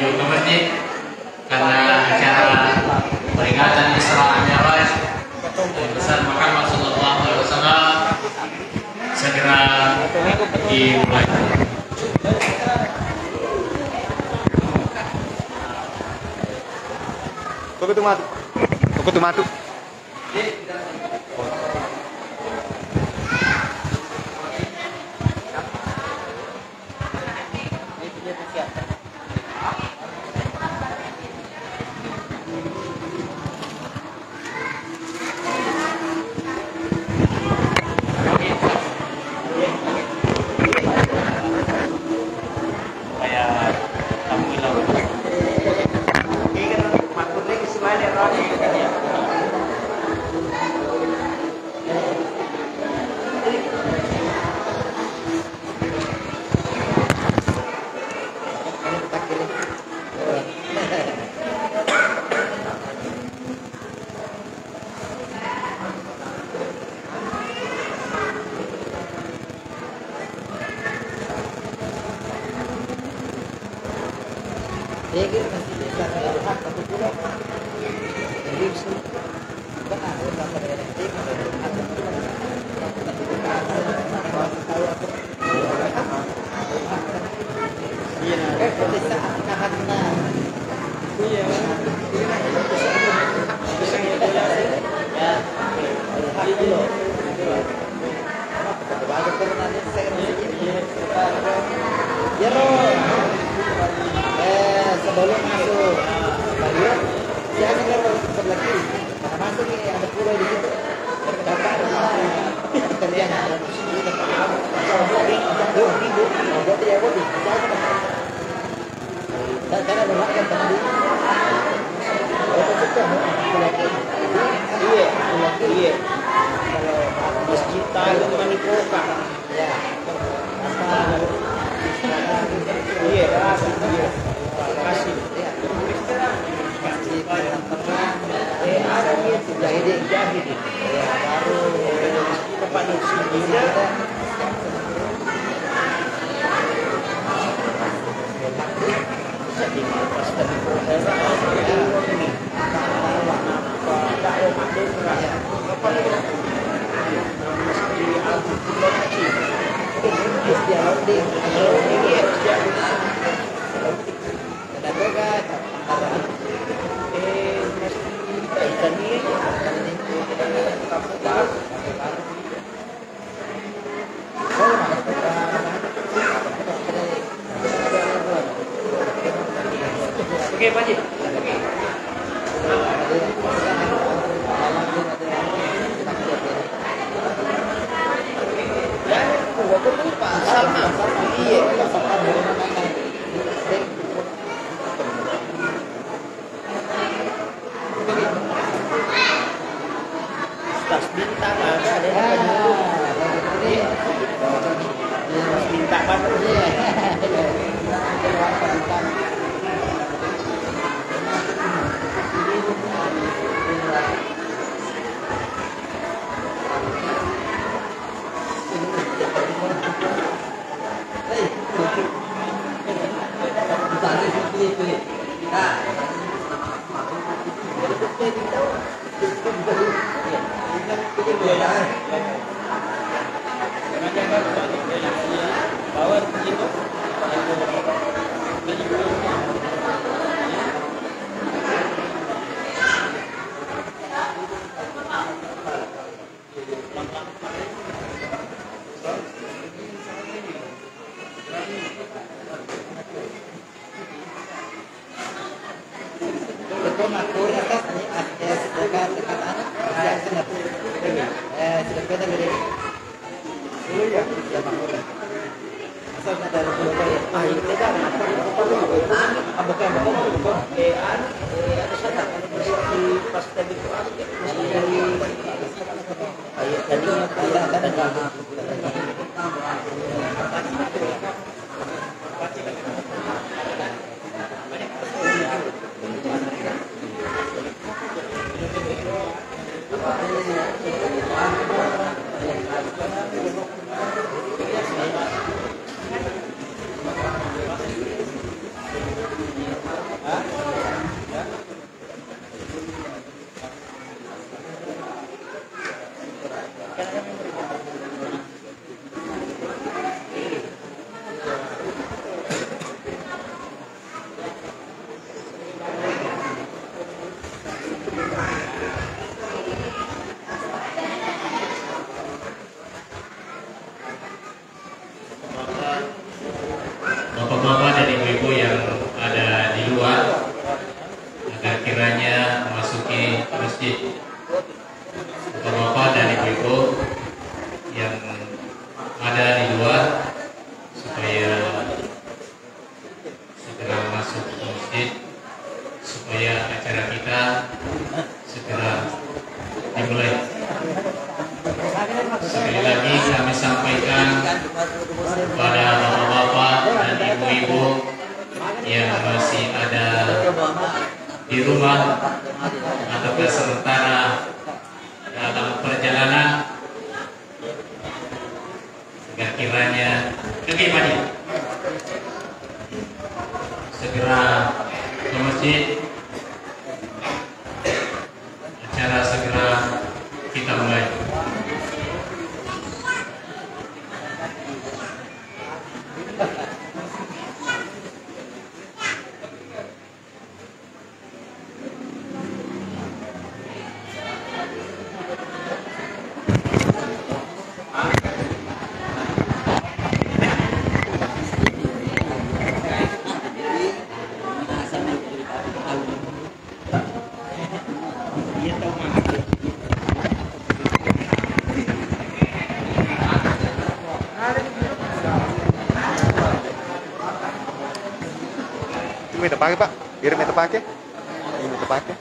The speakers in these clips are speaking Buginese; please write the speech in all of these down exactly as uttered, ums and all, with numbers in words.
Ke masjid karena acara peringatan Isra Mi'raj Nabi besar Muhammad sallallahu alaihi wasallam segera dimulai. Koko tu matu. Koko tu matu. Iyaro, eh, sebelum masuk Baliho, siapa yang sebelah kiri? Karena masuk nih, ada pulau di situ. Bapak, kita lihat, ada di situ. Bodi, bodi, bodi, bodi, ya, bodi. Iya, iya. Masjid Talung Manikoka. Iya, iya. Makasih. Eh, ada nih, Mujahidin. Mujahidin. Iya, baru. Tempat Nur Sidin. Oke, Pak Haji. Oke. Iya. Tas bintang ada, ada yang bintang banget. Bapak-bapak dan ibu-ibu yang ada di luar, supaya segera masuk ke masjid, supaya acara kita segera dimulai. Sekali lagi kami sampaikan kepada bapak-bapak dan ibu-ibu yang masih ada di rumah atau sementara dalam perjalanan, agar kiranya, oke, Pak Haji, segera ke masjid, acara segera kita mulai. Itu meta pakai, Pak? Biar meta pakai. Ini meta pakai.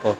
Oh.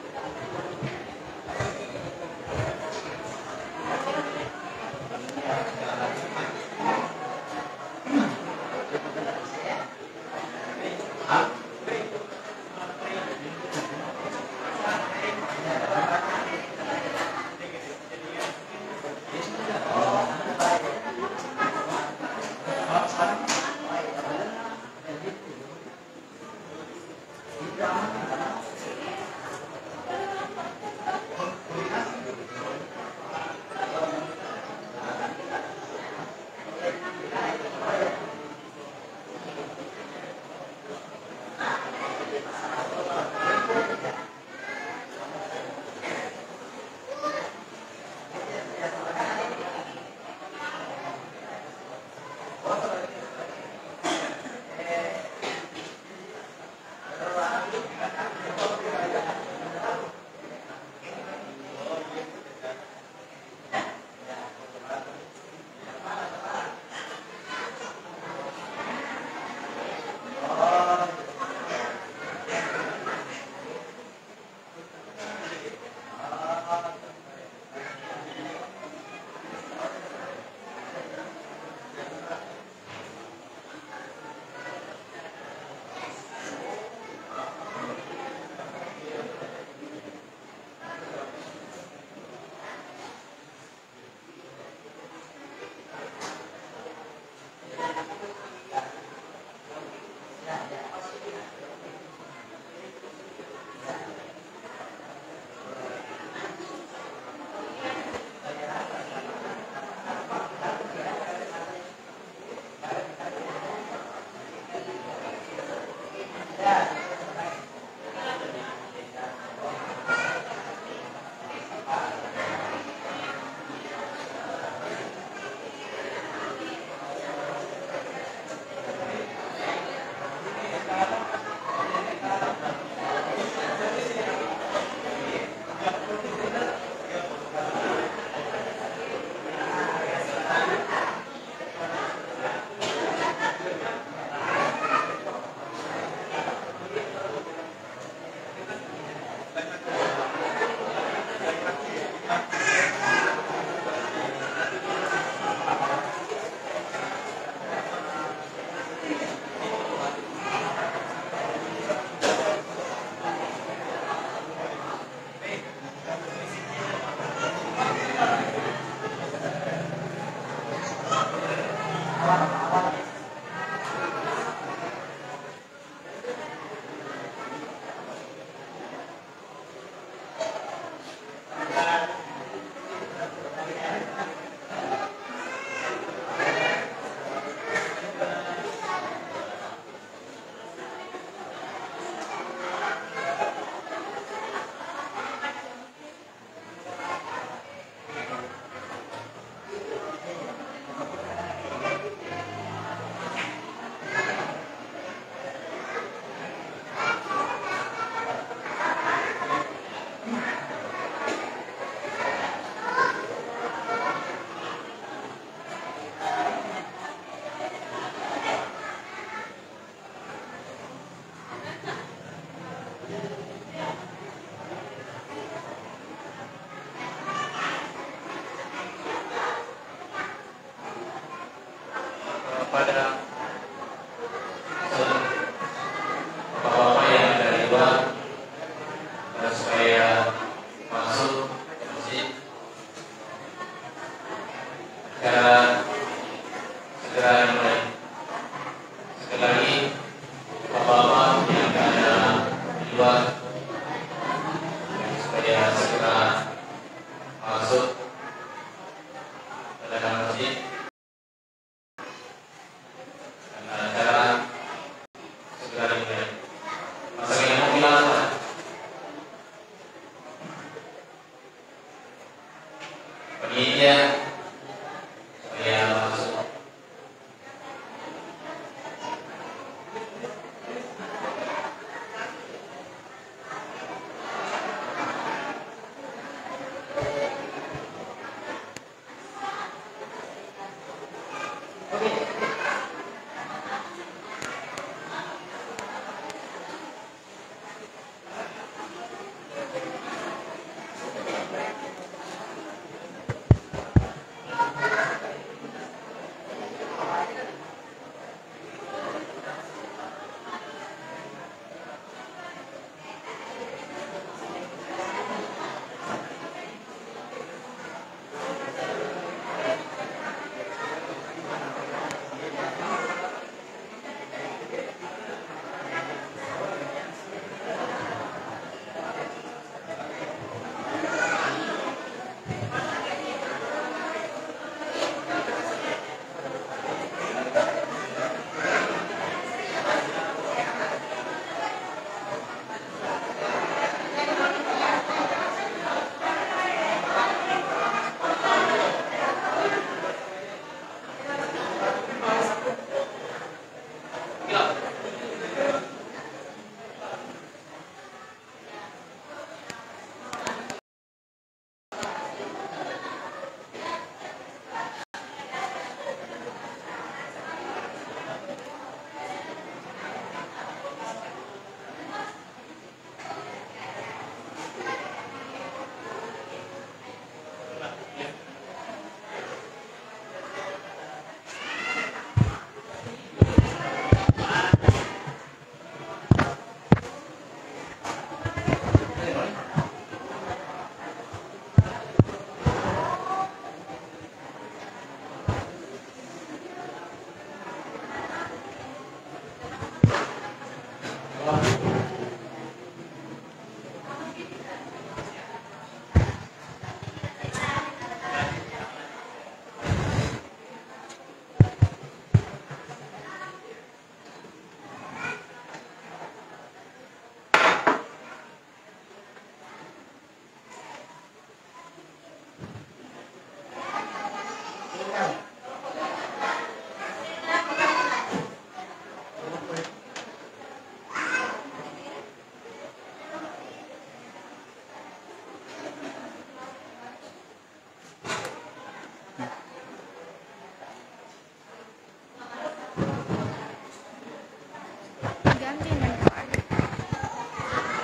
Saya masuk.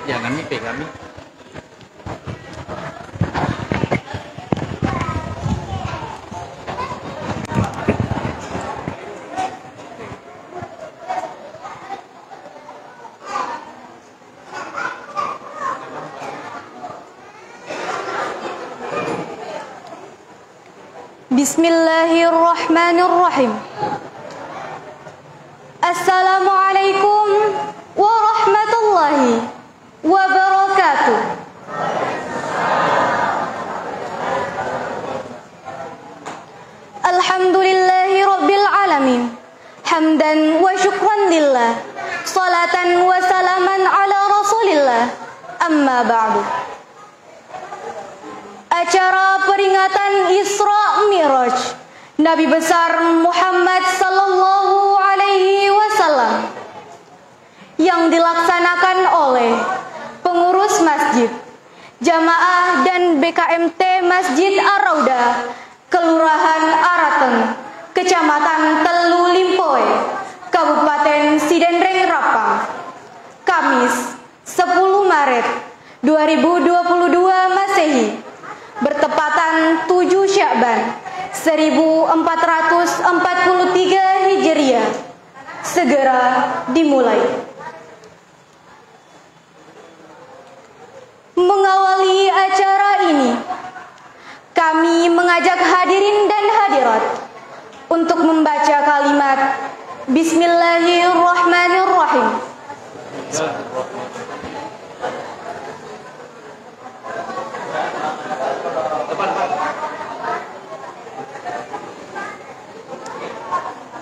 Jangan mi pegang mi. Bismillahirrahmanirrahim. Assalamualaikum warahmatullahi wabarakatuh. Alhamdulillahi rabbil alamin. Hamdan wa syukran lillah. Salatan wa salaman ala Rasulillah. Amma ba'du. Acara peringatan Isra Mi'raj Nabi besar Muhammad sallallahu alaihi wasallam yang dilaksanakan oleh pengurus masjid, jamaah dan B K M T Masjid Ar-Raudah, Kelurahan Arateng, Kecamatan Tellu Limpoe, Kabupaten Sidenreng Rappang, Kamis, sepuluh Maret dua ribu dua puluh dua Masehi, bertepatan tujuh Sya'ban seribu empat ratus empat puluh tiga Hijriah, segera dimulai. Mengawali acara ini, kami mengajak hadirin dan hadirat untuk membaca kalimat Bismillahirrahmanirrahim.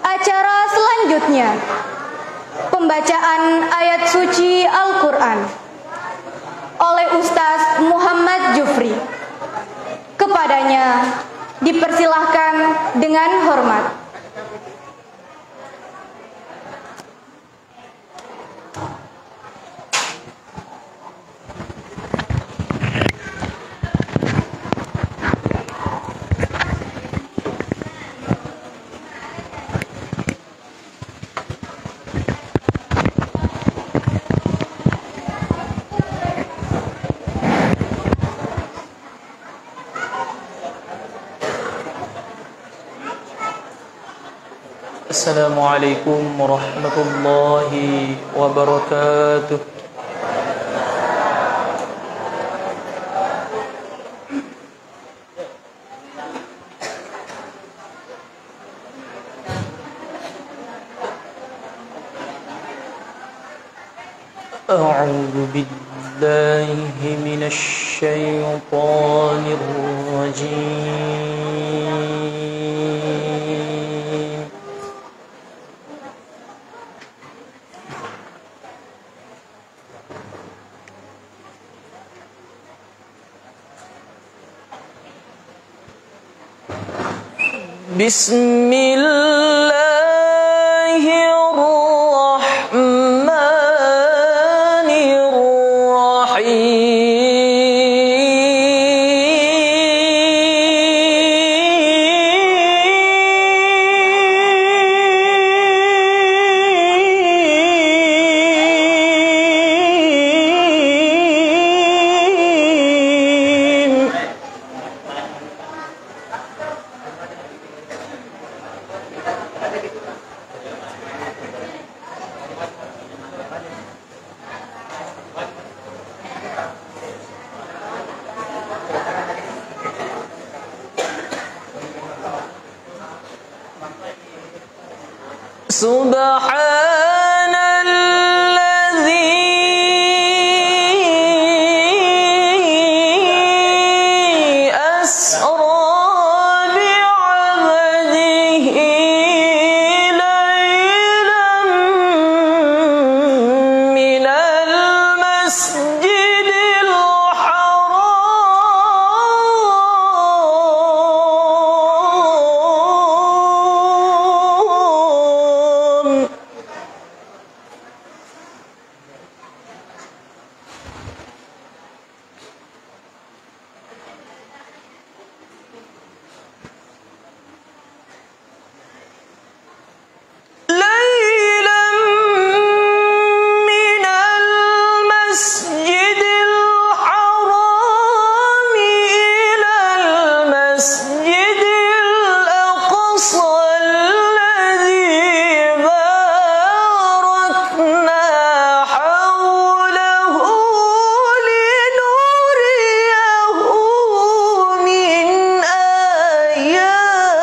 Acara selanjutnya, pembacaan ayat suci Al-Quran oleh Ustaz Muhammad Jufri. Kepadanya, Dipersilahkan dengan hormat. Assalamualaikum warahmatullahi wabarakatuh. أعوذ بالله من الشيطان الرجيم. بسم الله الرحمن الرحيم. سبحان الذي أسرى بعبده ليلا من المسجد الحرام ليلا من المسجد الحرام إلى المسجد الأقصى الذي باركنا حوله لنريه من آياتنا.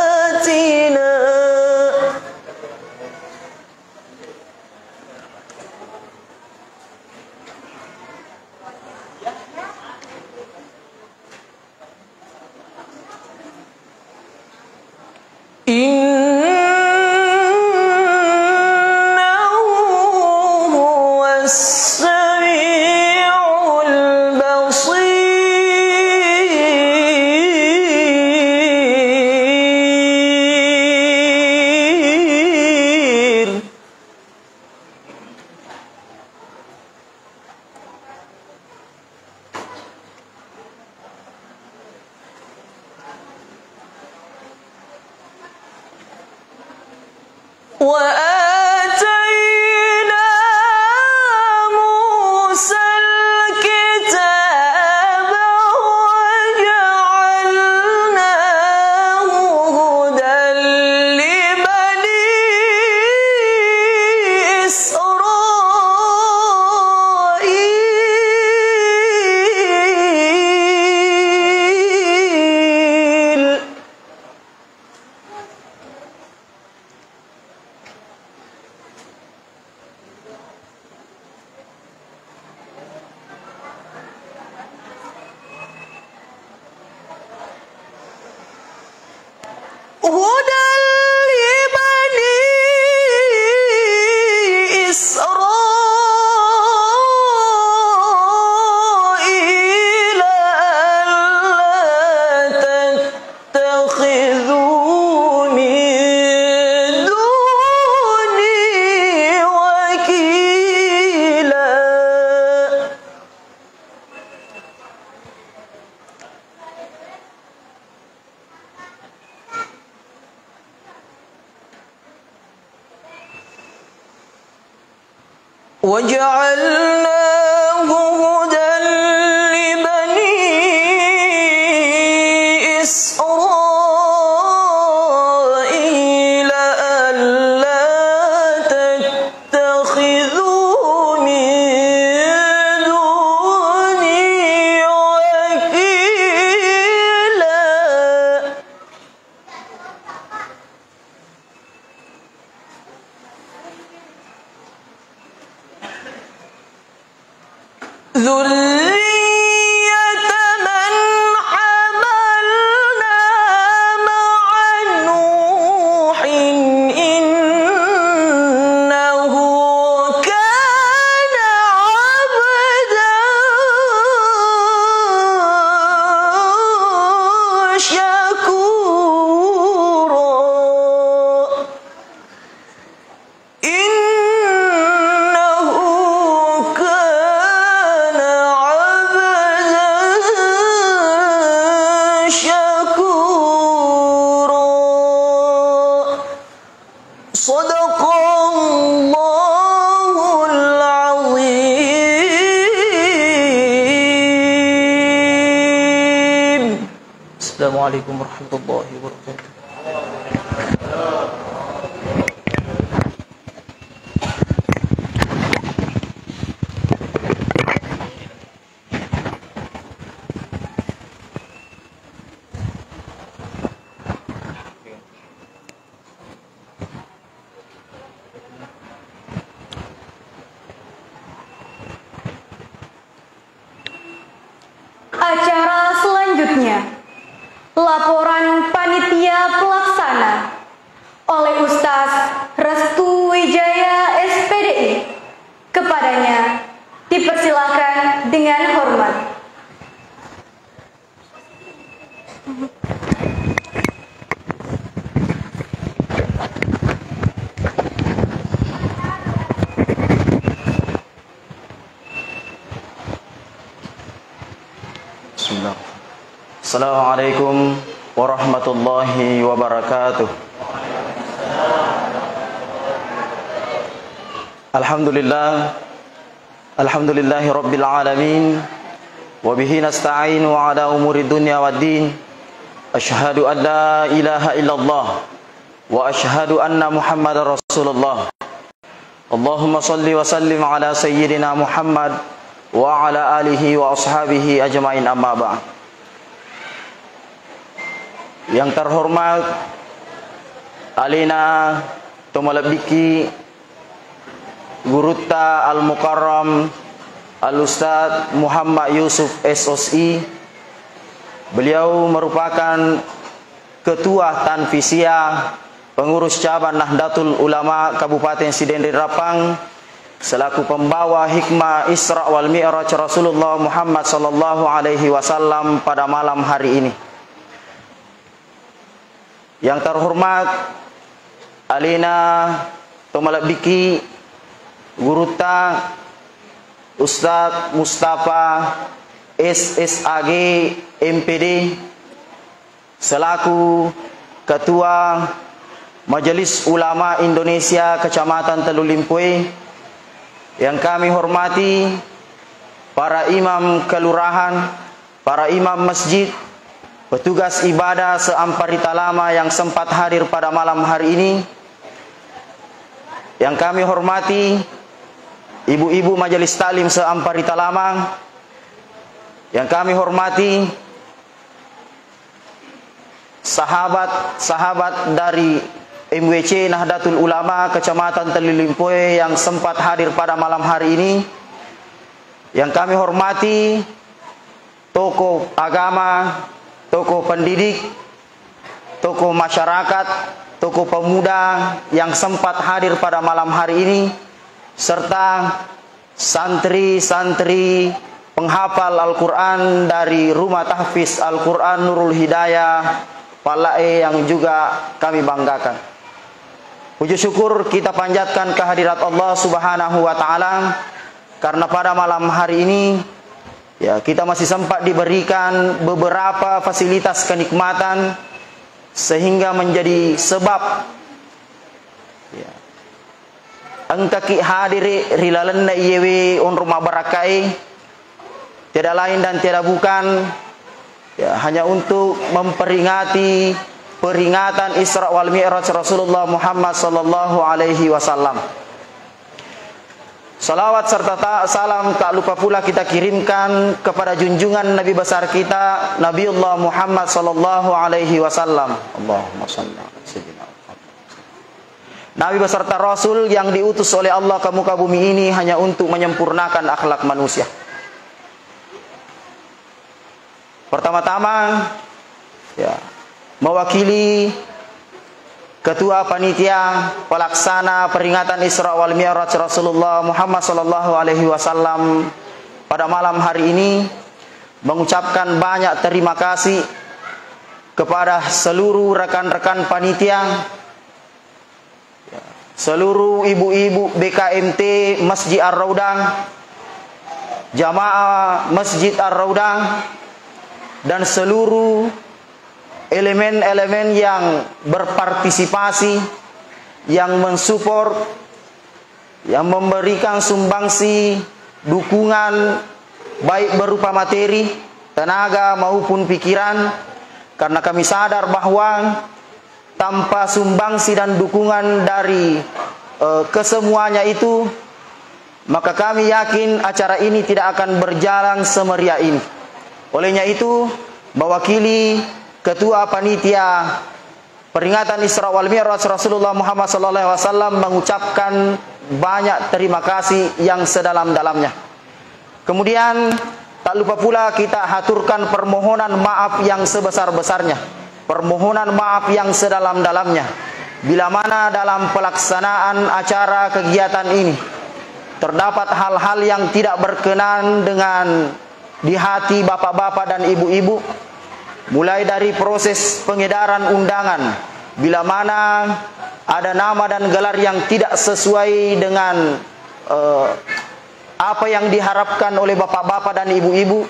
إنه هو السميع البصير. وآتينا وجعلناه هدى لبني إسرائيل ألا تتخذوا من دوني وكيلا. ذرية من حملنا مع نوح إنه كان عبدا شكورا. إنه كان عبدا شكورا. صدق الله العظيم. السلام عليكم ورحمة الله وبركاته. Acara selanjutnya, laporan panitia pelaksana oleh Ustaz Restu Wijaya, S P D I. Kepadanya dipersilakan dengan hormat. Bismillah. Assalamualaikum warahmatullahi wabarakatuh. Alhamdulillah. Alhamdulillahi rabbil alamin. Wa bihi nasta'inu ala umuri dunya waddin. Asyhadu an la ilaha illallah wa asyhadu anna Muhammadar Rasulullah. Allahumma salli wa sallim ala sayyidina Muhammad wa ala alihi wa ashabihi ajmain, amma ba'd. Yang terhormat alena tomalebbikki gurutta Al-Mukarram Al-Ustadz Muhammad Yusuf, S O S I. Beliau merupakan Ketua Tanfisia, Pengurus Cabang Nahdlatul Ulama Kabupaten Sidenreng Rappang, selaku pembawa hikmah Isra wal Mi'raj Rasulullah Muhammad sallallahu alaihi wasallam pada malam hari ini. Yang terhormat alena tomalebbikki gurutta Ustadz Mustafa, S S A G, M P D, selaku Ketua Majelis Ulama Indonesia Kecamatan Tellu Limpoe, yang kami hormati para imam kelurahan, para imam masjid, petugas ibadah se-Amparita Lama yang sempat hadir pada malam hari ini, yang kami hormati ibu-ibu majelis taklim se-Amparita Lama, yang kami hormati sahabat-sahabat dari M W C Nahdlatul Ulama Kecamatan Tellu Limpoe yang sempat hadir pada malam hari ini, yang kami hormati tokoh agama, tokoh pendidik, tokoh masyarakat, tokoh pemuda yang sempat hadir pada malam hari ini, serta santri-santri penghafal Al-Quran dari Rumah Tahfiz Al-Quran Nurul Hidayah Palae yang juga kami banggakan. Puji syukur kita panjatkan kehadirat Allah Subhanahu wa Ta'ala, karena pada malam hari ini, ya, kita masih sempat diberikan beberapa fasilitas kenikmatan, sehingga menjadi sebab, ya, engkaki hadiri ri lalenna iyewe onrong mabbarakkae, tiada lain dan tiada bukan, ya, hanya untuk memperingati peringatan Isra wal Mi'raj Rasulullah Muhammad sallallahu alaihi wasallam. Salawat serta ta-, salam tak lupa pula kita kirimkan kepada junjungan Nabi besar kita, Nabiullah Muhammad sallallahu alaihi wasallam. Allahumma salli ala sayyidina Muhammad. Nabi beserta Rasul yang diutus oleh Allah ke muka bumi ini hanya untuk menyempurnakan akhlak manusia. Pertama-tama, ya, mewakili Ketua Panitia Pelaksana Peringatan Isra wal Mi'raj Rasulullah Muhammad sallallahu alaihi wasallam pada malam hari ini mengucapkan banyak terima kasih kepada seluruh rekan-rekan panitia, seluruh ibu-ibu B K M T Masjid Ar-Raudang, jamaah Masjid Ar-Raudang, dan seluruh elemen-elemen yang berpartisipasi, yang mensupport, yang memberikan sumbangsi dukungan baik berupa materi, tenaga maupun pikiran, karena kami sadar bahwa tanpa sumbangsi dan dukungan dari, eh, kesemuanya itu, maka kami yakin acara ini tidak akan berjalan semeriah ini. Olehnya itu, mewakili Ketua Panitia Peringatan Isra wal Mi'raj Rasulullah Muhammad sallallahu alaihi wasallam mengucapkan banyak terima kasih yang sedalam-dalamnya. Kemudian, tak lupa pula kita haturkan permohonan maaf yang sebesar-besarnya, permohonan maaf yang sedalam-dalamnya, bila mana dalam pelaksanaan acara kegiatan ini terdapat hal-hal yang tidak berkenan dengan di hati bapak-bapak dan ibu-ibu, mulai dari proses pengedaran undangan, bila mana ada nama dan gelar yang tidak sesuai dengan, eh, apa yang diharapkan oleh bapak-bapak dan ibu-ibu,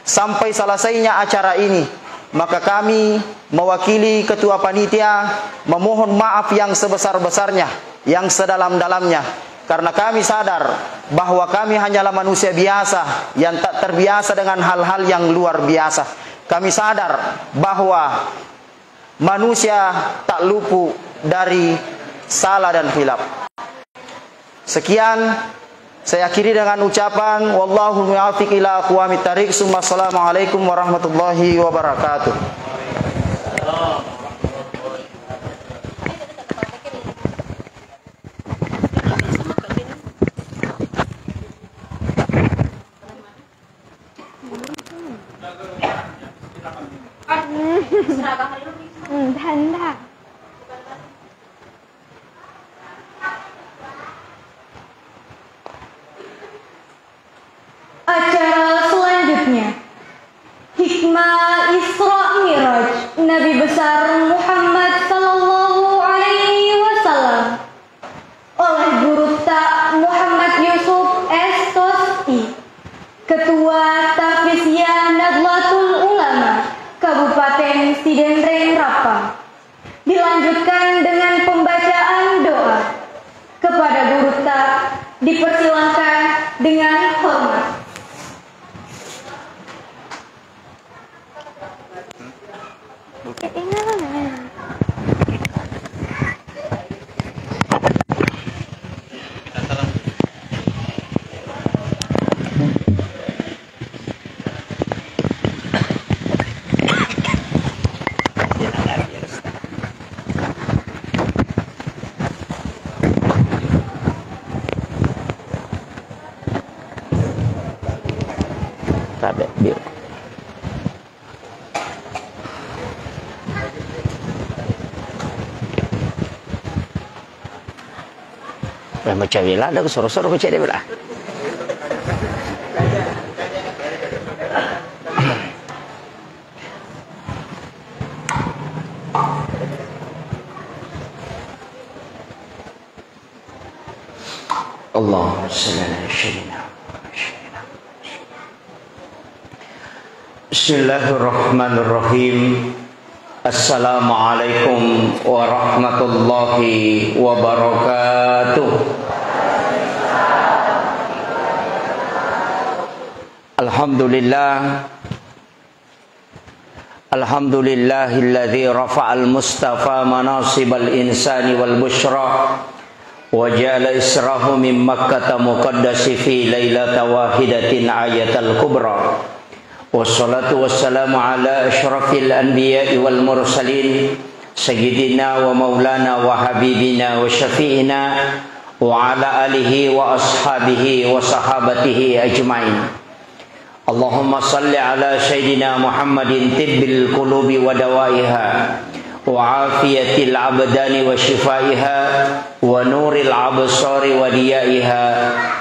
sampai selesainya acara ini, maka kami mewakili ketua panitia memohon maaf yang sebesar-besarnya, yang sedalam-dalamnya, karena kami sadar bahwa kami hanyalah manusia biasa yang tak terbiasa dengan hal-hal yang luar biasa. Kami sadar bahwa manusia tak luput dari salah dan khilaf. Sekian, saya akhiri dengan ucapan, "Wallahul muwaffiq ila aqwamit thariq." Summa assalamualaikum warahmatullahi wabarakatuh. Hmm, dah, dah. Acara selanjutnya, hikmah Isra Mi'raj Nabi besar Muhammad sallallahu alaihi wasallam, oleh Gurutta Muhammad Yusuf S Tos I, Ketua Tafisiyah Nadlatul Ulama Kabupaten Sidenreng Rappang. Dilanjutkan dengan pembacaan doa. Kepada Gurutta dipersilahkan dengan hormat. Tabe, Bil. Eh, macam bela, ada soro-soro macam dia bela. Allahumma salli ala sayyidina Muhammad. Bismillahirrahmanirrahim. Assalamualaikum warahmatullahi wabarakatuh. Alhamdulillah. Alhamdulillahilladzi rafa'al mustafa manasibal insani wal busyra wa ja'ala israhu min Makkata muqaddasi fi lailata wahidatin ayatal kubra. Wassalatu wassalamu ala asyrafil anbiya'i wal mursalin, sayyidina wa maulana wa habibina wa syafi'ina wa ala alihi wa ashabihi wa sahabatihi ajmain. Allahumma salli ala sayyidina Muhammadin tibbil qulubi wa dawaiha wa afiyatil abdani wa shifaiha wa nuril absari wa diyaiha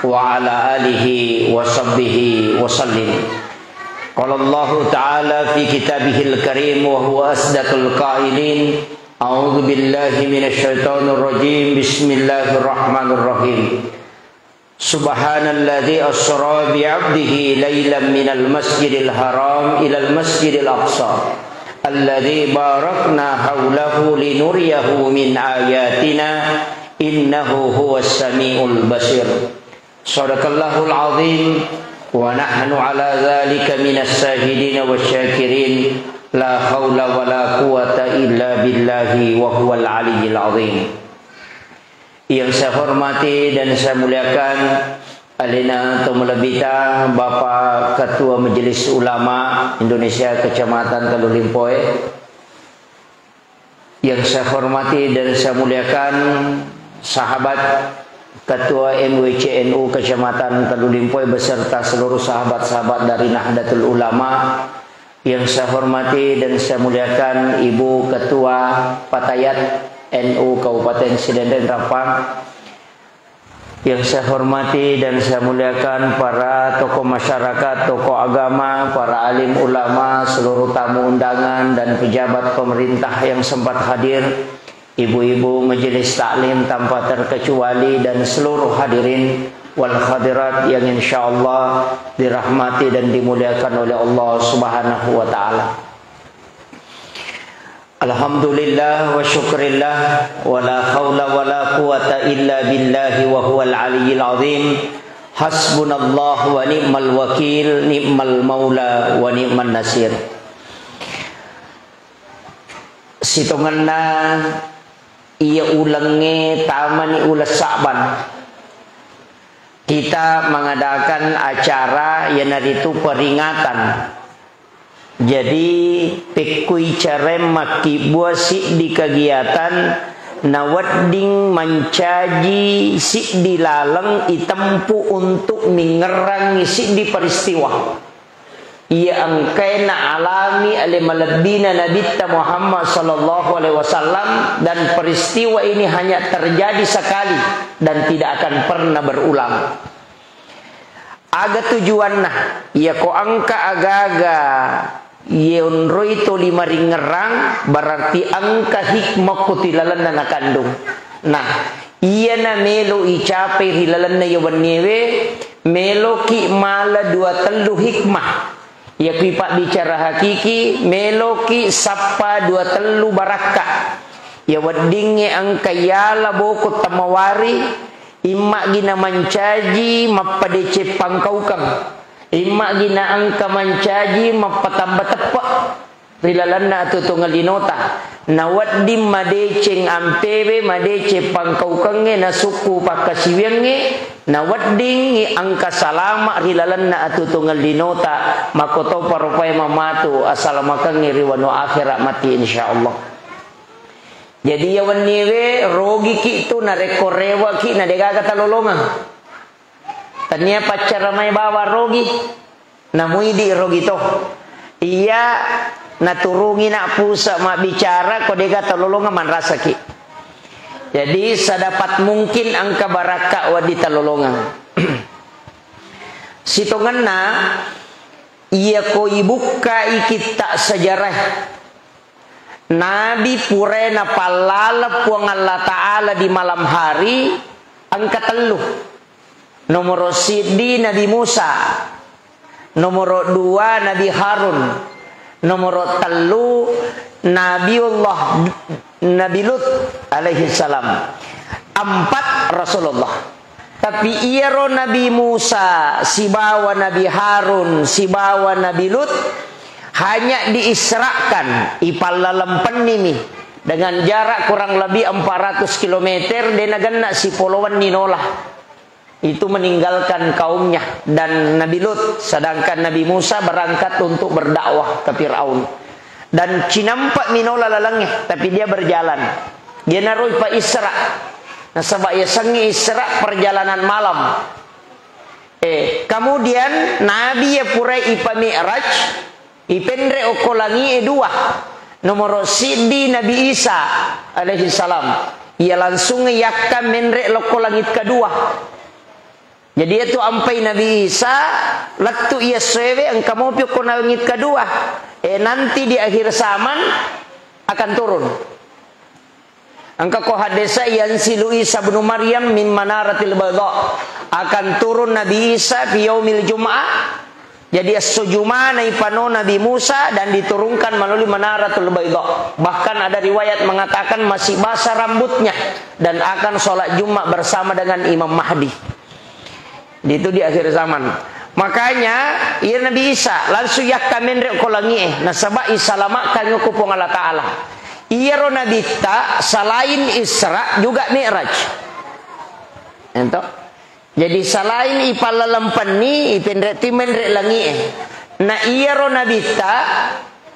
wa ala alihi wa sahbihi wa sallim. Qala Allahu ta'ala fi kitabihil karim wa huwa asdaqul qailin. A'udzu billahi minasy syaithanir rajim. Bismillahirrahmanirrahim. Subhanalladzi asra bi 'abdihi lailan minal masjidil haram ilal masjidil aqsa alladzi barakna haulahu linuriyahu min ayatina innahu huwas samiul basir. Shadaqallahul azim wa nahnu ala dzalika minas syahidin wasy syakirin. La haula wala quwwata illa billahi wa huwal aliyyil azim. Yang saya hormati dan saya muliakan alena to malebbita Bapak Ketua Majelis Ulama Indonesia Kecamatan Tellu Limpoe. Yang saya hormati dan saya muliakan sahabat Ketua M W C N U Kecamatan Tellu Limpoe beserta seluruh sahabat-sahabat dari Nahdlatul Ulama. Yang saya hormati dan saya muliakan Ibu Ketua Fatayat N U Kabupaten Sidenreng Rappang. Yang saya hormati dan saya muliakan para tokoh masyarakat, tokoh agama, para alim ulama, seluruh tamu undangan, dan pejabat pemerintah yang sempat hadir, ibu-ibu majelis taklim tanpa terkecuali, dan seluruh hadirin wal hadirat yang insyaallah dirahmati dan dimuliakan oleh Allah Subhanahu wa Ta'ala. Alhamdulillah wa syukrillah, wa la haula wa la quwata illa billahi wa huwal aliyyil azim. Hasbunallah wa ni'mal wakil, ni'mal maula wa ni'man nasir. Sitongenna iya ulengnge tamani uleng Sa'ban, kita mengadakan acara, iyanaritu peringatan. Jadi, pekkui careng makkibua siddi kegiatan nawedding mancaji siddi laleng itempu untuk mingngerangngi siddi peristiwa. Iya engkae naalami ale malebbina Nabitta Muhammad sallallahu alaihi wasallam, dan peristiwa ini hanya terjadi sekali dan tidak akan pernah berulang. Aga tujuanna? Iyako engka aga-aga yonroi toli maringngerang, berarti engka hikmah ko tilalenna nakandung. Nah, iyana melo icapai ri lalenna iya wenniewe, meloki mala dua tellu hikmah. Iyako ipabbicara hakiki, meloki sappa dua tellu barakka. Iya weddingnge engka iyala boko tamawari, immagi na mancaji mappadeceng pangkaukeng, immagi na engka mancaji mappatamba teppe ri lalenna atuo-tuongeng linota, nawedding madeceng ampewe, madeceng pangkaukengnge, nasukku pakkasiwiangnge, naweddingngi engka salama ri lalenna atuo-tuongeng linota, makkotoparo paimeng matu asalamakengnge ri wanua akhera matti, insyaallah. Jadi, iya wenniewe rogiki tu narekko reweki na degaga talolongeng. Tania paccara mai bawang rogi, namuidi rogi to. Iya naturungi na pusa mabbicara ko dega talolongeng manrasaki. Jadi, sedapat mungkin engka barakka wedding talolongeng. Sitongenna, iyako ibukkai kitta sejarah Nabi purae napallaleng Puang Allah Ta'ala di malam hari, engka tellu. Nomoro siddi Nabi Musa, nomoro dua Nabi Harun, nomoro tellu Nabiullah Nabi Lut alaihi salam, empat Rasulullah. Tapi iyaro Nabi Musa, sibawa Nabi Harun, sibawa Nabi Lut, hanya diisrakan, ipallalempennimi dengan jarak kurang lebih empat ratus kilometer, de nagenna sipolowenni nola. Itu meninggalkan kaumnya dan Nabi Lut, sedangkan Nabi Musa berangkat untuk berdakwah ke Firaun. Dan cinampa minola lalengnge, tapi dia berjalan. Dia naroi pa Isra. Nasaba yasengnge Isra perjalanan malam. Eh, kemudian Nabi ya purai ipa Mi'raj, ipenre okko langi e dua. Nomoro siddi Nabi Isa alaihi salam. Ia langsung yakka menre lokko langit kedua. Jadi, itu ampai Nabi Isa, lettu iya sewe, engka mopi okko langit kedua. Eh, nanti di akhir zaman akan turun. Engka ko hadesa, "Yanzilu Isa ibnu Maryam min manaratil baydha." Akan turun Nabi Isa fi yaumil Jum'ah. Jadi, esso Jumana ipano Nabi Musa dan diturunkan melalui Manaratul Baydha. Bahkan ada riwayat mengatakan masih basah rambutnya dan akan sholat Jumat bersama dengan Imam Mahdi. Itu di akhir zaman. Makanya, iya Nabi Isa langsung yakka menre ko langi e, nasaba isalamakan ko Puang Allah Ta'ala. Iyaro Nabitta selain Isra juga Mi'raj. Ento. Jadi selain ipallalempenni, ipenre timenre langi e. Na iyaro Nabitta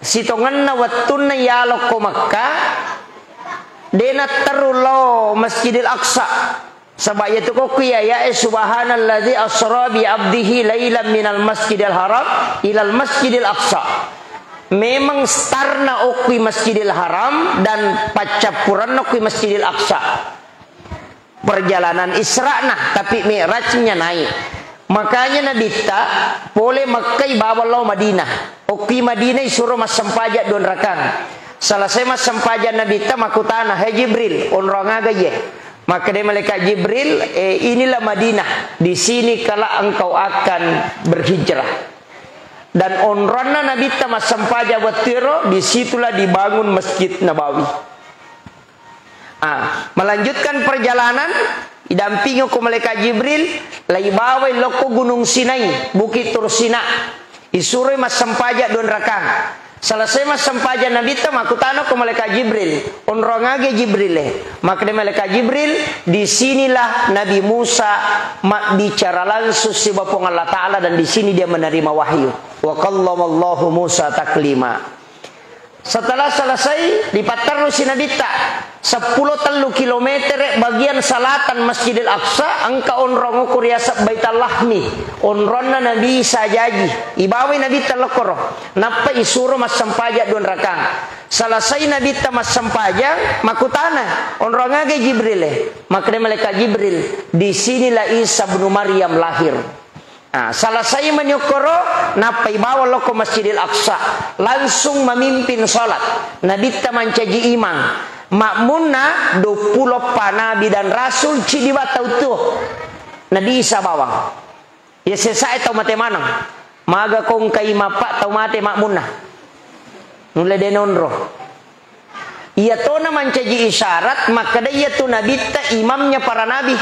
sitongenna wettunna yalokko Makkah, de natteru lao Masjidil Aqsa. Saba' iyatu kokku iyaya'e, "Subhanalladzi asra bi abdihi lailan minal masjidil haram ilal masjidil aqsa." Memang starna okkui Masjidil Haram dan paccappuranna okkui Masjidil Aqsa. Perjalanan Isra'na, tapi Mi'rajnya naik. Makanya Nabitta pole Makkai bawang lao Madinah. Okkui Madinah isuro massempajang dua rakang. Selesai massempajang Nabitta, makkutana, "Hai Jibril, onrong aga iye?" Makkeda malaikat Jibril, "Eh, inilah Madinah. Di sini kelak engkau akan berhijrah." Dan onronna Nabitta massempajang wettuero, disitulah dibangun Masjid Nabawi. Ah, melanjutkan perjalanan, idampingi ko malaikat Jibril, laibawai lokko Gunung Sinai, Bukit Tur Sina. Isuroi massempajang dua rakang. Selesai massempajang Nabitta, makkutana ko malaikat Jibril, "Onrong aga Jibril e?" Makkeda malaikat Jibril, "Di sinilah Nabi Musa mabbicara langsung siba Puang Allah Ta'ala dan di sini dia menerima wahyu." Wa kallamallahu Musa taklima. Setelah selesai, dipatterrusi Nabitta seppulo tellu kilometer bagian selatan Masjidil Aqsa, engka onrong okko riaseng Baital Lahmi, onronna Nabi Isa jaji. Ibawai Nabitta lokkoro, nappa isuro massempajang dua rakang. Selesai Nabitta massempajang, makkutana, "Onrong aga Jibril e?" Makkeda malaikat Jibril, "Di sinilah Isa ibnu Maryam lahir." Nah, selesai mani okkoro, nappai bawang lokko Masjidil Aqsa, langsung memimpin sholat. Nabitta mancaji imang. Makmunna duappulo eppa nabi dan rasul, cidi bata uttu. Nabi Isa bawang. Iya sesae tau mate maneng. Maga kongkai mappa tau mate makmunna. Nulle de nonro. Iya tona mancaji isyarat, makkeda iyatu Nabitta imamnya para nabi.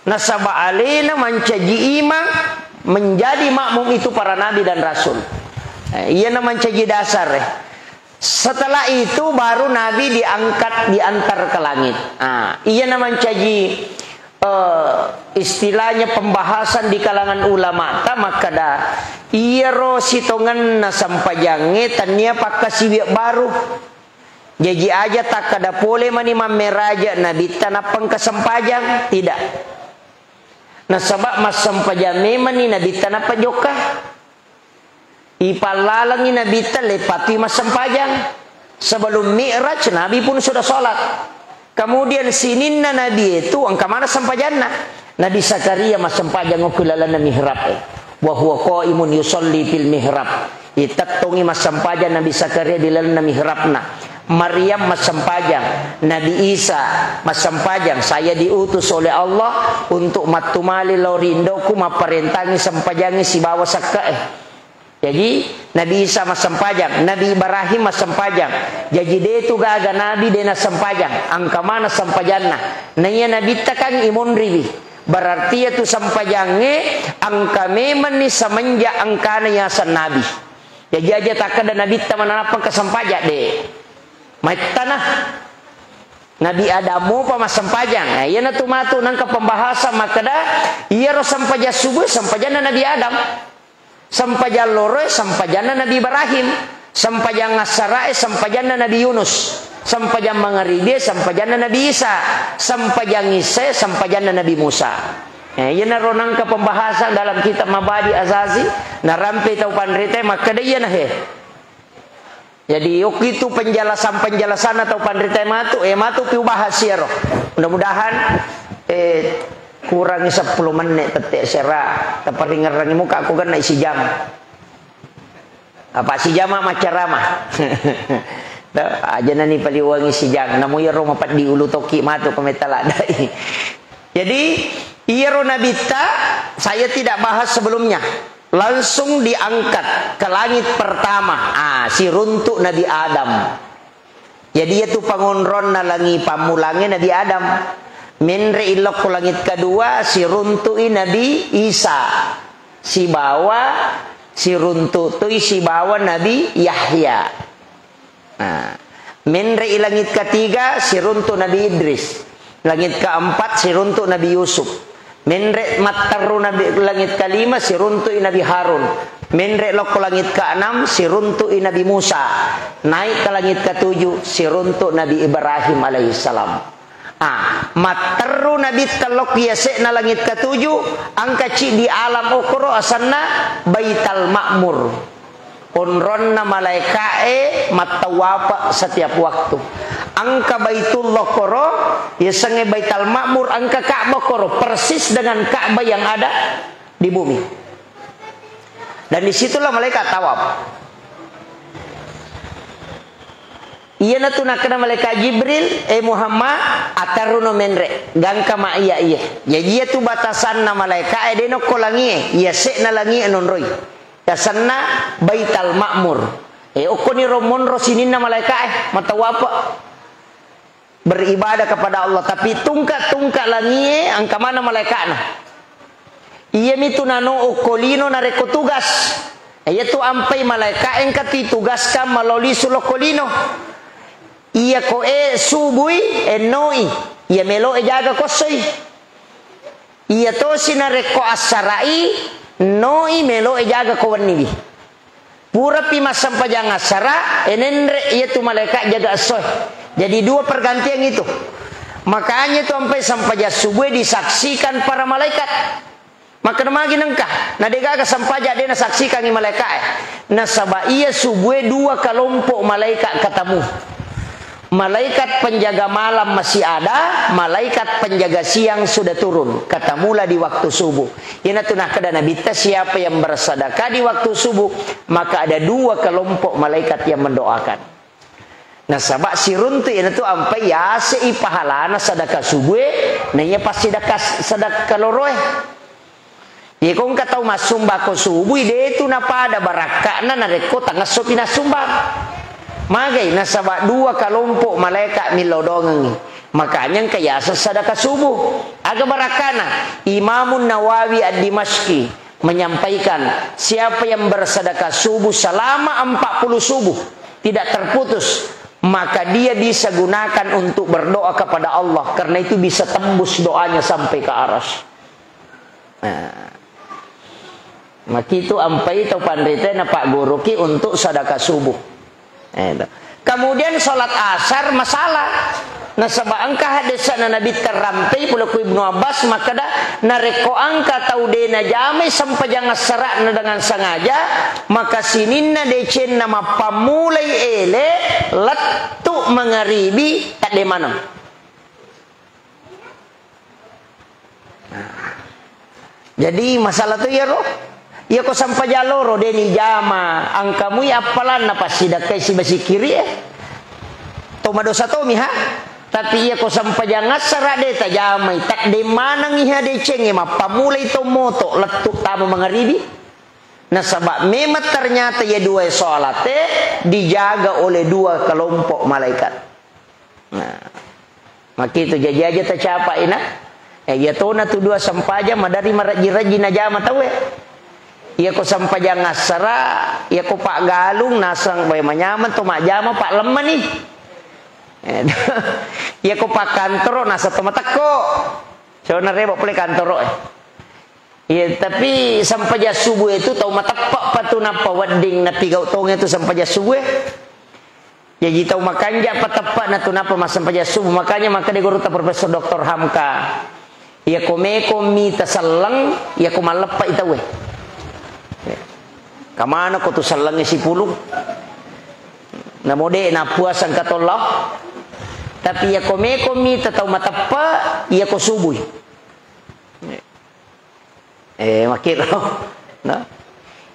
Nasaba alena mancaji imang, menjadi makmum itu para nabi dan rasul. Eh, iyana mancaji dasar, eh. Setelah itu baru Nabi diangkat, diantar ke langit. Ah, iyana mancaji, eh, istilahnya pembahasan di kalangan ulama ta makkeda, iyaro sitongenna sempajangnge tennia pakkasiwiang baru. Jaji aja takkeda pole mani mammeraja Nabitta nappa engka sempajang, tidak. Nasaba massempajang memanni Nabitta nappa jokka. Ipallalengi Nabitta leppatui massempajang. Sebelum Mi'raj, Nabi pun sudah sholat. Kemudian sininna Nabi itu engka mana sempajanna. Nabi Zakaria massempajang okko lalenna mihrab e. Wa huwa qaimun yusalli fil mihrab. Itettongi massempajang Nabi Zakaria di lalenna mihrabna. Maryam massempajang, Nabi Isa massempajang, "Saya diutus oleh Allah untuk mattumali lao ri indoku, mapparentangi sempajangi sibawa sakkae." Jaji, Nabi Isa massempajang, Nabi Ibrahim massempajang. Jaji, detu gaga nabi de nassempajang, engka mana sempajanna. Naiya Nabitta kan imonriwi. Berarti iyatu sempajangnge engka memenni semenjak engkana yaseng nabi. Jaji aja takkeda nabitta manappa engka sempajang, de. Maittana. Nabi Adam mopa massempajang. Nah, iyanatu matu nengka pembahasan makkeda, iyaro sempajang subuh, sempajanna Nabi Adam. Sempajang loroe, sempajanna Nabi Ibrahim. Sempajang assarae, sempajanna Nabi Yunus. Sempajang mangaribie, sempajanna Nabi Isa. Sempajang issae, sempajanna Nabi Musa. Eh, iyanaro nengka pembahasan dalam kitab Mabadi Azazi, narampe tau panrite, makkeda iyana he. Jadi, okkitu penjelasan-penjelasanna tau panritae matu, eh, matu pi ubahas iyaro. Mudah-mudahan, eh, kurangi seppulo menit tette sera, taparingerrangi muka aku genna isi jam. Apa si jama maccarama? Aja nani paliwangi si jang, namu iyaro mapeddi ulu tokki matu ko metta ladai. Jadi, iyaro nabitta saya tidak bahas sebelumnya. Langsung diangkat ke langit pertama. Ah, siruntuk Nabi Adam. Jadi, iyatu pangonronna langi pammulangnge Nabi Adam. Menre ilokko langit kedua, siruntu'i Nabi Isa. Sibawa siruntu' toi sibawa Nabi Yahya. Nah, menre i langit ketiga, siruntu' Nabi Idris. Langit keempat, siruntu' Nabi Yusuf. Menre matterru Nabi, langit kelima, siruntu'i Nabi Harun. Menre lokko langit keenam, siruntu'i Nabi Musa. Naik ke langit ketujuh, siruntu' Nabi Ibrahim alaihissalam. Ah, matterru Nabitta lokki yase'na langit ketujuh, engka ciddi alam okoro asenna Baital Ma'mur. Onronna malaeka'e mattawapa setiap waktu. Engka Baitullah koro, yasengnge Baital Ma'mur, engka Ka'bah koro, persis dengan Ka'bah yang ada di bumi. Dan disitulah malaikat tawaf. Iyanatu nakkeda malaikat Jibril, "Eh Muhammad, aterruno menre, gangka ma iya iye." Jaji iyatu batasanna malaeka'e de nokko langie, yase'na langie nonroi. Yasenna Baital Ma'mur. Eh, okkoniro monro sininna malaeka'e, matawape. Beribadah kepada Allah, tapi tungka-tungka langie engka maneng malaeka'na. Iyamitu nano okko lino narekko tugas. Iyatu ampai malaeka engka titugaskan malao lisu lokko lino. Iya ko e subui, ennoi. Iya melo e jaga ko essoi. Iya tosi narekko assara'i, ennoi melo e jaga ko wenniwi. Purapi massempajang assara, enenre iyatu malaeka jaga essoe. Jadi dua pergantian itu. Makanya itu ampai sempajang subuh disaksikan para malaikat. Makkeda magi nengka, na degaga sempajang de nasaksikangi malaekae. Nasaba iya subue dua kelompok malaikat ketemu. Malaikat penjaga malam masih ada, malaikat penjaga siang sudah turun. Ketemulah di waktu subuh. Iyanatu nakkeda Nabitta, siapa yang bersedekah di waktu subuh, maka ada dua kelompok malaikat yang mendoakan. Nasaba siruntu iyanatu ampai yase'i pahalana sedekah subue, naiya pas sedekah, sedekah loroe. Iyako engka tau massumbako subui, detu napada barakka'na narekko tangessopi nassumbang. Magai, nasaba dua kalompok malaeka millau doangengngi. Makanya engka yaseng sedekah subuh. Aga barakka'na? Imamun Nawawi Ad-Dimashqi menyampaikan, siapa yang bersedekah subuh selama empat puluh subuh tidak terputus, maka dia bisa gunakan untuk berdoa kepada Allah, karena itu bisa tembus doanya sampai ke aras. Nah. Makitu ampai tau panrite napagguruki untuk sedekah subuh. Eh, to. Kemudian sholat asar masalah. Nasaba engka hadisana Nabi terrampei pole ku Ibnu Abbas makkeda, narekko engka tau de najamai sempajang assara'na dengan sengaja, maka sininna decenna mappammulai ele lettu mangaribi tadde maneng. Jadi masalah tu iyaro. Iyako sempajang loro de nijama, engkamui appalanna passidakkai sibasikiri e. To madosa tomi ha. Tapi iyako sempajang assara de tajamai, tadde manengi ha decengnge, mappammulai to moto lettu tama mangaribi. Nasaba memang ternyata ya dua salate dijaga oleh dua kelompok malaikat. Nah, makitu jaji aja tacapai na. Eh, iya tona tu dua sempajang, madari marejji-rejji najama tauwe. Iya ko sempajang assara, iya ko paggalung, nasang bae manyameng to majjama, pallemmani. Eh, iya ko pakkantoro, nasang to matekko. Sauna rebo pole kantoro, eh. Iya, tapi sempajang subuh itu tau mateppe' pa tu nappa wedding napigau' tong itu sempajang subuh, eh. Jaji tau makanja' pa teppa'na tu nappa massempajang subuh. Makanya makkeda gurutta Profesor Doktor Hamka, iya ko meko mita selleng, iya ko malleppa i tauwe. Kamana ko tu sellengnge sipulung? Namo de' nappuasa engka tollo. Tapi iya ko meko mita tau mateppe', iya ko subui. Eh, makkiro. No?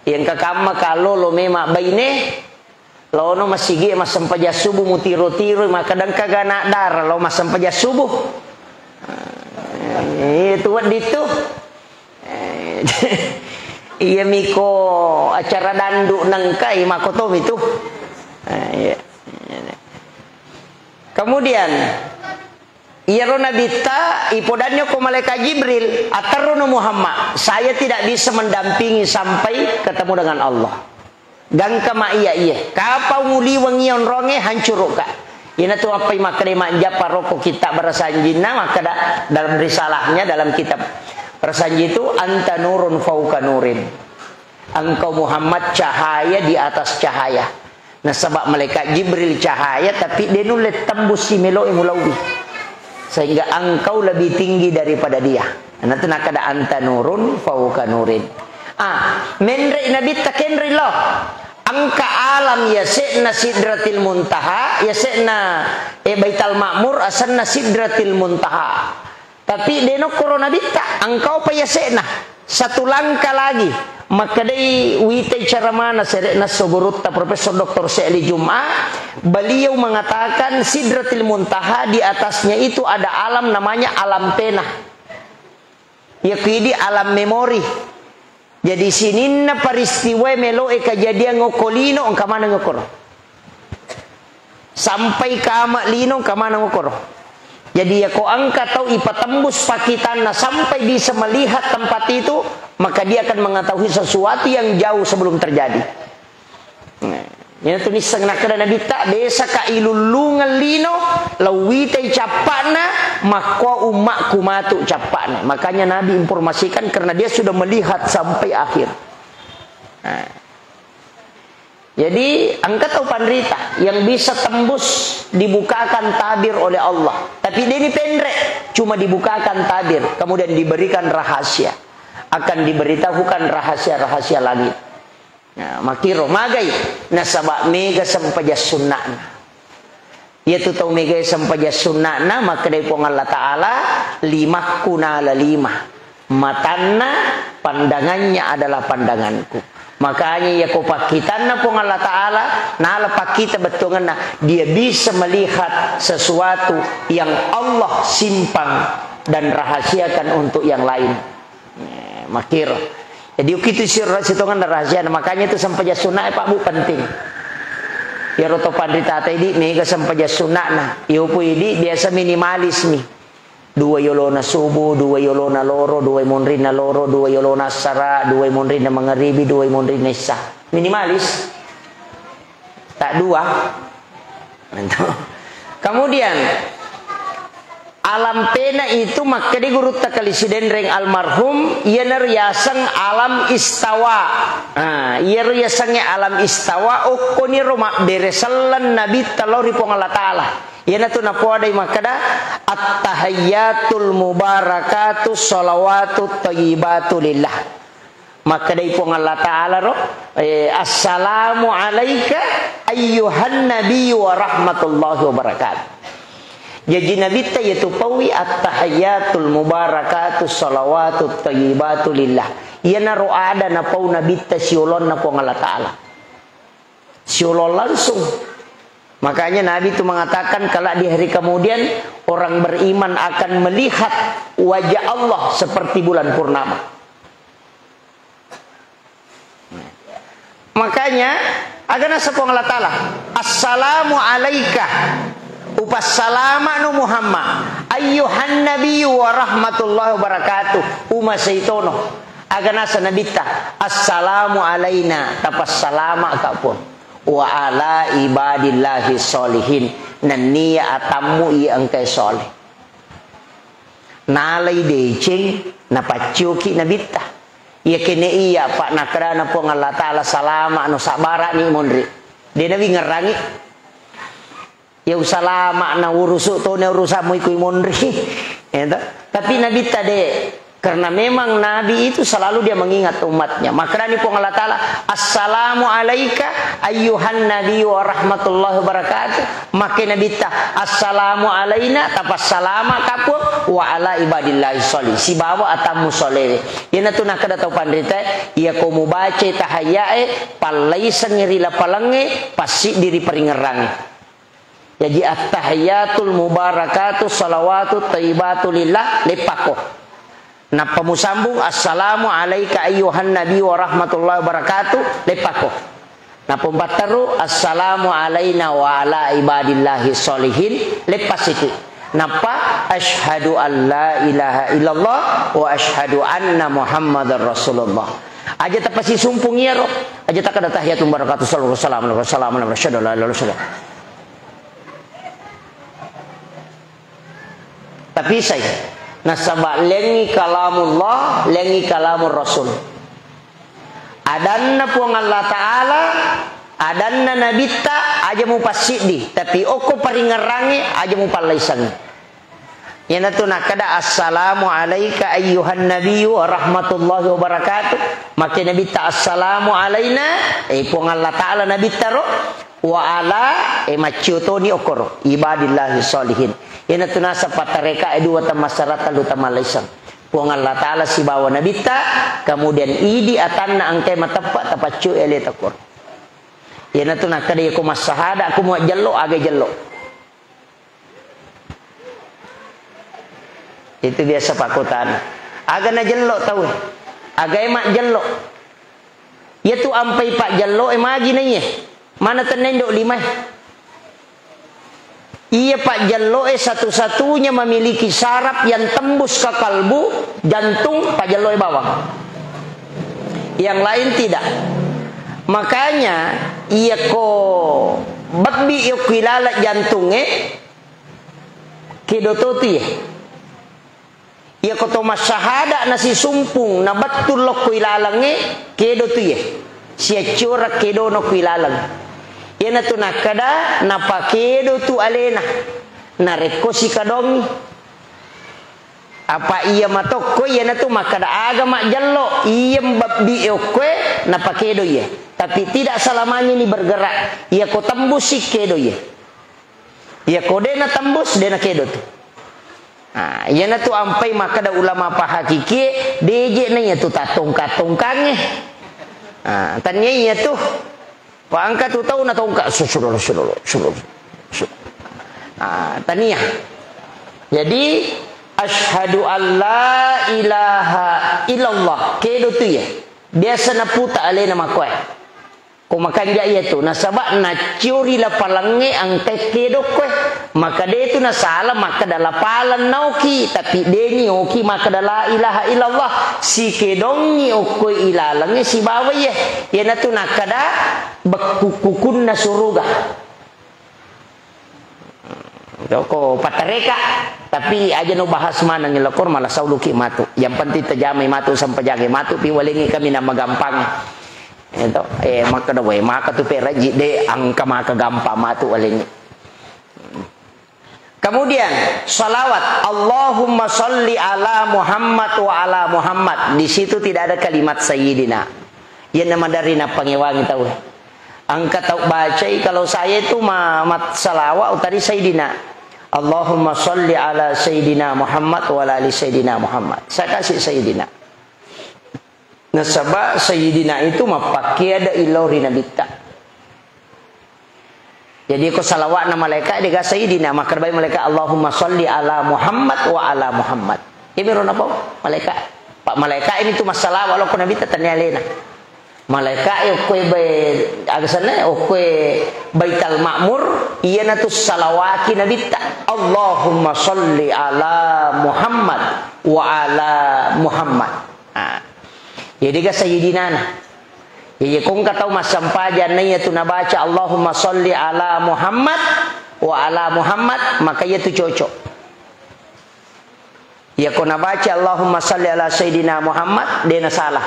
Iya engka kamma kalo lo mema baine, lono masigi massempajang subuh, mutiro-tiro, makkeda engka ga na' dara lo massempajang subuh. Eh, itu wedding tu. Eh, iya miko acara dandu' nengkai, mako tomi tu. Eh, iya. Kemudian, iyaro Nabitta ipodanni ko malaikat Jibril, "Aterrono Muhammad, saya tidak bisa mendampingi sampai ketemu dengan Allah." Gangka ma iya iya. Kapang uliweng iya onrongnge, hancuru'ka. Iyanatu appai makkeda majjappa rokko kitta barasanjinna, makkeda dalam risalahnya, dalam kitab barasanji itu, "Anta nurun fauka nurin." Engkau Muhammad cahaya di atas cahaya. Nasaba malaikat Jibril cahaya, tapi de' nulle tembus si melo'i mulauwi. Sehingga engkau lebih tinggi daripada dia. Natu nakkeda anta nurun fauka nurin. Ah, menre' Nabitta kenre' lo. Engka alam yase'na Sidratil Muntaha, yase'na, eh, Baital Ma'mur, asenna Sidratil Muntaha. Tapi de' nokkoro Nabitta, engkau pa yase'na. Satu langkah lagi. Makkedai witai ceramana sere'na esso gurutta Profesor Doktor Syekh Ali Jum'ah, beliau mengatakan Sidratil Muntaha, di atasnya itu ada alam namanya alam pena. Iya ku idi alam memori. Jadi sininna peristiwa melo'e kejadian okko lino, engka maneng okkoro. Sampai kama' lino, engka maneng okkoro. Jadi iya ko engka tau ipatembus pakitanna sampai bisa melihat tempat itu, maka dia akan mengetahui sesuatu yang jauh sebelum terjadi. Nah, iyanatu nisseng nakkeda Nabitta, "Desaka ilullungeng lino, lauwitai cappa'na, makko ummakku matu cappa'na." Makanya Nabi informasikan karena dia sudah melihat sampai akhir. Nah. Jadi, engka tau panrita yang bisa tembus dibukakan tabir oleh Allah. Tapi de' ni penre', cuma dibukakan tabir, kemudian diberikan rahasia. Akan diberitahukan rahasia-rahasia langit. Nah, makkiro magai nasaba mega sempajang sunna'na. Iyatu tau mega sempajang sunna'na, makkedai Puang Allah Ta'ala, "Limakku nala lima. Matanna, pandangannya adalah pandanganku." Makanya iya ko pakkitanna Puang Allah Ta'ala, nala pakkita bettuangenna, dia bisa melihat sesuatu yang Allah simpan dan rahasiakan untuk yang lain. Eh, makkiro. Jadi, ukitu sirra sitongenna rahasiana. Makanya itu sempajang sunnah, eh, Pak Bu, penting. Iyaro to panritata idi, mega sempajang sunnahna. Iyopu idi, biasa minimalis mi. Dua yolona subuh, dua yolona loro, dua monrinna loro, dua yolona assara, dua monrinna mangaribi, dua monrinna isya. Minimalis. Tak dua. Kemudian, alam pena itu makkeda gurutta Kali Sidenreng almarhum, iyana riaseng alam istawa. Nah, iyaro yasengnge alam istawa, okkoniro mabbere selleng Nabitta lao ri Puang Allah Ta'ala. Iyanatu napoadai makkeda, "At-tahiyyatul mubarakatu shalawatut thayyibatu lillah." Makkedai Puang Allah Ta'ala ro, eh, "Assalamu alaika ayyuhan nabiyyu wa rahmatullahi wa barakatuh." Jaji Nabitta iyatu pauwi, "At-tahiyyatul mubarakatu shalawatut thayyibatu lillah." Iyanaro ada napau Nabitta siolonna Puang Allah Ta'ala. Siolong langsung. Makanya Nabi itu mengatakan, kalau di hari kemudian orang beriman akan melihat wajah Allah seperti bulan purnama. Makanya, aga naseng Puang Allah Ta'ala, "Assalamu alaika." Upassalama'no Muhammad. Ayyuhan nabiyyu wa rahmatullahi wa barakatuh. Umasei tono. Aga nasa nabitta, "Assalamu alaina," tapassalama ka Puang. "Wa ala ibadillahi sholihin." Nennia atammu iya engkae soleh. Nalai deceng, napaccioki nabitta. Iya kene iya, Pak, nakkedana Puang Allah Ta'ala, "Salama no, sabbarani monri." De nawi ngerrangi. Ya usalama na urusu tone urusammu iku monri. Ya toh? Tapi nabitta de, karena memang Nabi itu selalu dia mengingat umatnya. Makkedani Puang Allah Ta'ala, "Assalamu alaika ayyuhan nabi wa rahmatullahi wa barakatuh." Makke nabitta, "Assalamu alaina," tapassalama ka Puang, "wa ala ibadillahi sholih," sibawa atammu solewe. Iyanatu nakkeda tau panritae, iyako mubacai tahayyae, pallaisengngi ri lapalengnge, passiddi ri paringerrangnge. Jaji, "Attahiyatul mubarakatu salawatu thayyibatu lillah," leppakko. Nappa musambung, "Assalamu alaika ayyuhan nabi wa rahmatullahi wa barakatuh," leppakko. Nappa umpatteru, "Assalamu alaina wa ala ibadillahi sholihin," leppassiki. Nappa, "Asyhadu an la ilaha illallah wa asyhadu anna Muhammadar Rasulullah." Aja tapasisumpung iyaro, aja takkeda, "Tahiyatul mubarakatu salawatu wassalamu ala rasulillah, asyhadu an la ilaha illallah." Tapi sai, nasaba lengngi kalamullah, lengngi kalamur rasul. Adanna Puang Allah Ta'ala, adanna nabitta, aja mupassiddi, tapi okko paringerrangnge, aja mupallaisengngi. Iyanatu nakkeda, "Assalamu alaika ayyuhan nabiyyu wa rahmatullahi wa barakatuh." Makke nabitta, "Assalamu alaina," eh, Puang Allah Ta'ala nabittaro, "wa ala," eh, maccio toni okkoro, "ibadillahi sholihin." Iyanatu naseng pattareka e dua tamassara tellu tamallaiseng. Puang Allah Ta'ala sibawa nabitta, kemudian idi atanna engkai mateppa tapaccio ele takkoro. Iyanatu nakkeda, "Iyako massahada, aku muajjello, aga jello." Itu biasa pakkutana. Aga najello tauwe? Agae majjello? Iyatu ampai pajjelloe magi naiye? Mana tenna indo limae? Iya pajjelloe satu-satunya memiliki saraf yang tembus ke kalbu, jantung, pajjelloe bawang. Yang lain tidak. Makanya, iyako babbi yokki laleng jantungnge, kedo to tu ye. Iyako to massahada nasisumpung, nabettu lokko ilalengnge, kedo tu ye. Siacciora kedono ku ilaleng. Iyanatu nakkeda, napakedo tu alena. Narekko sikadongi. Apa iya matokko, iyanatu makkeda aga majjello, iya mbabbi okkoe, napakedo iye. Tapi tidak selamanya ini bergerak. Iyako tembusi kedo iye. Iyako de natembus, de nakedo tu. Nah, iyanatu ampai makkeda ulama pahakikie, deje na iyatu tattongka-tongkangnge. Nah, tania iyatu. Paangka tu tau natongka, su-, su-, su-, su-, su-, su-, su-, nah, tania. Jadi, asyhadu an la ilaha illallah. Kedo tu ya. Biasa naputa alena makkoe. Ko makanja iyatu, nasaba naccio ri lapalengnge engkai kedo okkoe. Maka de tu nasala makkeda lapaleng naoki, tapi deni oki makkeda la ilaha illallah. Sikedongi okkoe ilalengnge sibawa iye. Iyanatu nakkeda bekku-, kukunna suruga. Joko pattareka, tapi aja no bahas maneng lokor malah sauluki matu. Yang penting tajamai matu, sampajagai matu, pi walengi kami nama gampang. Itu, eh, makkeda wae, maka tu peraji de angka maka gampang matu walengi. Kemudian, salawat, "Allahumma salli ala Muhammad wa ala Muhammad." Di situ tidak ada kalimat Sayyidina. Iya nama dari napangewangi tau. Engka tau bacai, kalau saya itu ma-, mat-, salawat utari Sayyidina. "Allahumma salli ala Sayyidina Muhammad wa ala ali Sayyidina Muhammad." Saya kasih Sayyidina. Nasaba Sayyidina itu mappakkeda illau ri Nabitta. Jadi ko salawatna malaika dega Sayyidina, makkeda bai malaika, "Allahumma salli ala Muhammad wa ala Muhammad." Iyamiro napau malaika. Pak malaika ini tu massalawa lokko Nabitta tania alena. Malaeka'e okkoe bai-, aga senna, okkoe Baital Ma'mur, iyanatu salawaki Nabitta. Allahumma sholli ala Muhammad wa ala Muhammad. Ah. Jadi ga sayyidinana. Jadi kongka tau massampajang na iyatu nabaca Allahumma sholli ala Muhammad wa ala Muhammad, maka iyatu cocok. Iyako nabaca Allahumma shalli ala Sayyidina Muhammad, de nasalah.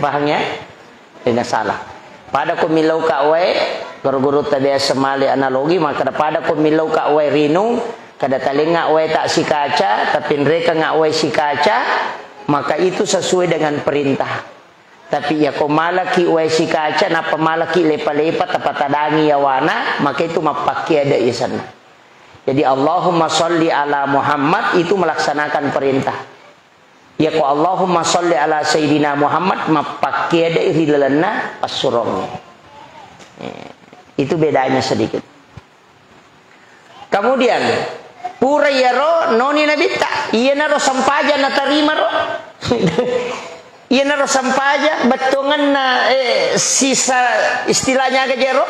Paham ya? De nasalah. Pada ko millau ka wae, guru-guru ta biasa male analogi, maka pada ko millau ka wae rinung, kada talenga wae ta sikaca, tapi nreka nga wae sikaca, maka itu sesuai dengan perintah. Tapi iyako malaki wae sikaca, nappa malaki lepa-lepa, tapatadangi yawana, maka itu mappakkeda isanna. Jadi, Allahumma sholli ala Muhammad itu melaksanakan perintah. Iyako Allahumma sholli ala Sayyidina Muhammad, mappakkeda ri lalenna passurongnge. Eh, itu bedanya sedikit. Kemudian, pura iyaro noni Nabitta, iyanaro sempajang natarima ro. Iyanaro sempajang, bettuangenna, eh, sisa, istilahnya aga jero,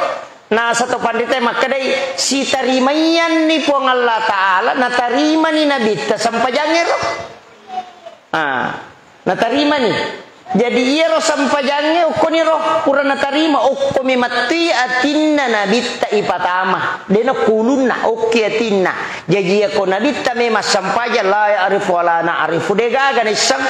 na sato panrita makkedai, sitarimaiyanni Puang Allah Ta'ala, natarimani Nabitta sempajangnge ro. Ah, natarimani. Jadi, iyaro sempajangnge okkoniro pura natarima, okko memettui atinna Nabitta ipatama. Dena kulunna, okke atinna. Jaji, iyako Nabitta memang sempajang, la ya'rifu wa la na'rifu. Degaga naisseng.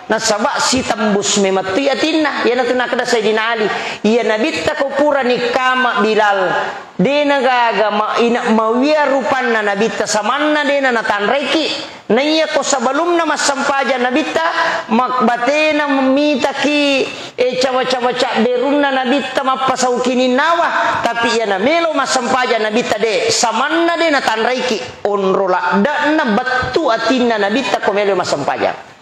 Nasaba sitembus memettui atinna. Iyanatu nakkeda Sayyidina Ali, iya Nabitta ko pura nikkama Bilal. Dena gaga ma-, ina-, mawia rupanna Nabitta, samanna dena natanraiki. Naiya ko sebelumna massempajang Nabitta, mak-, batena mitaki, eh, cawa-cawa cabberunna Nabitta mappasau kininnawa, tapi iya namelo massempajang Nabitta de, samanna de natanraiki, onro ladde'na bettu atinna Nabitta ko melo massempajang.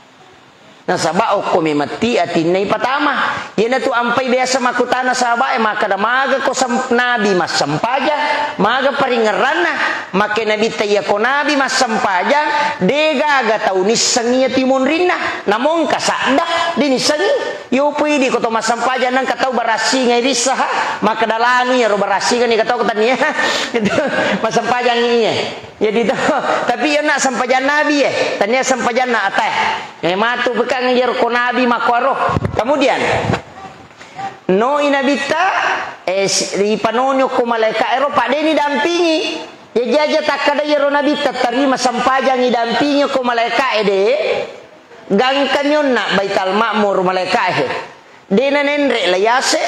Nasaba okko memetti atinna ipatama. Iyanatu ampai biasa makkutana sahabae, makkeda, "Maga ko sem-, nabi massempajang? Maga paringerranna?" Makke Nabitta, "Iyako nabi massempajang, degaga tau nissengngi iya timonrinna. Namongka sadda, dinissengngi. Yopo idi ko to massempajang nengka tau barassingai rissaha, makkeda lanu iyaro barassinga ni katau ko tania." Itu massempajang iye. Jadi to, tapi iya na sempajang nabi e, tania sempajanna atae. Eh, matu pekang iyaro ko nabi makkuaro. Kemudian, noi Nabitta, eh, si-, ipanonyo ko malaeka ero, padeni dampingi. Jaji aja takkada iyaro Nabitta tarima sempajang idampingi ko malaeka e de. Gangkani onna Baital Ma'mur malaeka e. Dena nenre la yase,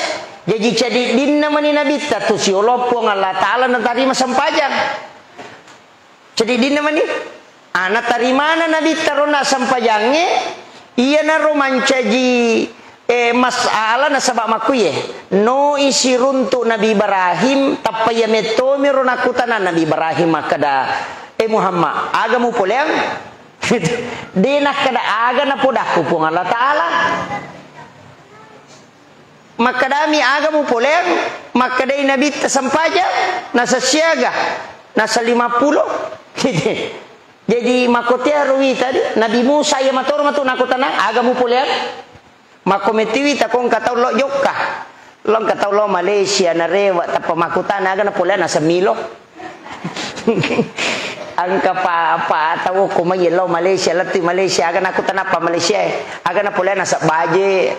jaji cadiddinna mani Nabitta tu siolo Puang Allah Ta'ala natarima sempajang. Cadiddinna mani, ah, natarimana Nabitta rona sempajangnge, iyanaro mancaji, eh, masalah nasaba makkuye, noi siruntu Nabi Ibrahim, tappa iya mettomi ro nakkutana Nabi Ibrahim makkeda, "Eh Muhammad, aga mupoleang?" De nakkeda aga napodakku Puang Allah Ta'ala. Makkedami, "Aga mupoleang?" Makkedai Nabitta, "Sempajang." Nasa siaga? Nasa lima pulo. Jadi, makkotiaro wita di Nabi Musa, iya matoro matu nakutana, "Aga mupoleang?" Makko metiwi takongka tau lo jokka. Lo engka tau lo Malaysia, narewa, tappa makutana, "Aga napoleang?" Nasa milo. Engka pa, pa tau ko mai lo Malaysia, lettu Malaysia, aga nakutana pa Malaysia, eh. Aga napoleang? Nasa baje.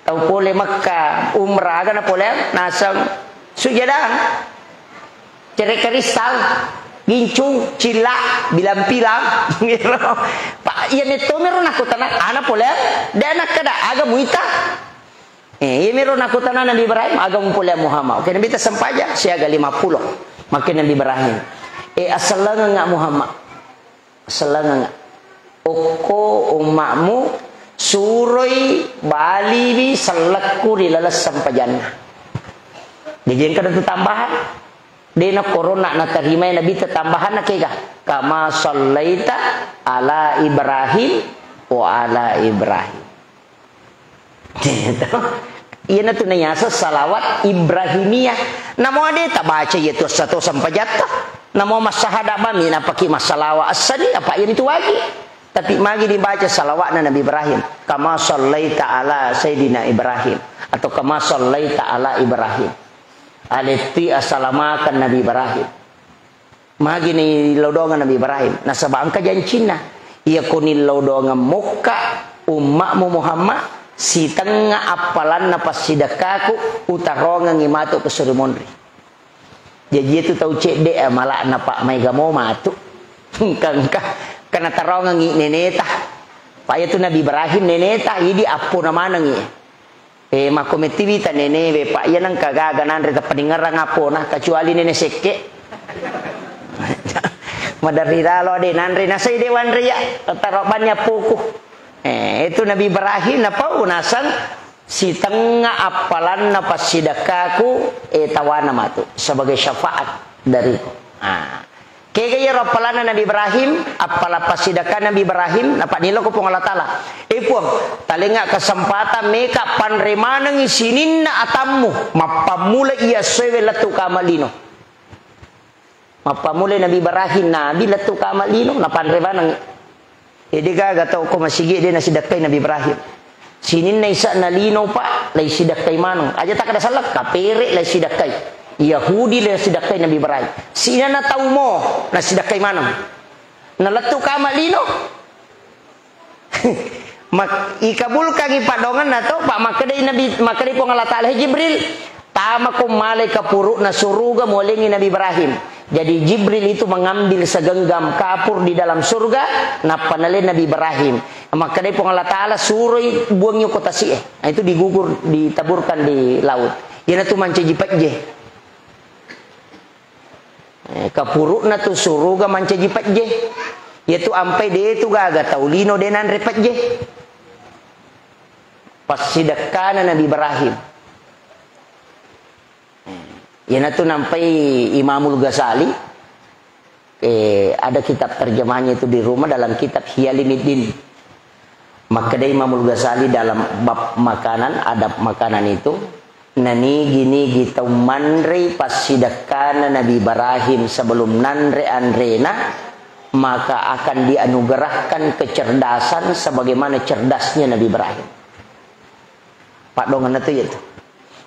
Tau pole Mekka, umrah, aga napoleang? Naseng sujadang. Cere kristal, gincung, cilla, bilang-pilang. Pa, iya metto mero nakutana, ana poleang, de nakkeda, aga muita? Eh, iya mero nakutana Nabi Ibrahim, aga mupoleang Muhammad? Oke, Nabitta sempajang, siaga lima pulo. Makke Nabi Ibrahim. Eh, asellengengnga Muhammad. Sellengengnga. Okko umma'mu, suroi baliwi sellekku ri laleng sempajanna. Jaji engka tu tambahan. Dena korona natarimai Nabitta tambahanna kega. Kama sallaita ala Ibrahim wa ala Ibrahim. Iyanatu nayaseng salawat Ibrahimiyah. Namo ade tabaca iyatu essa to sempajatta. Namo massahada bami napaki massalawa essani, apa iyanitu wajib. Tapi magi dibaca salawatna Nabi Ibrahim, "Kama sallaita ala Sayyidina Ibrahim," atau "Kama sallaita ala Ibrahim." Aletti asalamakeng Nabi Ibrahim. Magi ni lao doangeng Nabi Ibrahim. Nasaba engka jancinna. Iya koni lao doangeng mokka umma'mu Muhammad, sitengnga appalanna passidekkaku, utarongengi matu ke suri monri. Jaji itu tau cedde, eh, mala'na, Pak, maega mo matu. Engka, engka. Karena tarongengi neneta. Pak, iya tu Nabi Ibrahim neneta, idi appona manengi. Eh, makko mettiwita nenewe, Pak, iya nengka gaga nanre tappaningerang appona, kecuali nene sekke. Maderri lalo de nanre, nasai de wanre ya, taro banni appoku. Eh, itu Nabi Ibrahim napau nasang sitengnga appalanna passidekkaku, eh, tawana matu sebagai syafaat dariku. Ah. Kega iyaro appalanna Nabi Ibrahim, appala passidekka Nabi Ibrahim, napa'ni lao ko Puang Allah Taala. Eh Puang, talengnga kesempatan meka panre manengi sininna atammu, mappammula iya essoewe lettu kama lino. Mappammulai Nabi Ibrahim, Nabi lettu kama lino, napanre maneng. Eh, de gaga tau ko masigi de nasidekkai Nabi Ibrahim. Sininna isa'na lino, Pak, lai sidekkai maneng. Aja takkeda selleng, kapere lai sidekkai. Yahudi lai sidekkai Nabi Ibrahim. Sininna tau mo nasidekkai maneng. Nalettu kama lino. Mak-, ikabulkangi paddoangenna to, Pak, makkedai Nabi, makkedai Puang Allah Taala, "He Jibril, tamako malai kapuru'na suruga mualengi Nabi Ibrahim." Jadi Jibril itu mengambil segenggam kapur di dalam surga, nappa nalai Nabi Ibrahim. Makkedai Puang Allah Taala, "Suroi buangi ko tasi'e." Nah, itu digugur, ditaburkan di laut. Iyanatu mancaji pejje. Eh, kapuru'na tu suruga mancaji pejje. Iyatu ampai de tu gaga tau lino de nanre pejje. Passidekkana Nabi Ibrahim. Eh, iyanatu nampai Imamul Ghazali, eh, ada kitab terjemahnya itu di rumah dalam kitab Hiyalimuddin. Makkedai Imamul Ghazali dalam bab makanan, adab makanan itu, nanigi-nigi tau manrei passidekkana Nabi Ibrahim sebelum nanre anrena, maka akan dianugerahkan kecerdasan sebagaimana cerdasnya Nabi Ibrahim. Paddoangenna tu iyatu.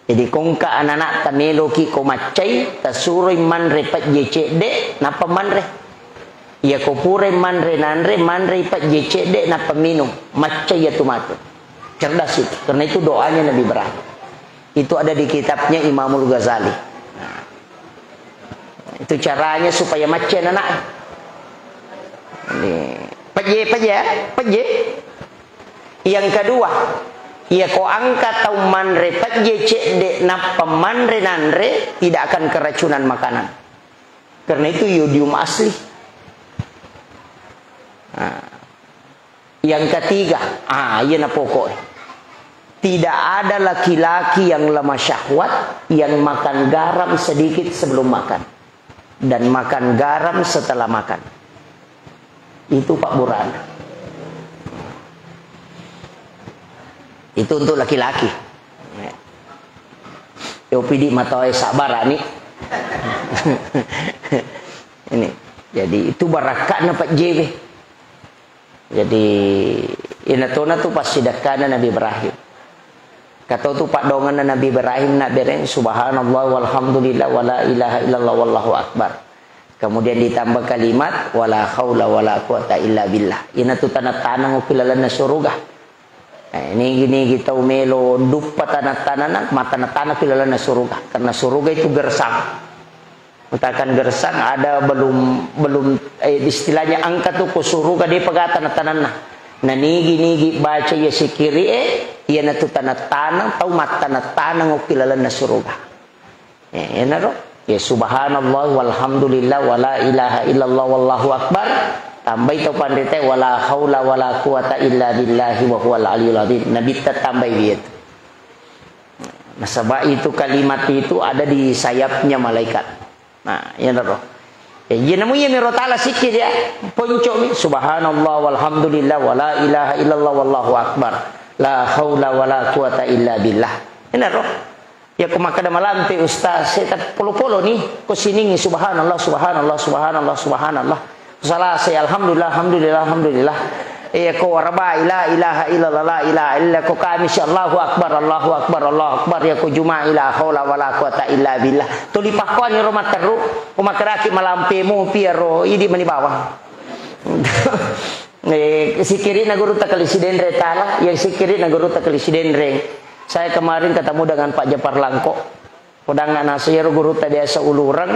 Jadi, ko engka anana'ta meloki ko maccai, tasuroi manre pejje cedde, nappa manre. Iya ko purai manre nanre, manrei pejje cedde, nappa minum. Maccai iyatu matu. Cerdas itu. Karena itu doanya Nabi Ibrahim. Itu ada di kitabnya Imamul Ghazali. Nah. Itu caranya supaya macca anak. Ini pejje, pejje, ya, pejje. Yang kedua, iya ko engka tau manre pejje cedde nappa manre nanre, tidak akan keracunan makanan. Karena itu yodium asli. Nah. Yang ketiga, ah, iya na pokok. Tidak ada laki-laki yang lemah syahwat yang makan garam sedikit sebelum makan dan makan garam setelah makan. Itu Pak Burhan. Itu untuk laki-laki. Yo pidi matoe sabar ani. Ini. Jadi itu barakatna Pak J W. Jadi, ina tona tu passidakkana Nabi Ibrahim. Kato tu paddoangenna Nabi Ibrahim nabbereng, "Subhanallah walhamdulillah wala ilaha illallah wallahu akbar." Kemudian ditambah kalimat, "Wala haula wala quwata illa billah." Ina tu tanah-tanah ki lalenna suruga. Eh, nigi-nigi tau melo duppa tanah-tanah, mata tanah-tanah ki lalenna suruga. Karena suruga itu gersang. Utakan gersang ada belum, belum, eh, istilahnya engka tu ko suruga de pegata na tananna. Na nigi-nigi baca iya sikiri e, iya natu tanah-tanah, tau mattanah-tanah ngokki lalenna suruga. Eh, enaro. Ya subhanallah walhamdulillah wala ilaha illallah wallahu akbar. Tambai tau panrita wala haula wala quwata illa billahi wa huwal aliyul azim. Nabi ta tambai dia tu. Nasaba itu kalimat itu ada di sayapnya malaikat. Nah, iya naro. Ya, iya namu iya miro tala sikki dia. Ponco mi, subhanallah walhamdulillah wala ilaha illallah wallahu akbar. La haula wala quwata illa billah. Iya naro. Ya ko makkeda malampe ustaz, saya tak polo-polo ni. Ko siningi subhanallah, subhanallah, subhanallah, subhanallah. Salasa alhamdulillah, alhamdulillah, alhamdulillah. Iya ko warabai, la ilaha illallah, la ilaha illa, ko Kamis, Allahu Akbar, Allahu Akbar, Allahu Akbar, iya ko Juma'i, la haula wala quwata illa billah. Tuli pakkoani ro matteru, ko makkedaki malampe mopi iyaro, idi mani bawang. Eh, sikkiri'na gurutta Kali Sidenreng tala, iya sikkiri'na gurutta Kali Sidenreng. Saya kemarin ketemu dengan Pak Japar Langko. Podangnga naseng iyaro gurutta biasa ulureng,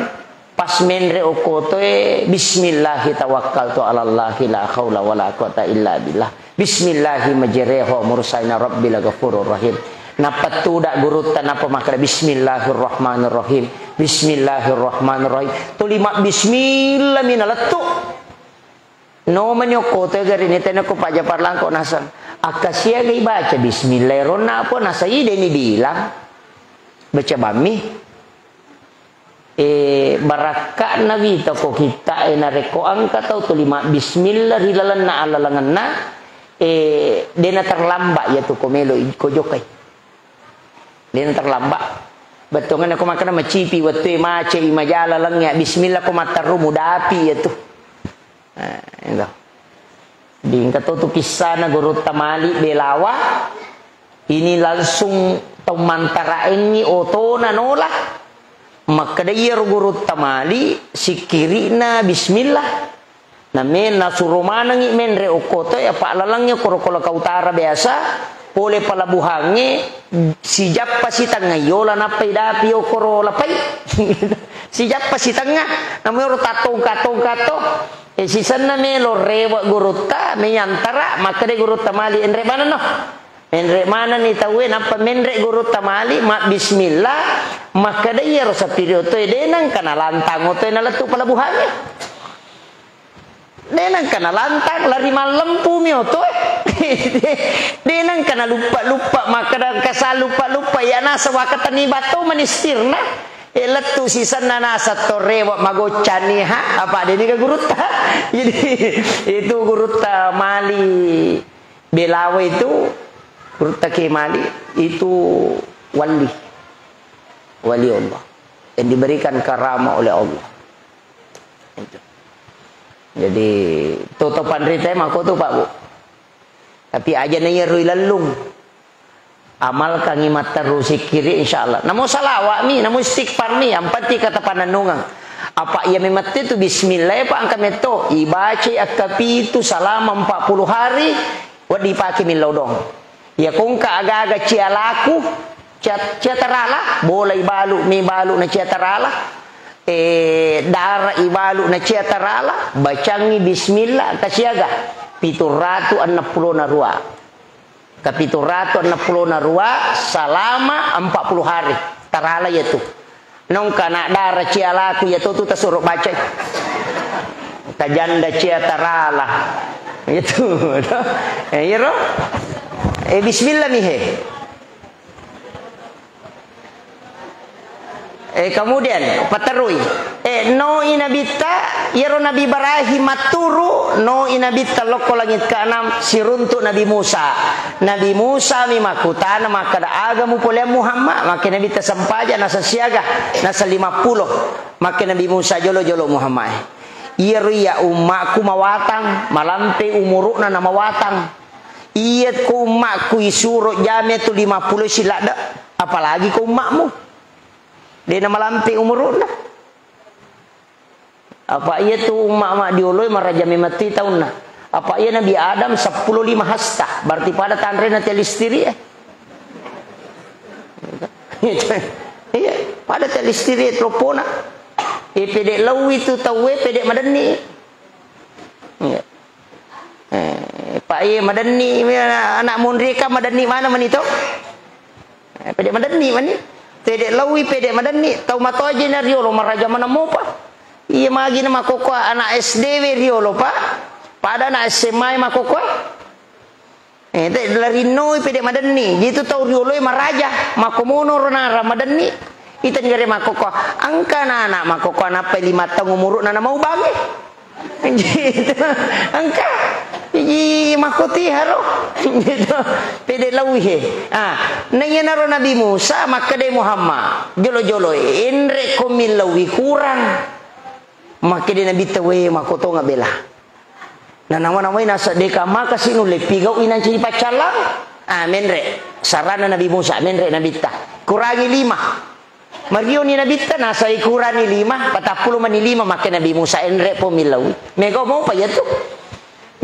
pas menre okkotoe, "Bismillahi tawakkaltu alallahi la haula wala quwata illa billah. Bismillahi majreha wa mursaha inna rabbi laghafurur rahim." Nappa tuda gurutta, nappa makkeda, "Bismillahirrahmanirrahim. Bismillahirrahmanirrahim." Tuli mabbismillah mi nalettu. No mani okko to gari ni tena ko Pak Japar Langko naseng. Akka siaga ibaca bismillah ronna apa naseng, ide ni bilang. Baca bammi. Eh, barakka'na wita ko kitta e narekko engka tau tuli mabbismillah ri lalenna allalengenna, eh, dena terlambat iya tu ko melo i-, ko jokai. Dena terlambat. Bettuanna ko makkeda macipi wettu e macai majala lengnge bismillah ko matteru mudapi iya tu. Eh, itu. Di engka to tu kissana Gurutta Malik Belawa. Ini langsung tau mantaraengngi otona nola. Makkeda iyaro Gurutta Malik sikkiri'na bismillah. Name nasuro manengngi menre okkoto e, apa lalengnge koro Kolaka Utara biasa, pole pelabuhangnge, sijappa sitengnga yola nappa idapi okoro lapai. Sijappa sitengnga, namo ero tattongka-tongka to. E, sisenna melo rewe Gurutta, meyantara, makkeda Gurutta Malik, enre manenno. Menre manenni tauwe, nappa menre Gurutta Malik, mabbismillah, makkeda iyaro sapiri otoe, de nengka nalantang otoe nalettu pelabuhangnge. De nengka nalantang, lari mallempu mi otoe. De nengka naluppa-luppa, makkeda engka saluppa-luppa, iya naseng wakatenni batto manistirna. E, lettu sisenna naseng to rewe magoccanni, ha? Apa de niga Gurutta? Jadi, itu Gurutta Malik Belawa itu, Gurutta Kiai Malik itu wali. Wali Allah. Yang diberikan karamah oleh Allah. Itu. Jadi, to, to panrita mako tu, Pak, Bu. Tapi aja na iya rui lellung. Amalkangngi matteru sikkiri, insyaallah. Namo salawa'mi, namo istighfarmi, yang penting kata panennungeng. Apa iya memette tu bismillah, Pak, engka metto. Ibacai akka pitu salama empat puluh hari, wedding ipake millau dong. Iya kongka aga-aga cialaku, cia-, ciatarala, bola ibalu, mi balu na ciatarala, eh, dara ibalu na ciatarala, bacangngi bismillah, kasiaga? Pitu ratu enneng pulo na rua. Kapitu ratu enneng pulo na rua salama empat puluh hari. Tarala iya tu. Nongka na dara cialaku iya tu, tu tasuro bacai. Tajanda cia tarala. Itu. Eh, iyaro. Eh, bismillah mi he. Eh, kemudian, paterui. Eh, no i nabitta, iyaro Nabi Ibrahim matturu, no i nabitta lokko langit keenam, siruntuk Nabi Musa. Nabi Musa mi makkutana makkeda, "Aga mupoleang Muhammad?" Makke nabitta sempajang, naseng siaga, naseng lima pulo. Makke Nabi Musa, "Jolo-jolo Muhammad. Iyaro iya ummakku mawatang, malampe umuru'na na mawatang. Iya ko ummakku isuro jame tu lima pulo siladde, apalagi ko ummakmu." De namalampe umuru'na. Apa iya tu umma maddioloi maraja memettui taunna. Apa iya Nabi Adam seppulo lima hasta, berarti pada tanrena telistiri e. Iya, pada telistiri e teloppona. E, pede laui tu tauwe, pede madenni. Iya. Eh, Pak, iya, madenni, anak, anak monri kan madenni mana mani to? Eh, pede madenni mani. Pede laui, pede madenni. Tau matoaje na riolo, maraja mana mopa. Iya, magi na makkokkoe anak S D we riolo, Pak. Pada anak S M A makkokkoe. Eh, te, larinnoi pede madenni. Jitu tau rioloi maraja. Makkomono ro nara madenni. Ita nigare makkokkoe. Engka anak-anak makkokkoe nappai lima taung umuru'na namau bangnge. Gitu. Engka. Iji makkotiharo. Gitu. Pede lauihe. Ah, naiyanaro Nabi Musa makkeda Muhammad, "Jolo-jolo, enre ko millauwi kurang." Makkeda Nabitta, "We, makkotonga bela." Nanawa-nawai naseng deka maka sinulle pigau'i nancaji paccallang. Ah, menre. Sarana Nabi Musa, menre Nabitta. Kurangi lima. Marioni Nabitta, nasai kurani lima, patappulo mani lima, makke Nabi Musa, enre po millaui. Mega mopa iyatu.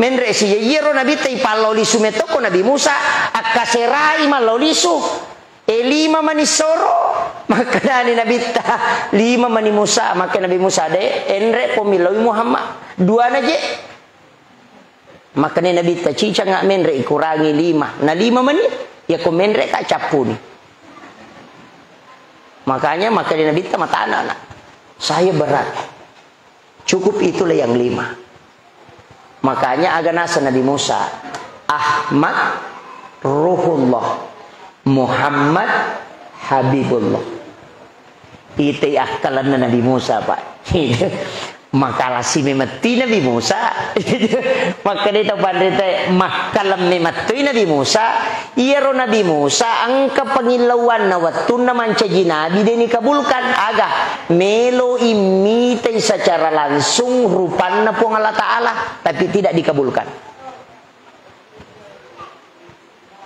Menre si iyaro Nabitta ipallau lisu metto ko Nabi Musa, akkaserai mallau lisu. E, lima mani soro, makkedani Nabitta, lima mani Musa, makke Nabi Musa, de, enre po millaui Muhammad. Duana je. Makkeda Nabitta, "Cicanga menre, ikurangi lima." Na lima mani, yako menre ka cappuni. Makanya makkeda Nabitta matana, nak. Saya berat. Cukup itulah yang lima. Makanya aga naseng Nabi Musa, "Ahmad Ruhullah, Muhammad Habibullah." Itai akkalenna Nabi Musa, Pak. Makalasi memetti Nabi Musa. Makkeda tau panrita, makkaleng memettoi Nabi Musa. Iyaro Nabi Musa engka pangillauanna wettunna mancaji nabi, de nikabulkan. Aga? Melo immitai secara langsung rupanna Puang Allah Ta'ala, tapi tidak dikabulkan.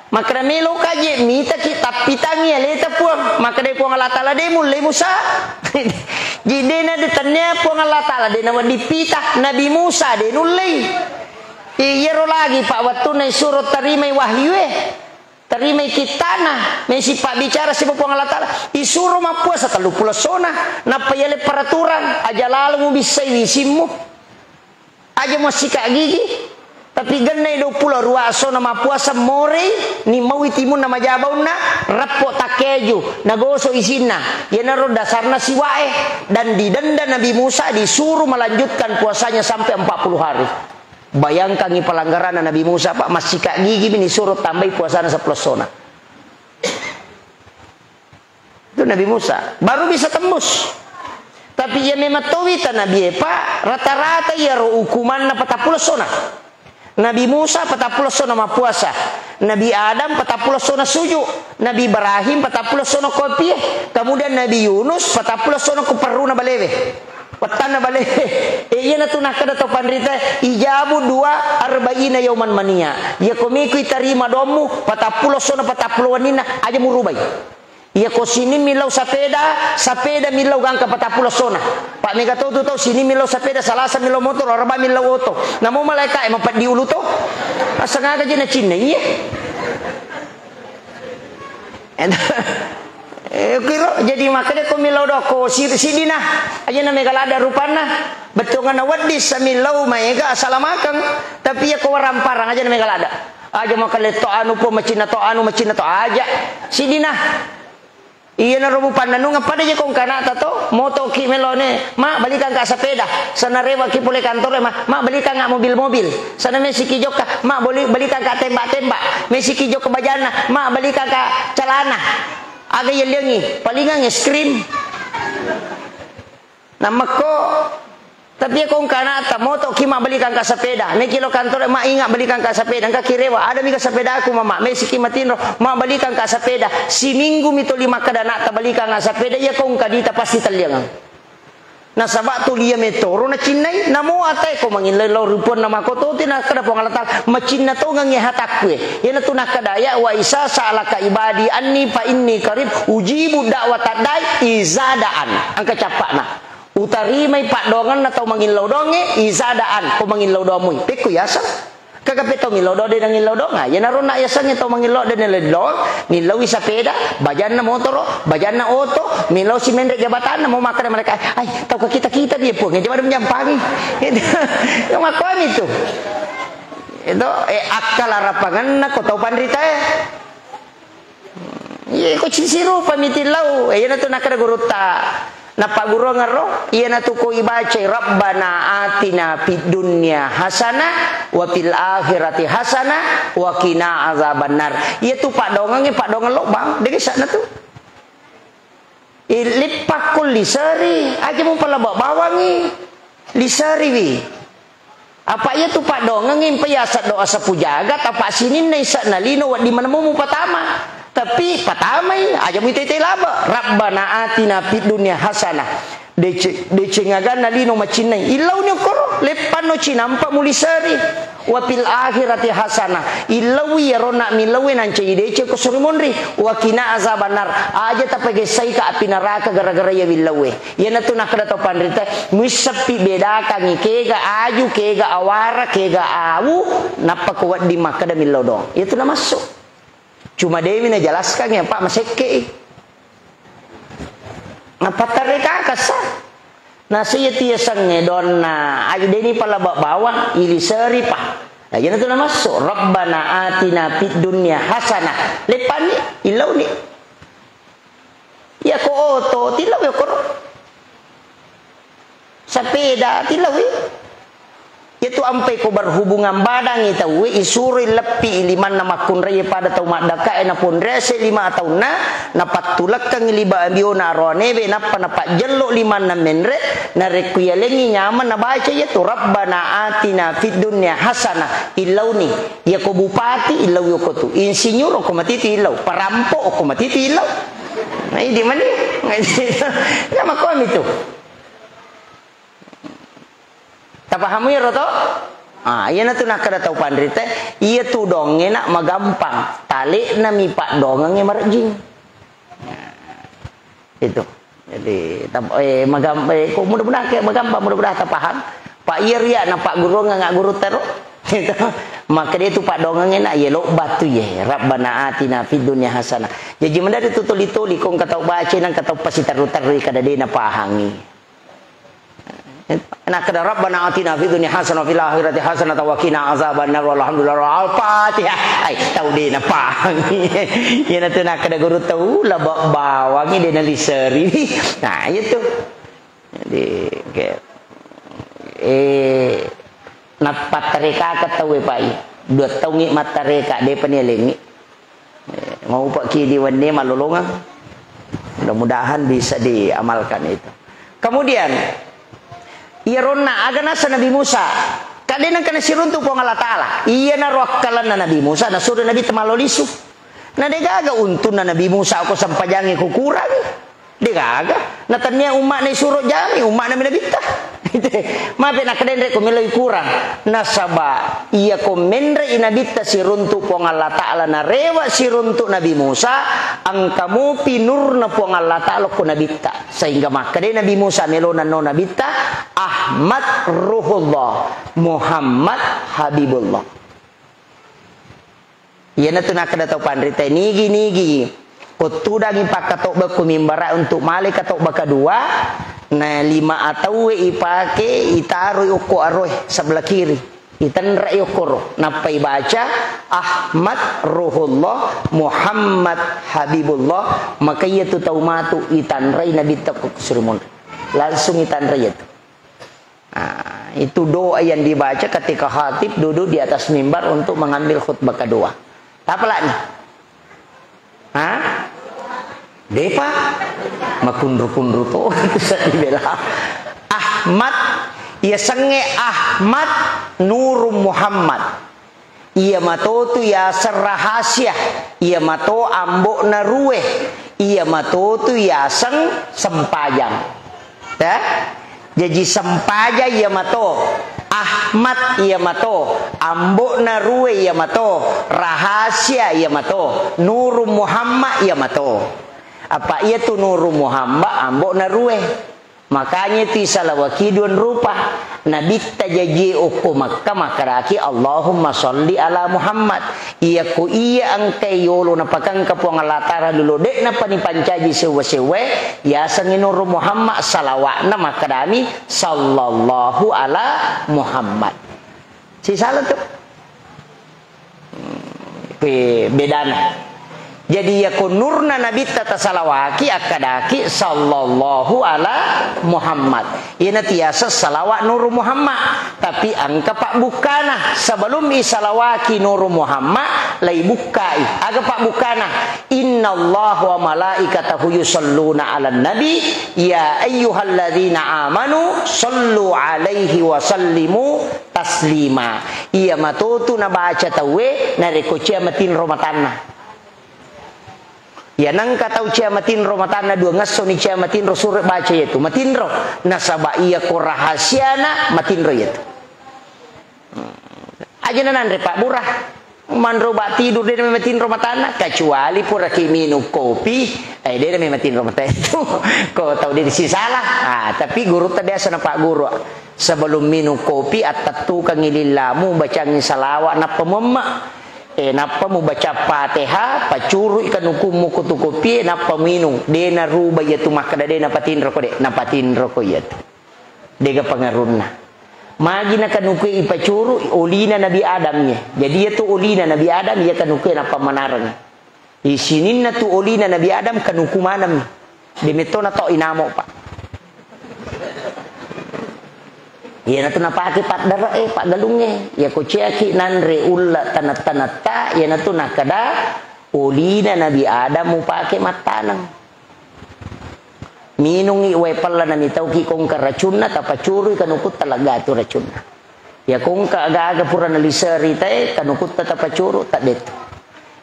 Makkeda, "Meloka je mitaki tappitangi aleta Puang." Makkeda Puang Allah Ta'ala, "De mullei Musa." Jadi de na de tennia Puang Allah Ta'ala, de na wedding pita. Nabi Musa de nullei. Iyaro lagi, Pak, wettunna isuro tarimai wahyu e, tarimai kittana, mesi pabbicara siba Puang Allah Ta'ala, isuro mappuasa telluppulo essona, nappa yale peraturan, aja lalo mubissai wisimmu. Aja muassika gigi, tapi gennai duappulo arua essona mappuasa morei, ni maui timunna majabaunna, reppo takkeju, nagoso isinna. Iyanaro dasarna siwae, dan didenda Nabi Musa, disuruh melanjutkan puasanya sampai empat puluh hari. Bayangkangi pelanggaranna Nabi Musa, Pak, massika gigi mi disuruh tambai puasana seppulo essona. Itu Nabi Musa baru bisa tembus. Tapi iya memang towita Nabi e, Pak, rata-rata iyaro ukumanna patappulo essona. Nabi Musa patappulo essona mappuasa. Nabi Adam patappulo essona suju. Nabi Ibrahim patappulo essona kopie. Kemudian Nabi Yunus patappulo essona ku perruna balewe. Wettanna balewe. E, iyanatu nakkeda tau panrita, "Ijabu dua arba'ina yauman mania." Iyako mekoi tarima doammu patappulo essona patappulo wenninna, aja murubai. Iyako sining millau sapeda, sapeda millau gangka patappulo essona. Pak, mega to tu tau sining millau sapeda, Salasa millau motor, Araba millau oto. Namo malaeka e mapeddi ulu to. Aseng aga je nacinna iye. Eh, kiro, jadi makkeda ko millau doang ko si-, sidina. Aja na mega ladda rupanna. Bettuanna wedding sa millau maega asalamakeng. Tapi iyako waramparang aja na mega ladda. Aja makaletto anu po, macinna to anu, macinna to aja. Sidina. Iyanaro mupannennungeng pada je ko engka ana'ta to, motoki melone, "Ma, balikangka sepeda." Sana rewaki pole kantoro, "Ma, ma, balikangka mobil-mobil." Sana mesiki jokka, "Ma, boli-, balikangka tembak-tembak." Mesiki jokka bajanna, "Ma, balikangka calana." Aga yelliangi, palingang es krim. Nammekko, tapi ko engka ana'ta, motoki mabbalikangka sepeda, meki lo kantoro, "Ma, inga balikangka sepeda, engka kirewa, ada mika sepedaku, Mama." Mesiki matinro, "Ma, balikangka sepeda." Siminggu mi toli makkeda ana'ta, "Balikangka sepeda," iya ko engka dita pasti telliangeng. Nasaba toli iya metoro nacinnai, namo atae ko mangillai lao rupanna makototi, nakkeda Puang Allah Taala, "Macinna tongeng iya hatakku e." Iyanatu nakkeda ya, "Wa isa sa'alaka ibadi anni fa inni qarib ujibu da'watad da'i iza da'an." Engka cappa'na. Utarimai paddoangenna tau mangillau doangnge, iza da'an, ko mangillau doang mui. Pekko yaseng. Kagape tau millau doang de nangillau doang. Ah, iyanaro na yasengnge tau mangillau de nillau doang, nillaui sapeda, bajanna motoro, bajanna oto, millau si menre jabatanna, mau makkeda mereka, "Ai, tau ka kita-kita dia, Puang, aja pada menjampangi." Itu. Yang makkoni itu. Itu, eh, akkalarapangenna ko tau panrita e. Iya, ko ci-, sirupa mi tillau. Eh, iyanatu nakkeda gurutta. Nappagguruangeng ro, iyanatu ko ibacai, "Rabbana atina fid dunya hasanah wa fil akhirati hasanah wa qina azabannar." Iyatu paddoangengnge paddoangeng lobbang, de gaga sa'na tu. Eh, lippakko liseri, aja mupalaba bawangi. Liseriwi. Apa iyatu paddoangengnge mpa yaseng doa sapu jagat, apa sininna ise'na lino wedding maneng mupatama. Tapi patamai, aja muitai-tai laba. "Rabbana atina fid dunya hasanah." Dece-, deceng aganna lino macinnai. Illauni okkoro, leppanno cinampa muliseri. Wa fil akhirati hasanah. Illaui iyaro na millauwe nancaji deceng ko suri monri. Wa qina azabannar. Aja tapegessaika api naraka gara-gara iya willauwe. Iyanatu nakkeda tau panrita, muisseppi bedakangngi kega aju, kega awara, kega awu, nappa ko wedding makkeda millau doang. Iyatu namassu. Cuma de'mi najelaskangngi, apa masekke'i. Napattarrekaka sa. Nasa iya tiasengnge donna aju de'ni pala ba-, bawang, iliseri pa. Nah, iyanatu namassu, "Rabbana atina fid dunya hasanah." Leppanni, illauni. Iya ko oto, tillaui okkoro. Sapeda, tillaui. Iyatu ampai ko berhubungan badangngi tauwe, isuroi leppi limanna makkunraie pada tau maddakae, naponriase lima taunna, napattulekkengngi liba abiona aroanewe, nappa napajjello limanna menre, narekko iyalengngi nyameng nabaca iyatu, "Rabbana atina fid dunya hasanah." Illauni. Iya ko bupati, illaui okko tu. Insinyur, okko matitu illau. Parampo, okko matitu illau. Nah, idi mani. Ya, makkomi tu. Tapahamu iyaro to? Ah, iyanatu nakkeda tau panrita, iyatu dongenna magampang. Tale'nami paddongengnge marejjing. Nah, itu. Jadi, tam-, eh, magam-, eh, ko mudah-mudahan ke magampang, mudah-mudahan tapaham. Pak iya riya na Pak Guru nga guru tero. Gitu. Maka dia tu Pak Dongeng enak, ye lo batu ye. Rabbana atina fid dunya hasanah. Jadi mendari tu tuli-tuli kong katau baca nang katau pasti teru-teru kada dena pahangi. Nakkeda, "Rabbana atina fid dunya hasanah wa fil akhirati hasanah wa qina azabannar, walhamdulillah." Al-Fatihah. Ai, tau de napahang. Iyanatu nakkeda guru tau, laba bawangi de naliseri. Nah, itu. Jadi, oke. Eh, napattareka tau e pai. Dua taungi mattareka, de pani elengi. Eh, maupa'ki di wenni mallolongeng. Mudah-mudahan bisa diamalkan itu. Kemudian, iya ronna aga nasa Nabi Musa. Kade nengka nasiruntu Puang Allah Ta'ala. Iya naro akkalanna Nabi Musa, nasuro Nabi temalo lisu. Na degaga untunna Nabi Musa ko sempajangi kukurangi. Degaga. Na tania umma'na isuro jami, umma'na mi nabitta. Mape nakkadenre ko meloi kurang. Nasaba iya ko menre i nabitta siruntu Puang Allah Ta'ala narewa siruntu Nabi Musa, engka mupi nurna Puang Allah Ta'ala ko nabitta. Sehingga makkade Nabi Musa melona no nabitta, Ahmad Ruhullah, Muhammad Habibullah. Iyanatu nakkeda tau panrita, nigi-nigi ko tudangi pakkatobba ku mimbara untuk male katobba kedua, na lima atauwe ipake, itaroi okko aroe sebelah kiri, itenre'i okkoro, nappa ibaca Ahmad Ruhullah Muhammad Habibullah, maka iyatu tau matu itanrei nabitta ko surimun. Langsung itanrei iyatu. Nah, itu doa yang dibaca ketika khatib duduk di atas mimbar untuk mengambil khutbah kedua. Apa lagi? Hah? Depa? Makunru-kunru to. Sedih bela. Ahmad, iya senge Ahmad Nurung Muhammad. Iya matotu yaseng rahasia, iya mato ambo'na ruwe, iya matotu yaseng sempajang. Ya? Jaji sempajang iya mato, Ahmad iya mato, ambo'na ruwe iya mato, rahasia iya mato, Nurung Muhammad iya mato. Apa iya tu Nurung Muhammad ambo'na ruwe? Makanya itu isalawaki duan rupa. Nabitta jajie okko Makkah makkedaki, "Allahumma salli ala Muhammad." Iyako iya engkai yolo napakengka Puang Allah Ta'ala lolo de'na pani pancaji sewwa-sewwae, yasengngi Nurung Muhammad, salawa'na makkedami, "Sallallahu ala Muhammad." Sisala tu. Hmm, pe-, bedana. Jadi, iyako nurna nabitta tasalawaki, akkadaki, "Sallallahu ala Muhammad." Iyana tiasa salawat Nuru Muhammad. Tapi engka pabbukkana. Sebelum isalawaki Nuru Muhammad, laibukkai. Aga pabbukkana? "Innallaha wa malaikatahu yusalluna ala nabi, ya ayyuhalladzina amanu sallu alaihi wa sallimu taslima." Iya matotu nabaca tauwe narekko cia matinro matanna. Iya nengka tau cia matinro matanna dua ngesso ni cia matinro sure baca iyatu. Matinro. Nasaba iya ko rahasiana matinro iyatu. Aja nananre pabbura. Manro ba tidur de nami matinro matanna. Kecuali puraki minum kopi, eh de nami matinro mata itu. Ko tau de sisala. Ah, tapi guru ta biasa na pagguru. Sebelum minum kopi, attettukangngi lillamu, bacangngi salawa, nappa muemme. Eh, nappa mubaca Fatihah, pacurui kanukummu kutu kopie, nappa minung. De naruba iyatu makkeda de napatinroko de, napatinroko iyatu. Dega pengarunna. Magi nakanukue ipacuru, olina Nabi Adam ye. Jadi iyatu olina Nabi Adam, iya kanukue nappa manareng. Isininna tu olina Nabi Adam kanuku maneng. Demetto na to inamo, Pak. Iyanatu napake paddere e, paggalungnge. Iyako ciaki nanre ulle tanat-tanatta, iyanatu nakkeda olina Nabi Adam mupake mattaneng. Minungngi wae pella namitauki kongka racunna, tapacurui kanukutta laggatu racunna. Iya kongka aga-aga pura naliseri tae, kanukutta tapacuru, taddettu.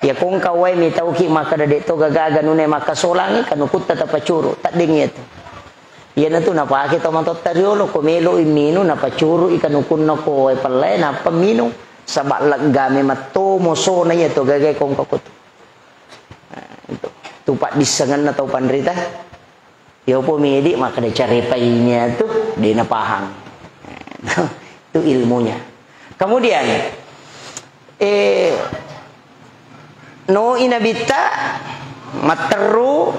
Iya kongka wae mitauki makkeda de'to gaga-aga nune makkasolangi, kanukutta tapacuru, taddeng iyatu. Iyanatu napake to matotta riolo, ko melo i minung, napacuru i kanukunna ko wae pellae, nappa minung. Saba leggame matto mosona iyatu gaga kongka kotu. Nah, itu. Tu paddissengenna tau panrita. Yopo medi makkeda carepainnya tu, de napahang. Itu ilmunya. Kemudian, eh, no i nabitta, matteru,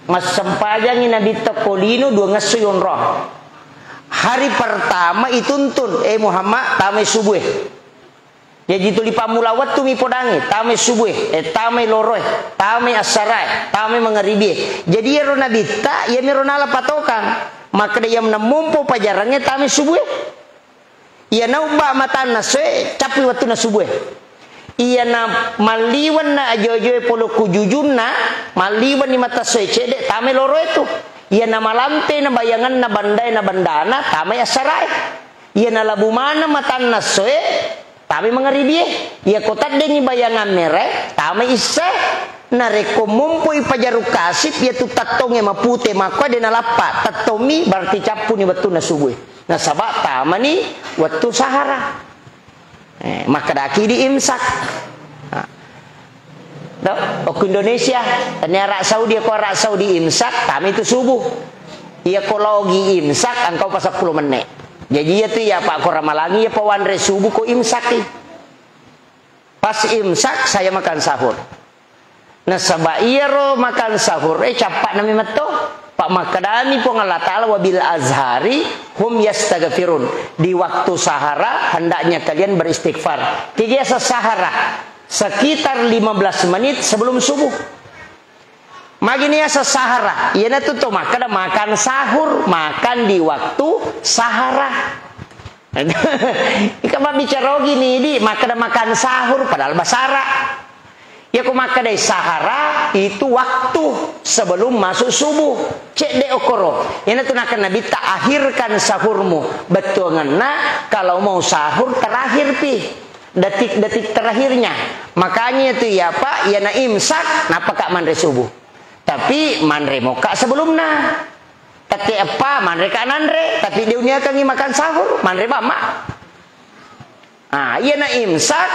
massempajangi nabitta ko lino dua ngesso yonro. Hari pertama ituntun, eh Muhammad, tamai subuh. Jaji tuli pammula wettu mi podangngi, tamai subuh e, eh, tamai loro e, tamai assara e, tamai mangaribi e. Jadi iyaro nabitta, iyamiro nala patokang. Makkeda iya namumpo pajarangnge tamai subuh e. Iya naubba matanna soe, cappi wettunna subuh e. Iya na malliwenna ajo-ajo e polo ku jujunna, malliwenni mata soe cedde, tamai loro e tu. Iya na malampe na bayanganna bandae na bandana, tamai assara e. Iya nalabu maneng matanna essoe, tamai mangaribi e. Iya ko taddengi bayangang merae, tamai issae. Narekko mumpui pajaru kasip, iya tu tettongnge mapute makkoe de nalappa. Tettommi berarti cappuni wettunna subuh e. Nasaba tamani wettu sahara. Eh, makkedaki di imsak. Nah. To, okko Indonesia, tania Arab Saudi, ko Arab Saudi imsak, tamai tu subuh. Iya ko logi imsak, engka pa seppulo menit. Jadi iya tu iya, Pak, ko Ramalangi iya pa wanre subuh ko imsak i. Pas imsak, saya makan sahur. Nasaba iyaro makan sahur e, cappa nami metto. Pak, makkedami Puang Allah Ta'ala, "Wabil azhari hum yastaghfirun." Di waktu sahara, hendaknya kalian beristighfar. Tiga sahara. Sekitar lima belas menit sebelum subuh. Magini yaseng sahara, iyanatu to makkeda makan sahur, makan di waktu sahara. Ika mabbicara ogi ni, di, makkeda makan sahur, padahal basara. Yako makkedai sahara, itu waktu sebelum masuk subuh. Cedde okoro. Iyanatu nakkeda Nabitta, "Akhirkan sahurmu." Bettuangenna, kalau mau sahur, terakhir pi. Detik-detik terakhirnya. Makanya itu ya, Pak, iyana imsak, napaka manre subuh. Tapi manre moka sebelumna. Tette eppa, manre ka nanre, tapi diuniakangi makan sahur, manre bamma. Ah, iyana imsak,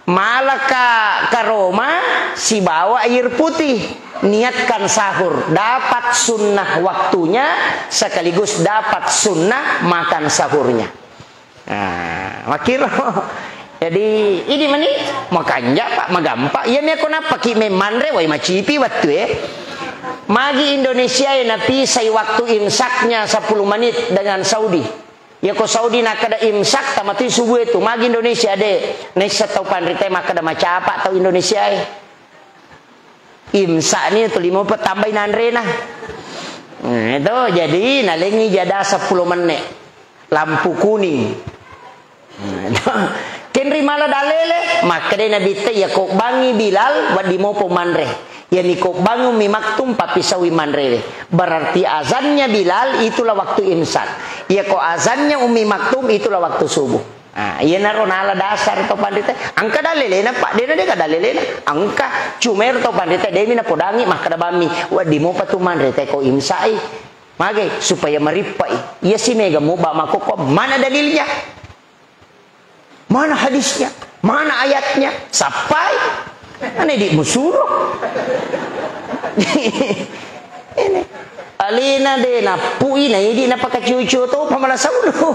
malaka karoma, sibawa air putih. Niatkan sahur, dapat sunnah waktunya, sekaligus dapat sunnah makan sahurnya. Ah, makkiro. Jadi, ini mani, makanja, Pak, magampa. Iya, meko nappa ki memmanre, wai macipi wettu e. Magi Indonesia e napisai waktu imsaknya sepuluh menit dengan Saudi. Ya ko Saudi nakkeda imsak, tamatui subuh itu. Magi Indonesia de, naissa tau panrita makkeda macapa tau Indonesia e. Imsak ni tuli mopa tambai nanrena. Nah, itu jadi nalengi jada sepuluh menit. Lampu kuning. Nah, kenri mala dalele, makkedai Nabitta, iya ko bangi Bilal, waddi mopo manre. Iya mi ko bangi Ummi Maktum, papisaui manrewe. Berarti azannya Bilal, itulah waktu imsak. Iya ko azannya Ummi Maktum, itulah waktu subuh. Ah, iyanaro nala dasar tau panrita. Engka dalelena, Pak, dena deka dalelena. Engka cuma ero tau panrita demi napodangi makkeda bammi. Wedding mopa tu manre te ko imsai. Mage supaya marippai. Iya si mega muba makoko mana dalilnya? Mana hadisnya? Mana ayatnya? Sappai. Ane di musuro. Ini. Alina de napui na idi napakaciu-ciu to pamala saulu.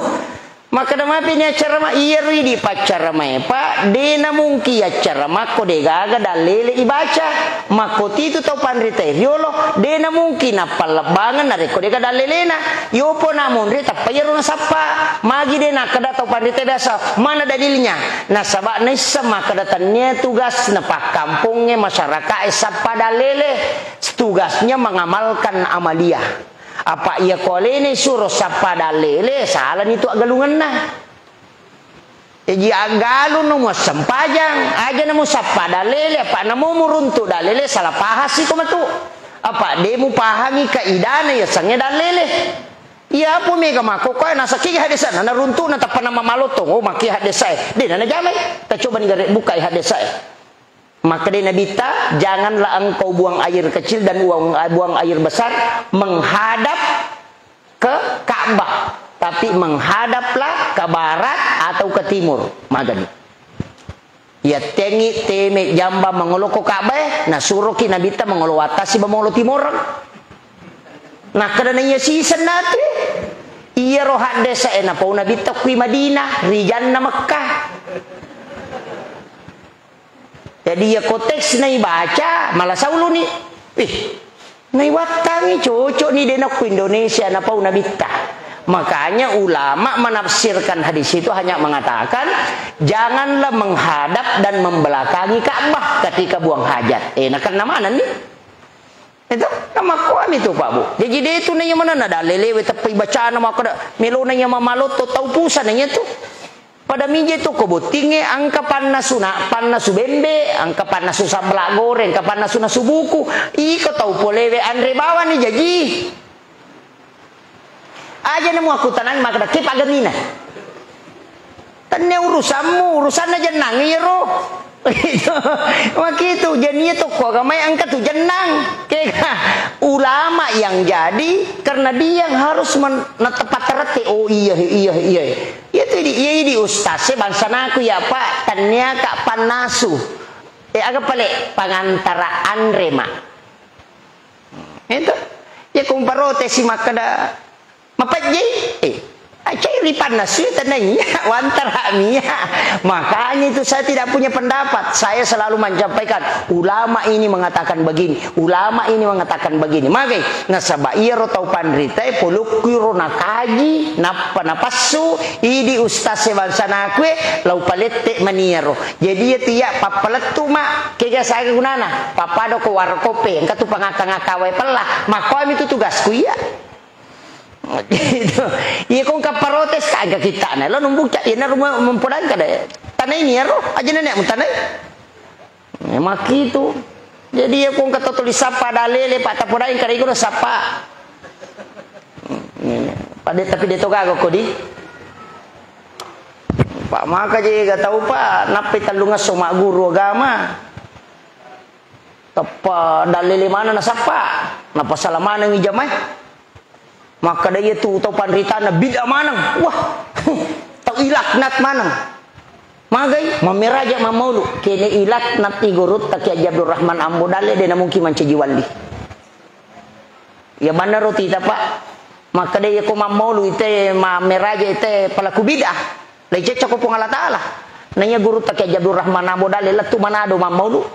Makkeda mapi ni accarama, iyaro idi paccaramae, Pak, de namungki accarama ko de gaga dalele ibaca. Makko titu tau panrita riolo, de namungki nappallebbangeng narekko de gaga dalelena. Yopo na monri tappa iyaro nasappa. Magi de nakkeda tau panrita biasa, mana dalilnya? Nasaba naisseng makkeda tennia tugas na pakkampongnge masyarakae sappa dalele. Tugasnya mengamalkan amaliah. Apa iya ko alena suro sappa dalele, salani tu aggalungenna. Jaji aggalung no muassempajang, aja na musappa dalele, apa namo muruntu dalele, salah pahasi ko matu. Apa de mupahangi kaidana yasengnge dalele. Iya apa mega makkokkoe nasakki hadesana, naruntu na tappa na mamaloto, oh, makki hadesae. De na najamai. Tacobani gare bukai hadesae. Makkeda Nabitta, "Janganlah engkau buang air kecil dan buang, buang air besar menghadap ke Ka'bah, tapi menghadaplah ke barat atau ke timur." Magani. Yattengngi teme jamba mangolo ko Ka'bah, nasuroki Nabitta mangolo wattasi ba mangolo timoreng. Nakkeda naiya siseng natu, iyaro haddesa e napau Nabitta kui Madinah, rijanna Mekkah. Jadi, iya ko teks naibaca, malasa uluni. Ih, naiwattangi cocok ni de nakku Indonesia napau Nabitta. Makanya ulama menafsirkan hadis itu hanya mengatakan, "Janganlah menghadap dan membelakangi Ka'bah ketika buang hajat." Eh, nakenna mana ni? Itu, namakkuami tu, Pak, Bu. Jaji, de tu naiya manenna dalelewe teppai bacana makkeda, melona iya mamalotto tau pusana iya tu. Pada mije tu ko bottingnge, engka pannasu na, pannasu bembe, engka pannasu sabbala goreng, engka pannasu nasu buku. Iko tau polewe anre bawani jaji. Aja na muakkutanang makkeda, "Ke paggamina?" Tennia urusammu, urusanna jennang iyaro. Makitu, jani iya tokko agamai engka tu jennang. Kega ulama yang jadi karena dia yang harus men-, natepatterette. Oh iya, iya, iya. Iya tu idi, iya idi ustaz e bangsanaku ya, Pak, tennia ka pannasu. Eh, aga pale pangantara anre ma. Itu. Ya, kumparotesi makkeda, "Mapejjei?" Eh, acai ripanna sui tenaiya, wantara mia. Makanya itu saya tidak punya pendapat. Saya selalu menyampaikan, ulama ini mengatakan begini, ulama ini mengatakan begini. Magai, nasaba iyaro tau panritae polokku ro nakaji, nappa napassu, idi ustaz e bangsanakue, lau palette maniaro. Jadi iya tu iya pappalettu ma, kega saga gunana, papado ko warkope, engka tu pangakka-ngakka wae pella, makkoami tu tugasku iya. Gitu. Iya ko engka protes, aga kittana, lo numbuka, iya naru mempodang kada, tanai ni aro, aja nenek mutanai. Ya, makitu. Jadi iya ko engka totoli sappa dalele, Pak, tapodai kada iko sappa. Pada tapi de to gaga kodi. Pak, maka je ga tau, Pak, nappai tellungesso magguru agama. Teppa dalele maneng nasappa, napasala maneng ijamae. Makkeda iya tu tau panritana bid'ah maneng. Wah, tau ilaknat maneng. Magai, mammeraja mammaulu. Kene ilaknat i gurutta Kiai Haji Abdurrahman Ambo Dalle, de namungkin mancaji wali. Iya bannaro tita, Pak. Makkeda iya ko mammaulu ite, mammeraja ite pelaku bid'ah. Lai cecco ko Puang Allah Taala. Na iya gurutta Kiai Haji Abdurrahman Ambo Dalle lettu Manado mammaulu.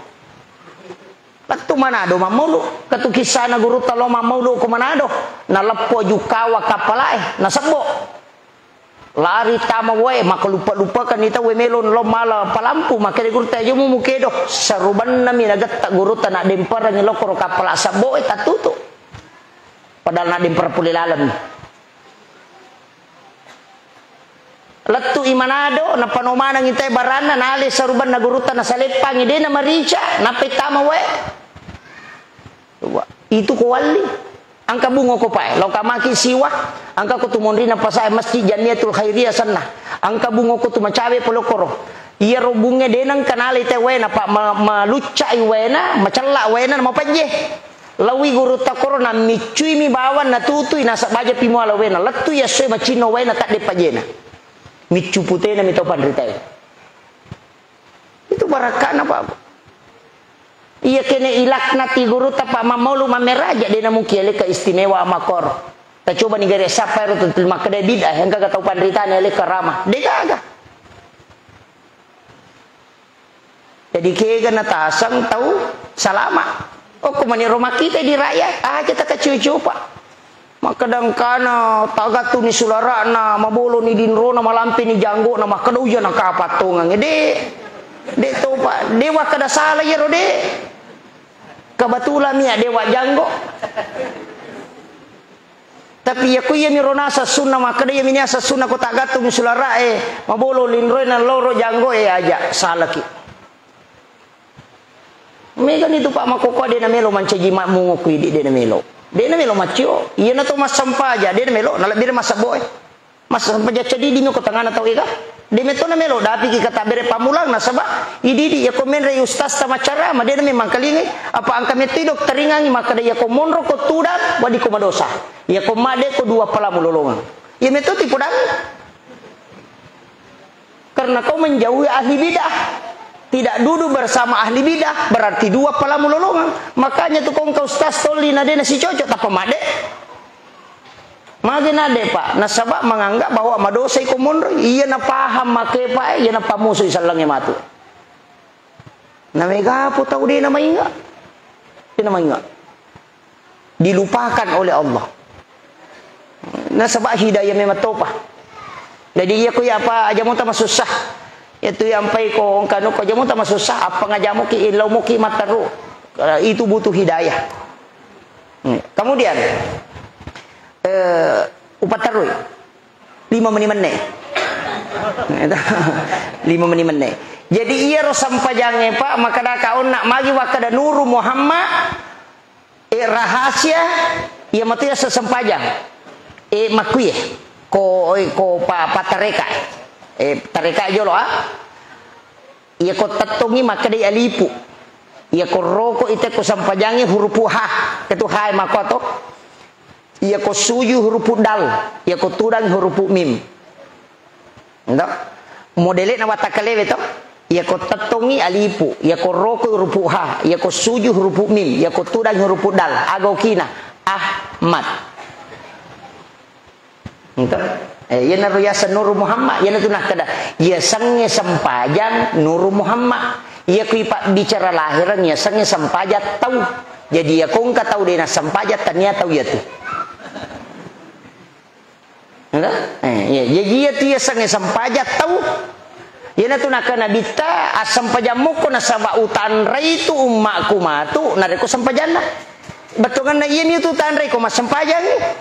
Lettu Manado mammaulu. Katu kissana gurutta lo mammaulu ko Manado. Naleppo jukkawa kappalae, nasebbo. Lari tama wae, makkaluppa-luppakanni tauwe melo lo mala palampu, makkeda gurutta, "Aja mu mukedo." Sarubanna mi nagetta gurutta, naddemperengngi lokkoro kappala sabboe tattutu. Padahal naddempereng pole laleng. Lettu i Manado, nappa no maneng itae baranna, nale sarubanna gurutta nasaleppangi, de namarica, nappa tama wae. Itu ko walli. Engka bungo ko pae, lao ka maki siwa, engka ko tu monrina pasae Masjid Jamiatul Khairiyah senna. Engka bungo ko tu macawe pole koro. Iyaro bunge de nengka nalai te waena, Pak, ma-, maluccai waena, macella waena, mapajje. Lawi gurutta koro, na miccui mi bawang, na tutui, nasaba aja pi muala waena. Lettu yassoe macinno waena, tadde pajjena. Miccu putena mi tau panritae. Itu barakka'na, Pak. Iya kene ilaknati gurutta, Pak, mammaulu mammeraja, de namuki aleka istimewa makor. Tacoba ni gare sapa ero tu makkeda bid'ah, engka ga tau panritane aleka rama. De gaga. Jadi kega nataseng tau salama. Okko mani ro makkita di rakyat, aja takaciu-ciu, Pak. Makkadangkana tagattuni sulara'na, maboloni dinrona, malampeni janggo'na, makkada uja nakapa tongang. De, de topa, de wakkada sala iyaro de. Kebetulan mia de wajanggo. Tapi iya ku iya miro naseng sunna, makkada iya mini aseng sunna ko tagattuni sulara'e, mabolo linroe na loro janggo'e, aja salaki. Megani tu, Pak, makkokkoe de namelo mancaji makmungo ku idi, de namelo. De namelo maccio. Iyana to massempajang, de namelo, nalebbire massabboe. Massempajang cedidi mi ko tengana tau ega. De metto namelo, dapiki kata bere pammulang, nasaba idi-idi iya ko menre ustaz ta maccarama, de name mangkalingai. Apa engka metto i dokteringangi makkada iya ko monro ko tudang, wadi ko madosa. Iya ko madde ko dua palamu lolongang. Iya metto tipu dang. Karena kau menjauhi ahli bidah. Tidak duduk bersama ahli bidah, berarti dua palamu lolongang. Makanya tu kongka ustaz tolli na de nasi cocok, tappa madde. Magi na de, Pak? Nasaba menganggap bahwa madosai ko monro. Iya na paham make, Pak, iya na pamusui sallange matu. Na megapo tau de na mainga. De na mainga. Dilupakan oleh Allah. Nasaba hidayah memang topa. Jadi iya ko iya apa aja muta masussa. Itu yang pai ko engkanu ko aja muta masussa, apa ngajamuki, illau muki mataru. Eh, itu butuh hidayah. Hmm. Kemudian, eh, upatarui. Lima menit menne. Lima menit menne. Jadi iya ro sempajange, Pak, makkada ka onna magi wakkada Nuru Muhammad. Eh, rahasia, iya matu iya sesempajang. Eh, makkuye, ko, eh, ko pa, pa tareka. Eh, tareka jolo, ah. Iya ko tettongi makkedai alipu. Iya ko roko ite ko sempajangi hurupu ha. Ketu ha makko to. Iya ko suju hurupu dal. Iya ko tudang hurupu mim. Ento? Modele'na watakkalebe to? Iya ko tettongi alipu, iya ko roko hurupu ha, iya ko suju hurupu mim, iya ko tudang hurupu dal. Aga okina? Ahmad. Ento? Eh, iyanaro yaseng Nuru Muhammad, iyanatu nakkeda, yasengnge sempajang Nuru Muhammad. Iya kui pabbicara lahireng, yasengnge sempajang tau. Jadi, iya ko engka tau de nassempajang, tania tau iyatu. Ento? Eh, iya. Jaji iyatu yasengnge sempajang tau. Iyanatu nakkeda Nabitta, assempajang mukko nasaba utanrei tu ummakku matu, narekko sempajanna. Bettuanna iyami tu tanrei ko massempajangi.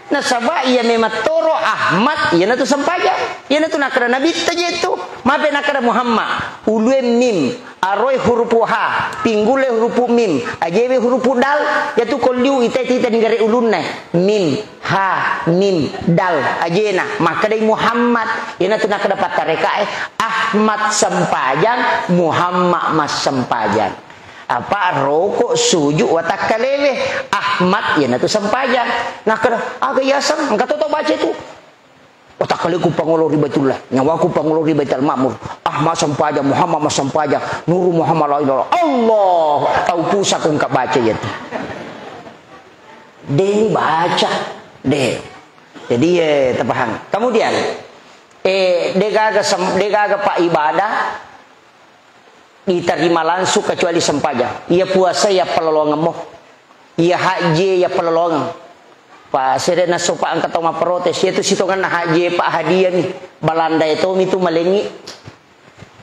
Nasaba iya memang toro Ahmad, iyanatu sempajang. Iyanatu nakkeda Nabitta je tu. Mape nakkeda Muhammad, ulue mim, aroe hurupu ha, pinggule hurupu mim, ajewe hurupu dal, iyatu ko liu ita-ita nigare ulunna. Mim, ha, mim, dal, ajena, makkedai Muhammad. Iyanatu nakkeda pattarekae, Ahmad sempajang, Muhammad massempajang. Apa roko suju watakkalewe, Ahmad iyanatu sempajang. Nakkeda, aga yaseng, engka to tau baca itu. Watakkaleku pangolo ri Baitullah, nyawaku pangolo ri Baitul Makmur. Ahmad sempajang, Muhammad massempajang, Nuru Muhammad la ilaha illallah. Allah, tau pusako engka baca iyatu. De ni baca, de. Jadi, eh, tapahang. Kemudian, eh, degaga sem-, degaga pa ibadah, ditarima langsung kecuali sempajang. Iya puasa iya palolongemmo. Iya haji iya palolongeng. Pa sere nasopa engka tau mapprotes, iya tu sitongenna haji pa hadiah mi. Balanda itu mi tu malengi.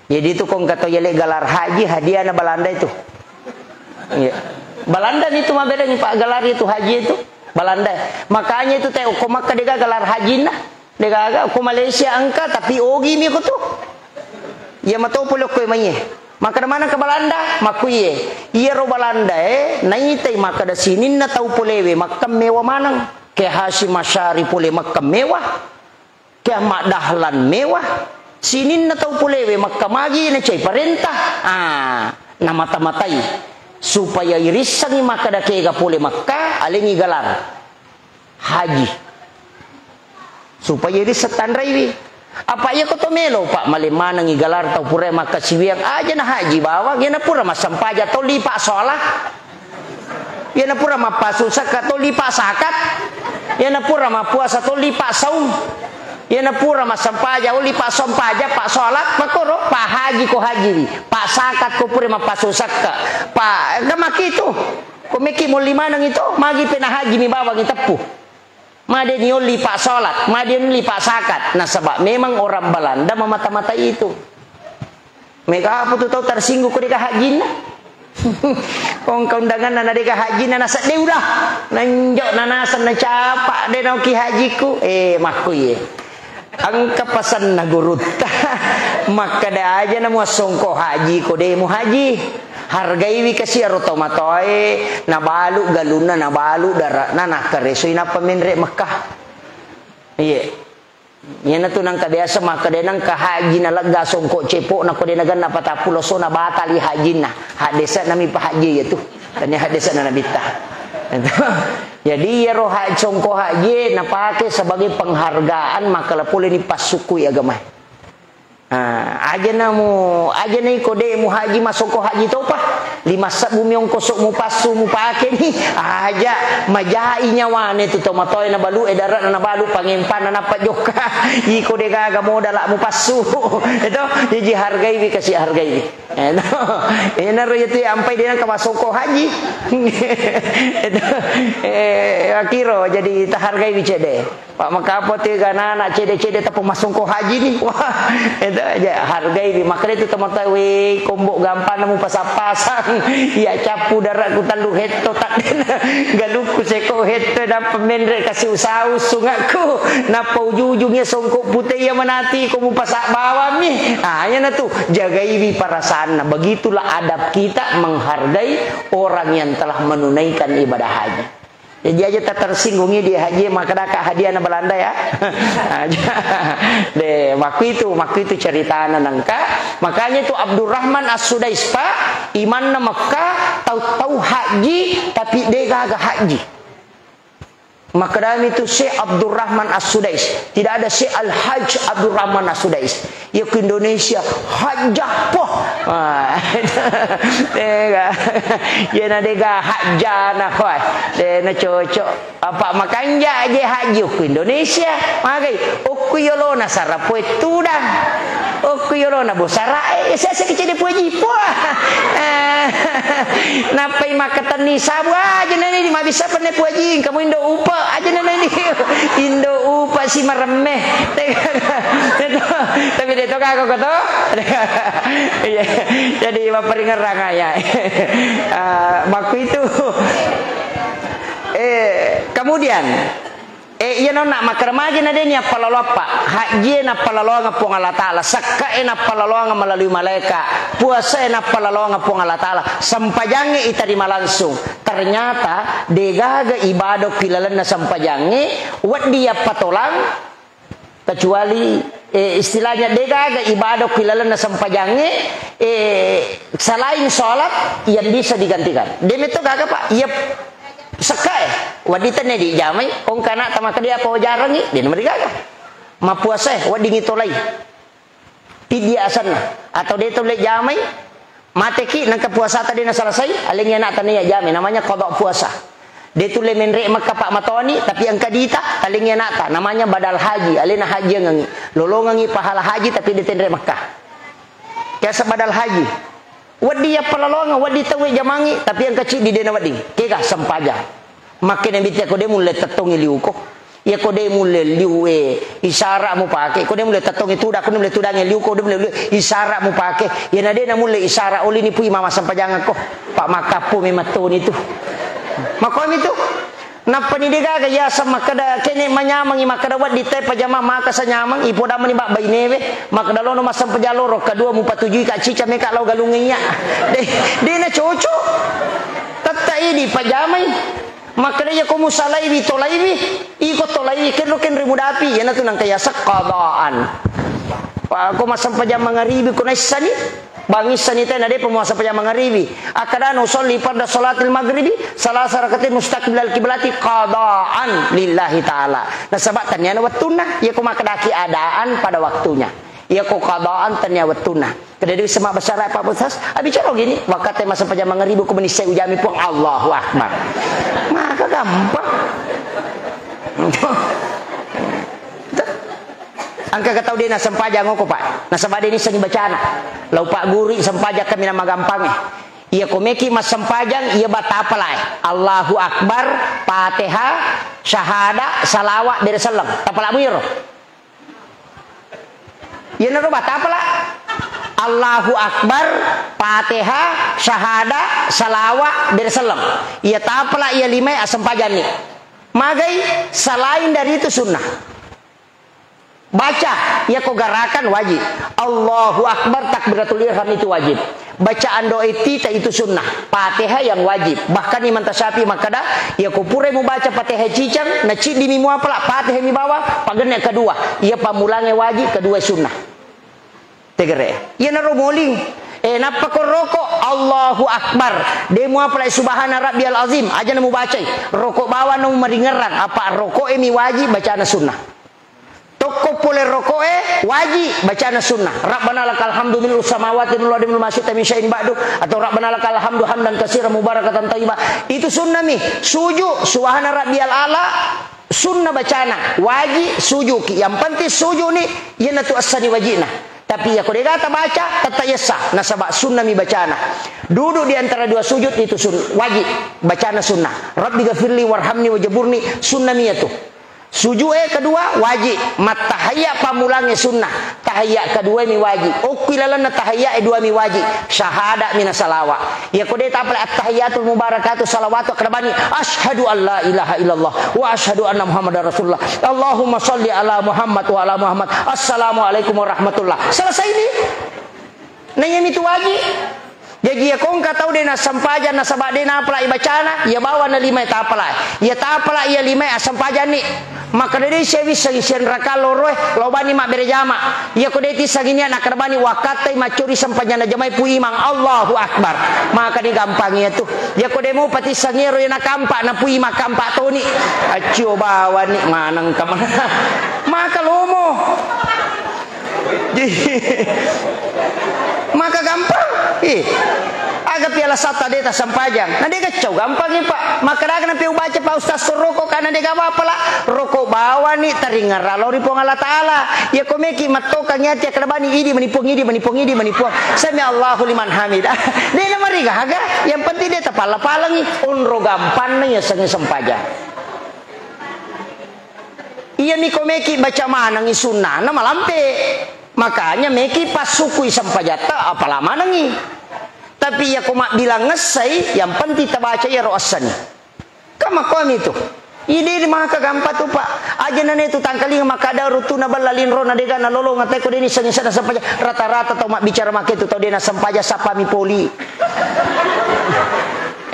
Jadi tu ko engka tau yale galar haji, hadiahna Balanda itu. Iya. Balanda ni tu maberengi pa galar itu haji itu. Balanda. Makanya itu te ko Makkah dega galar hajinna. Degaga ko Malaysia engka, tapi ogi mi ko tu. Iya mato pole ko mai. Makkeda maneng ke Balanda, makkuiye. Iyaro Balanda e, naitai makkeda sininna tau polewe makkemmewa maneng. Ke Hasyim Asy'ari pole makkemmewa. Ke Ahmad Dahlan mewa. Sininna tau polewe Mekka magi nacai parenta. Ah, namata-matai. Supaya irissengi makkeda kega pole Mekka, alengi galar. Haji. Supaya irisseng tanraiwi. Apa iya ko to melo, Pak, male manengi galar tau pura makkasiwiang, aja na haji bawang, iya na pura massempaja tau lipa sholat. Iya na pura mappasu sekka tau lipa sakat. Iya na pura mappuasa tau lipa saum. Iya na pura massempaja, oh, lipa sempaja, pa sholat, makoro, pa haji ko hajiwi, pa sakat ko pura mappasu sekka. Pa, ga makitu. Ko meki molli maneng itu, magi pena haji mi bawang iteppu. Madeni olli pa sholat, madeni olli pa sakat. Nasaba memang orang Balanda memata-matai itu. Mega apa tu tau tersinggung ko deka hajinna? Ongka undanganna na deka hajinna na sedde udah. Nanjo na naseng na capa de nauki hajiku. Eh, makku ye. Engka pasenna gurutta. Makkeda aja na muassongko haji ko de mu haji. Hargaiwi kasi aro tomatoae, nabalu galunna, nabalu dare'na, nakkaresoi nappa menre Mekkah. Iye. Iyanatu nangka biasa makkeda nangka haji nalegga songko cepo'na ko de nagenna patappulo so nabatali hajinna. Haddese'na mi pa haji iyatu. Tania haddese'na nabitta. Jadi iyaro ha-, songko haji napake sebagai penghargaan makkeda pole ni passukkui agamae. Ah, aja namu, aja na iko de mu haji masoko haji topa. Lima sebbu mi ongkoso mupassu mupake ni. Aja majai nyawane tu tomatoe nabalu e dare'na nabalu pangempana nappa jokka. Iko de gaga modala mupassu. Eto, jaji hargaiwi kasi hargaiwi. Eto, enaro yatu ampai de nangka masoko haji. Eto, eh, akiro jadi tahargaiwi cede. Pak makapo tu gana anak cede-cede tapi masongko haji ni. Wah, itu aja hargai di makre tu teman tahu, weh, kombok gampang namu pasang-pasang. Iya capu darat ku telu hetto tak dena. Galukku seko hetto dan pemenre kasih usau sungakku. Napa ujung-ujungnya songkok putih ya menati ko mu pasak bawang mi. Ah, ya na tu jagaiwi perasaanna. Begitulah adab kita menghargai orang yang telah menunaikan ibadah haji. Jadi aja tak tersinggungi di haji, maka daka hadiah na Belanda ya. Aja. De, waktu itu, waktu itu ceritana nangka. Makanya itu Abdurrahman As-Sudais, Pak, imanna Mekah, tau-tau haji, tapi de gaga haji. Makadami itu Syekh Abdurrahman As-Sudais. Tidak ada Syekh Al-Hajj Abdurrahman As-Sudais. Iya ku Indonesia, hajjah, poh. Ah, dega. Iya na dega hajjana, wah. De na cocok. Apa makanja je haji ku Indonesia? Magai, okku yolona sarapoe tudang. Okku yolona bosarae, sese kecede puaji. Puah. Eh, nappai makkatenni sabu aja nani di mabissa penne puaji, kamu indo upa aja nani. Indo upa si maremme. Tapi de to kaka ko to. Iya. Jadi mapparingerrang ya. Ah, makku itu. Eh, kemudian, eh, iya nonna, makkaramaji na deni appalaloappa. Hajjie nappalaloanga Puang Allah Ta'ala, sekkae nappalaloanga melalui malaika, puasae nappalaloanga Puang Allah Ta'ala, sempajangnge itarima langsung. Ternyata degaga ibadah ki lalenna sempajangnge, weddi yappatolang, Kecuali, eh, istilahnya degaga ibadah ku ilalenna sempajangnge, eh, selain sholat yang bisa digantikan. Demetto gaga, Pak, iya sekkae, wedding tenne dijamai, ongka anakta makkeda apa wajarangngi, de namarigaga. Mappuasae, wedding itolai. Piddi asenna, atau de taulle jamai, Mateki, nengka puasata de naselesai, alengngi anakta naiya jamai, namanya qada puasa. De tulle menre Mekka, Pak, matoni, tapi engka dita, talengngi anakta, namanya badal haji, alena hajiangengngi. Lolongengngi pahala haji, tapi de tenre Mekka. Biasa badal haji. Wedding yappalalongeng, wedding tauwe jamangngi, tapi engka ciddi de nawedding. Kega sempajang. Makkeda bitte ko de mulle tettongi liuko. Iya ko de mulle liu e, isara mupake. Ko de mulle tettongi tuda, ko de mulle tudangi liu, ko de mulle liu, isara mupake. Iya na de na mulle isara, olini pui mama sempajangko. Pak makkappo memang toni tu. Makomi tu. Nappani degaga yaseng makkeda, kene manyamengi makkeda wedding te pajama maka sanyameng, ipodamani bak bainewe, makkeda lono massempajang loro, kedua mupatujui ka cica meka lao galung iya. De, de na cocok. Tetta idi pajamai. Makkeda iya ko musalaiwi tolaiwi, iko tolaiwi kenro kenre mudapi, iyanatu nangka yaseng qadaan. Pa, ko massempajang mangaribi ko naissani, Bangissani tena depa muassempajang mangaribi. Akkadana usolli farda salatil maghribi, salasa rakatin mustaqbilal kiblati qadaan lillahi ta'ala. Nasaba tanniana wettunna, iya ko makkedaki adaan pada waktunya. Iya ko qadaan tannia wettunna. Kedadi wisseng mabbasa Arab, Pak Ustaz, abicara gini, wakkatte massempajang mangaribi ko menissai ujami Puang, Allahu Akbar. Maka gampang. Engka ga tau de nassempajang oko, Pak? Nasaba de nissengi bacana. Lau Pak Guru sempajang kaminang magampangnge. Iya ko meki massempajang, iya ba tapalae. Allahu Akbar, Fatihah, syahada, salawat, bere selleng. Tapalamu iyaro? Iyanaro ba tapala. Allahu Akbar, Fatihah, syahada, salawat, bere selleng. Iya tapala, iya limae assempajanni. Magai, selain dari itu sunnah. Baca, iya ko garakan wajib. Allahu Akbar, takbiratul ihram itu wajib. Bacaan doa iftitah itu sunnah. Fatihah yang wajib. Bahkan Imam Tasyafi'i makkeda, iya ko purai mubaca Fatihah cicang, na ciddi mi muapala, Fatihah mi bawa, pagenne kedua. Iya pammulange wajib, kedua sunnah. Tegere. Iyanaro moling. Eh, nappa ko roko, Allahu Akbar. De muapala subhana rabbiyal azim. Aja na mubacai. Roko bawang na maringerrang. Apa roko e mi wajib, bacana sunnah. Tokko pole roko'e waji bacana sunnah. Rabbana lakal hamdu mil'us samawati mil'ul ardi mil'u ma syi'ta min syai'in ba'du, atau Rabbana lakal hamdu hamdan katsiran mubarakatan thayyiba. Itu sunnah mi. Suju, subhana rabbiyal a'la, sunnah bacana. Waji sujuki. Yang penting suju ni, iyanatu essani wajina. Tapi iya ko dega tabaca, tetta yessa. Nasaba sunnah mi bacana. Duduk di antara dua sujud itu sun-, wajib. Bacana sunnah. Rabbi ghafirli warhamni wajaburni, sunnah mi iyatu. Suju'e kedua wajib, mattahayya pammulangnge sunnah, tahayya kedua mi wajib. Okki lalenna tahayya e dua mi wajib, syahada mina salawa. Iya ko de tapale attahiyatul mubarakatu salawatu, akkeda bani, asyhadu an la ilaha illallah wa asyhadu anna Muhammadar Rasulullah. Allahumma shalli ala Muhammad wa ala Muhammad. Assalamualaikum warahmatullah. Selesai ni. Nah, iya mitu wajib. Jaji, iya ko engka tau de nassempajang nasaba de napalai bacana, iya bawa na lima tapalai. Iya tapalai iya lima assempajanni. Makkeda de sia wisseng sianraka loroe, lao bani mabbere jama. Iya ko de tissengi nia nakkeda bani, wakkattai maccori sempajang najamai Pu Imang. Allahu Akbar. Maka digampang iya tu. Iya ko de mo patissengi ero iya nakampa na Pu Imang kampa toni. Accio bawani maneng kamana. Maka lomo. Maka gampang. Ih. Aga piala sata de tassempajang. Na de gaccau gampangi, Pak. Maka daga na piu baca, Pak Ustaz, soroko kana de gawa pala. Roko bawani taringerra lao ri Puang Allah Taala. Iya ko meki mattokangi ati akkeda bani, idi mani Puang, idi mani Puang, idi mani Puang. Sami Allahu liman hamidah. De na marigaga. Yang penting de tapala-palangi. Onro gampanna iya sengi sempajang. Iya miko meki baca manengi sunnana malampe. Makanya meki passukui sempajatta apala manengi. Tapi iya ko mabbilang essai, yang penting tabaca iyaro essani. Kan makkuami tu. Ide maka gampang tu, Pak. Aja nane tu tangkalinga makkada rutuna balla linro na dega nalolonga teko deni sengi sana sempaja. Rata-rata tau mabbicara make tu tau dena sempaja sapami poli.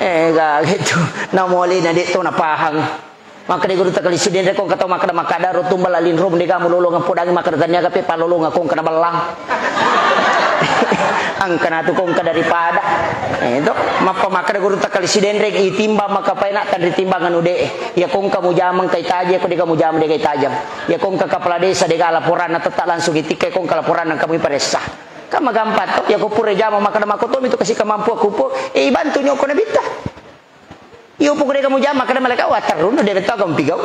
Eh, ga gitu. Namole na de to napahang. Makkeda guru takali sidenre ko engka tau makkeda, makkeda ro tumbal alinro mendega mulolonga podangi makkeda tania gape palolonga ko engka na ballang. Engka natu ko engka daripada. Eh, to, mappa makkeda guru takali sidenre itimbang maka paena tanri timbang anu de. Ya ko engka mujamang kai taje ko dega mujamang dega tajang. Ya ko engka kepala desa dega laporan na tetap langsung itikka ko engka laporan nang kamu iparessa. Kan magampang to, ya ko pura jama makkeda makotomi tu kasi kemampuan kupo, eh, ibantu nyoko nabitta. Iyo, pokoknya kamu jama, kada malaikat, wah, terus, udah betul kamu pigau.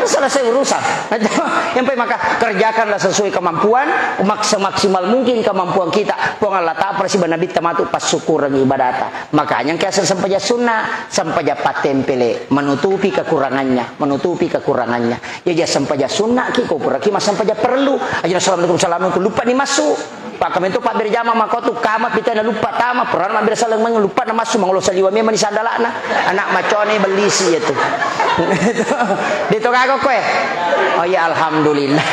Selesai urusan. Yang penting maka kerjakanlah sesuai kemampuan, mak-, semaksimal mungkin kemampuan kita. Puang Allah Ta'ala, persiba Nabi tamatu, passyukuran ibadata. Makanya yang kiasa sempaja sunnah, sempaja patempele, menutupi kekurangannya, menutupi kekurangannya. Ya, ya sempaja sunnah, ki, kau pura, ki, mas sempaja perlu. Aja, assalamualaikum, assalamualaikum, lupa nih masuk. Pakkamento pabbere jama makotu, kama pita na luppa tama, purana mabbere saleng meng luppa na massu mangolo saliwa memang ni sandalana. Anak macone bellisi itu. Deto gago koe. Oh iya, alhamdulillah.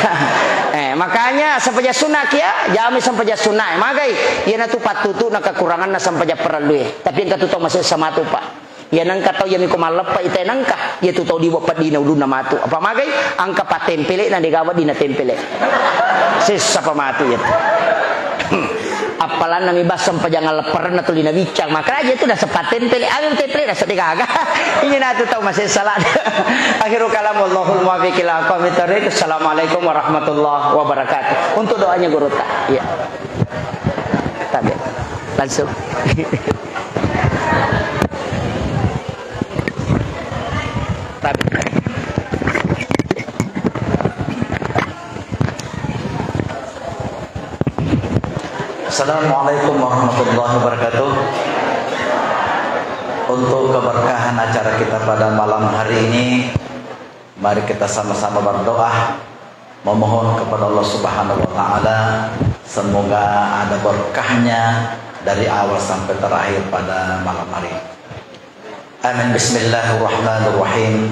Eh, makanya sempajang sunna kia, jami sempajang sunna. Magai, iya natu pattutu na kekurangan na sempajang perlu ya. Tapi yang katu tau masih sama tu, Pak. Iya nengka tau iya miko malleppa ita nengka, iya tu tau dibo peddina ulunna matu. Apa magai? Angka patempele na degawa dina tempele. Sessa pa matu iya tu. Appalanna mi basseng pajang lepperenna tuli na biccang. Makanya itu nasa patempele, awi tempele nasa degaga. Ini na tu tau masessa la. Akhirul kalam, wallahul muwaffiq ila aqwamit thariq. Assalamualaikum warahmatullahi wabarakatuh. Untuk doanya guru tak. Iya. Tabe. Langsung. Tabe. Assalamualaikum warahmatullahi wabarakatuh. Untuk keberkahan acara kita pada malam hari ini, mari kita sama-sama berdoa, memohon kepada Allah Subhanahu wa Ta'ala, semoga ada berkahnya dari awal sampai terakhir pada malam hari ini. Amin. Bismillahirrahmanirrahim.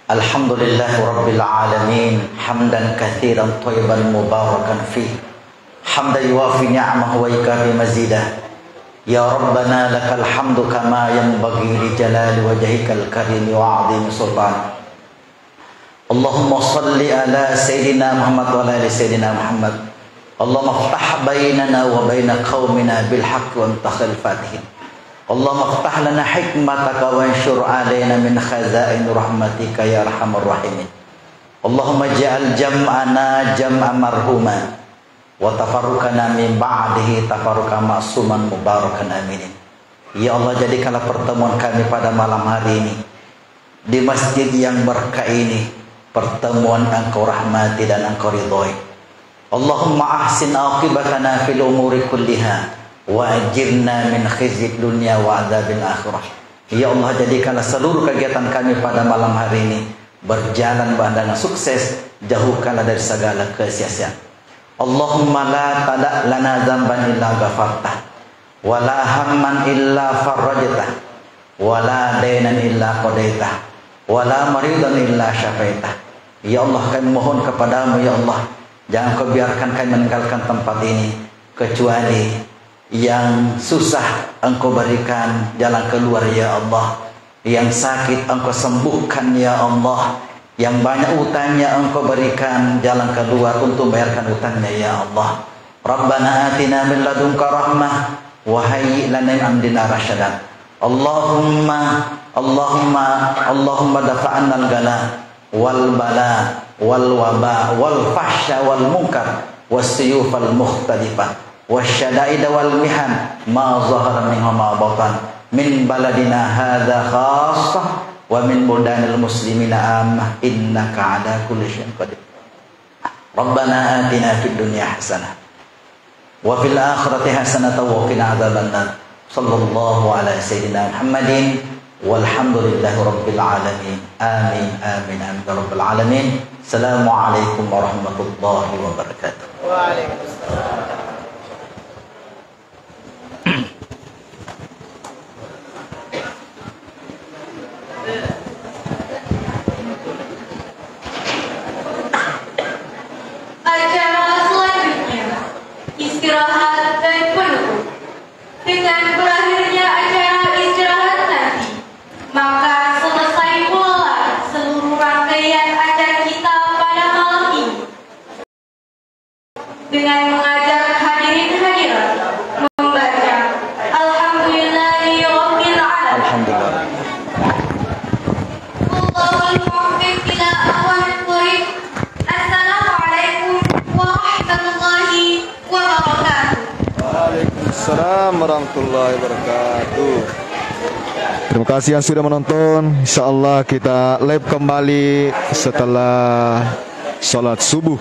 Alhamdulillahi rabbil alamin. Hamdan katsiran thayyiban mubarakan fih. Hamdan yuwafi ni'amahu wa yukafi mazidah. Ya Rabbana lakal hamdu kama yanbaghi li jalali wajhikal karimi wa azimi sultan. Allahumma salli ala Sayyidina Muhammad wa ala ali Sayyidina Muhammad. Allahumma iftah bainana wa baina qaumina bil haqqi wa anta khairul fatihin. Allahumma iftah lana hikmataka wa ansyur alaina min khazain rahmatika ya arhamar rahimin. Allahumma ja'al jam'ana jam'an marhuma. Wa tafarruqana min ba'dihi tafarruqan ma'suman mubarakan aminin. Ya Allah, jadikanlah pertemuan kami pada malam hari ini di masjid yang berkah ini, pertemuan Engkau rahmati dan Engkau ridhoi. Allahumma ahsin aqibatana fil umuri kulliha wa ajirna min khizyid dunya wa adzabil akhirah. Ya Allah, jadikanlah seluruh kegiatan kami pada malam hari ini berjalan dengan sukses, jauhkanlah dari segala kesia-siaan. Allahumma la tada' lana dzanban illa ghafartah, wa la hamman illa farrajtah, wa la dainan illa qadaitah, wa la maridan illa syafaitah. Ya Allah, kami mohon kepadamu, ya Allah, jangan kau biarkan kami meninggalkan tempat ini kecuali yang susah Engkau berikan jalan keluar, ya Allah. Yang sakit Engkau sembuhkan, ya Allah. Yang banyak utangnya Engkau berikan jalan keluar untuk membayarkan utangnya, ya Allah. Rabbana atina min ladunka rahmah wa hayyi' lana min amrina rasyada. Allahumma, Allahumma, Allahumma dafa'annal gala wal bala wal waba wal fahsya wal munkar was suyufal mukhtalifah wasyada'id wal mihan ma zahara minha ma batan min baladina hadza khassah wa min buldanil muslimina ammah innaka ala kulli syai'in qadir. Rabbana atina fid dunya hasanah wa fil akhirati hasanatan wa qina adzabannar. Sallallahu ala sayyidina Muhammadin walhamdulillahi rabbil alamin. Amin, amin, amin ya rabbal alamin. Assalamualaikum warahmatullahi wabarakatuh. Acara selanjutnya, istirahat dan penutup. Dengan berakhirnya acara istirahat nanti, maka selesai pula seluruh rangkaian acara kita pada malam ini. Dengan mengajak hadirin hadirat membaca Alhamdulillahi Rabbil Alamin. Alhamdulillah. Wallahul muwaffiq ila aqwamit thariq. Assalamualaikum warahmatullahi wabarakatuh. Waalaikumsalam warahmatullahi wabarakatuh. Terima kasih yang sudah menonton. Insya Allah kita live kembali setelah sholat subuh.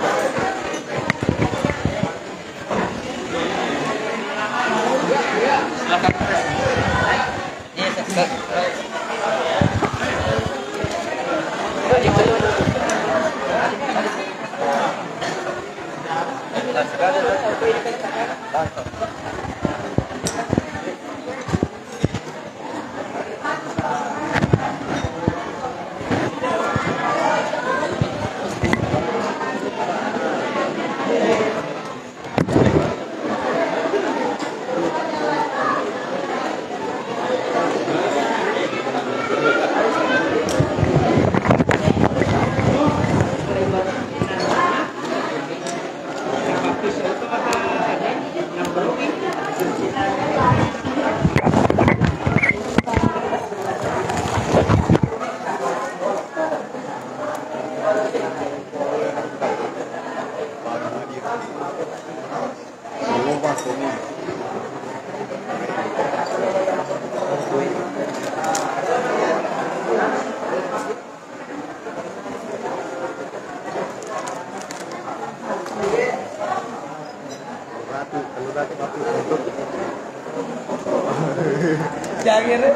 Jangan, eh.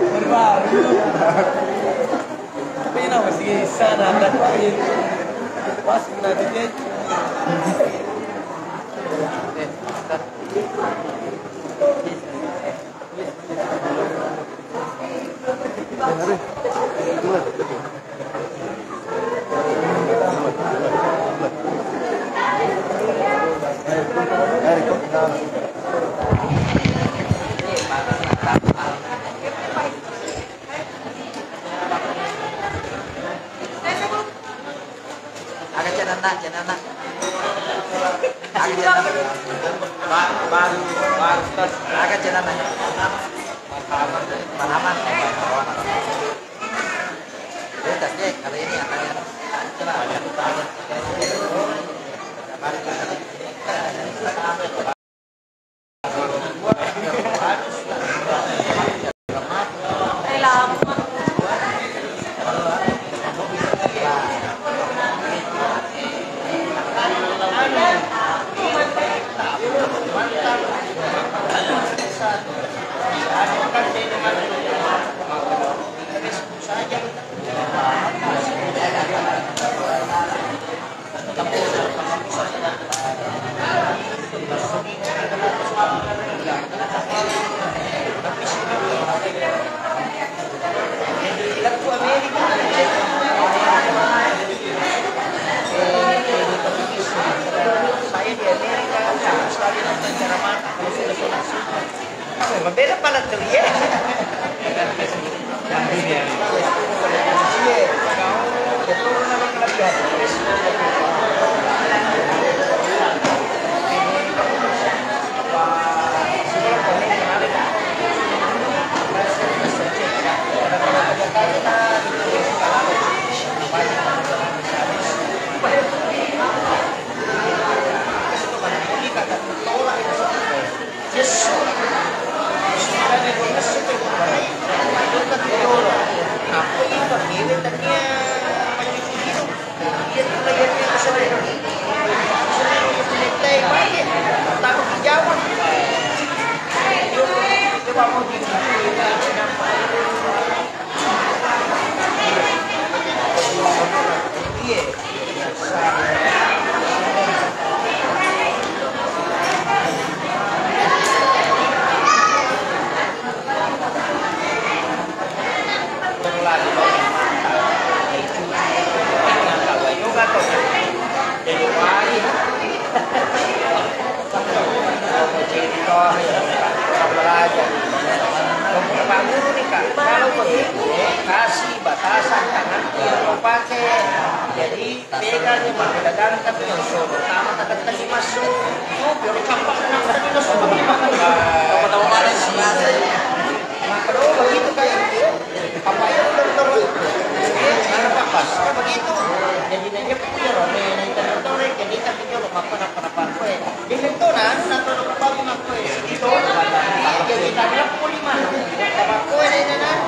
Baru-baru. Tapi ini masih sana, ada lagi. Pas nanti dia. Aga cenanna, cenanna. Aga cenanna. Ba-, baru, baru tes. Aga cenanna. Marhaban, marhaban. Bebas deh, kalau ini akan yang Saya di Amerika, saya selalu nonton ceramah, kalau sudah sholat subuh. Mabela pala tu, ye. Kalau begitu, kasih batasan tangan yang kau pakai. Jadi, pegang maka dagang tapi yang solo. Pertama tak ketemu masuk, itu baru campak, kenapa tadi masuk? Tahu-tahu mana sih? Maka dong begitu kayak itu. Apa ya, dokter itu? Eh, kenapa pas? Kan begitu. Jadi, nanya pun ya, Rome, nanya dokter, jadi tak pikir apa, apa, apa, apa, apa. Di situ, nah, satu dokter baru ngaku, eh, itu, jadi, tak ada pun lima. Apa, kue, nanya, nah.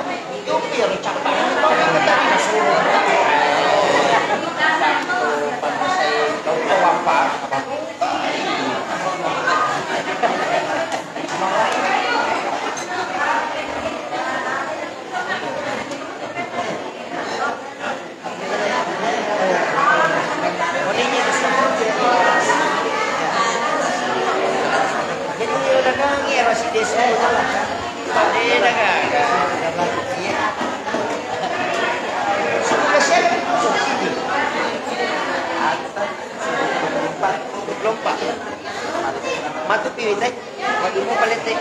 Matu piring, eh? Matu mau paling teh.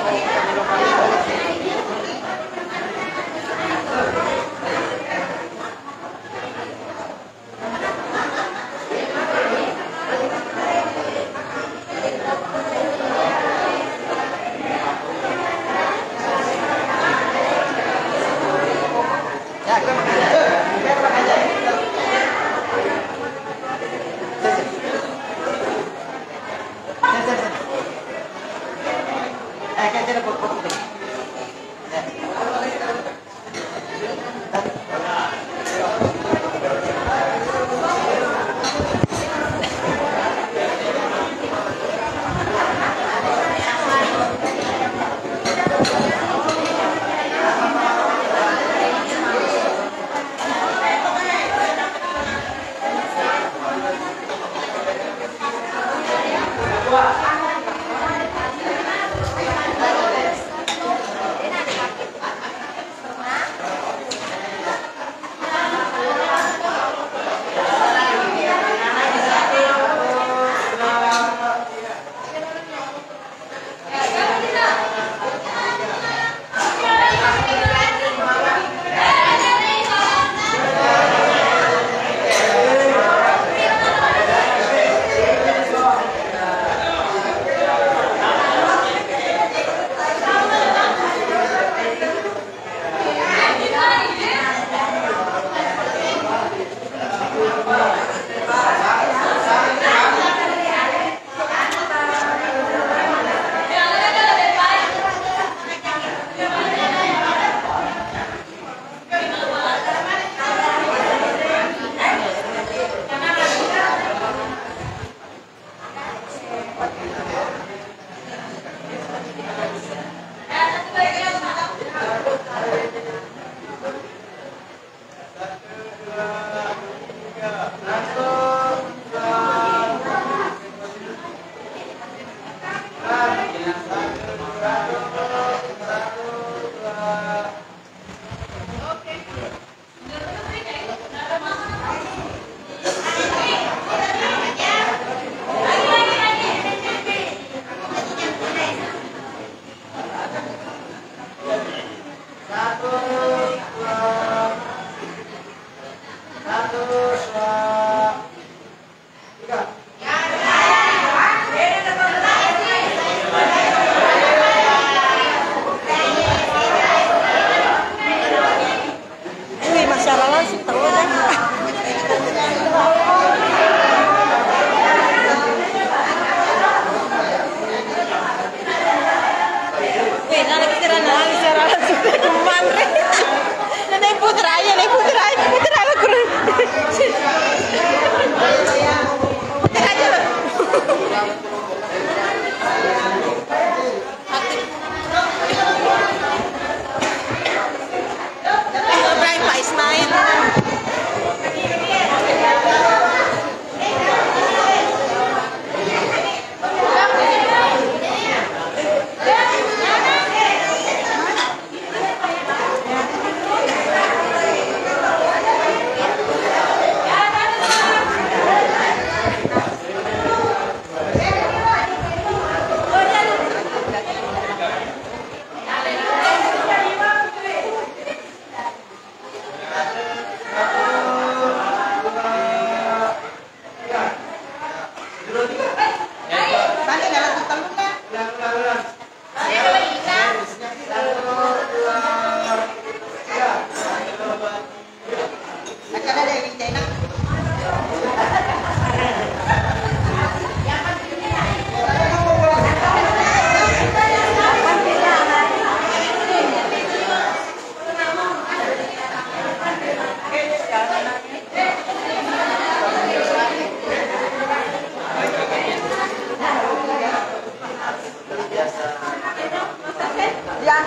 Ya.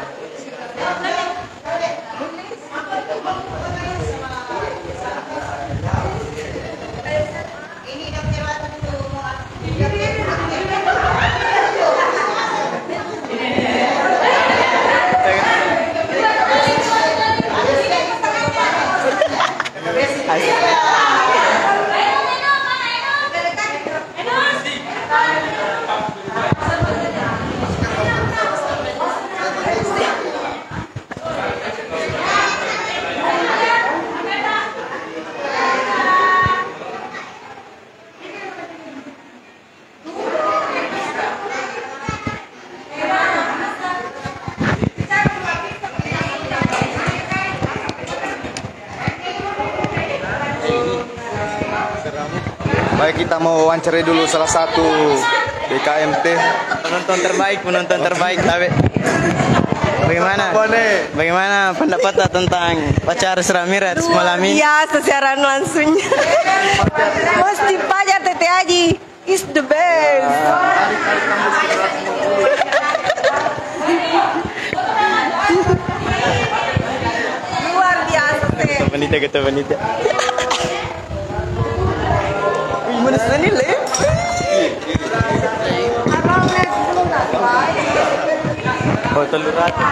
Baik, kita mau wawancarai dulu salah satu B K M T. Penonton terbaik, penonton terbaik, Tabe. Bagaimana? Apa nih? Bagaimana pendapat tentang upacara Isra Mi'raj malam ini? Luar biasa siaran langsungnya. Mesti Pajar Tete Aji is the best. Luar biasa, Teh. Ketua panitia, ketua panitia. Wih, mana sini, Le? Oh, telur rata.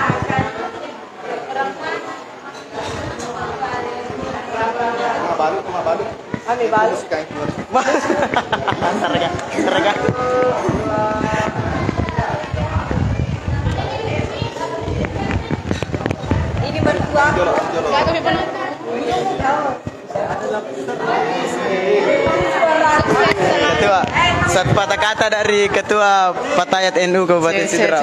Mabalu, mabalu. Ami balu. Antar ya, antar ya. Ini mertua. Ketua, satu patah kata dari Ketua Fatayat N U Kabupaten Sidrap.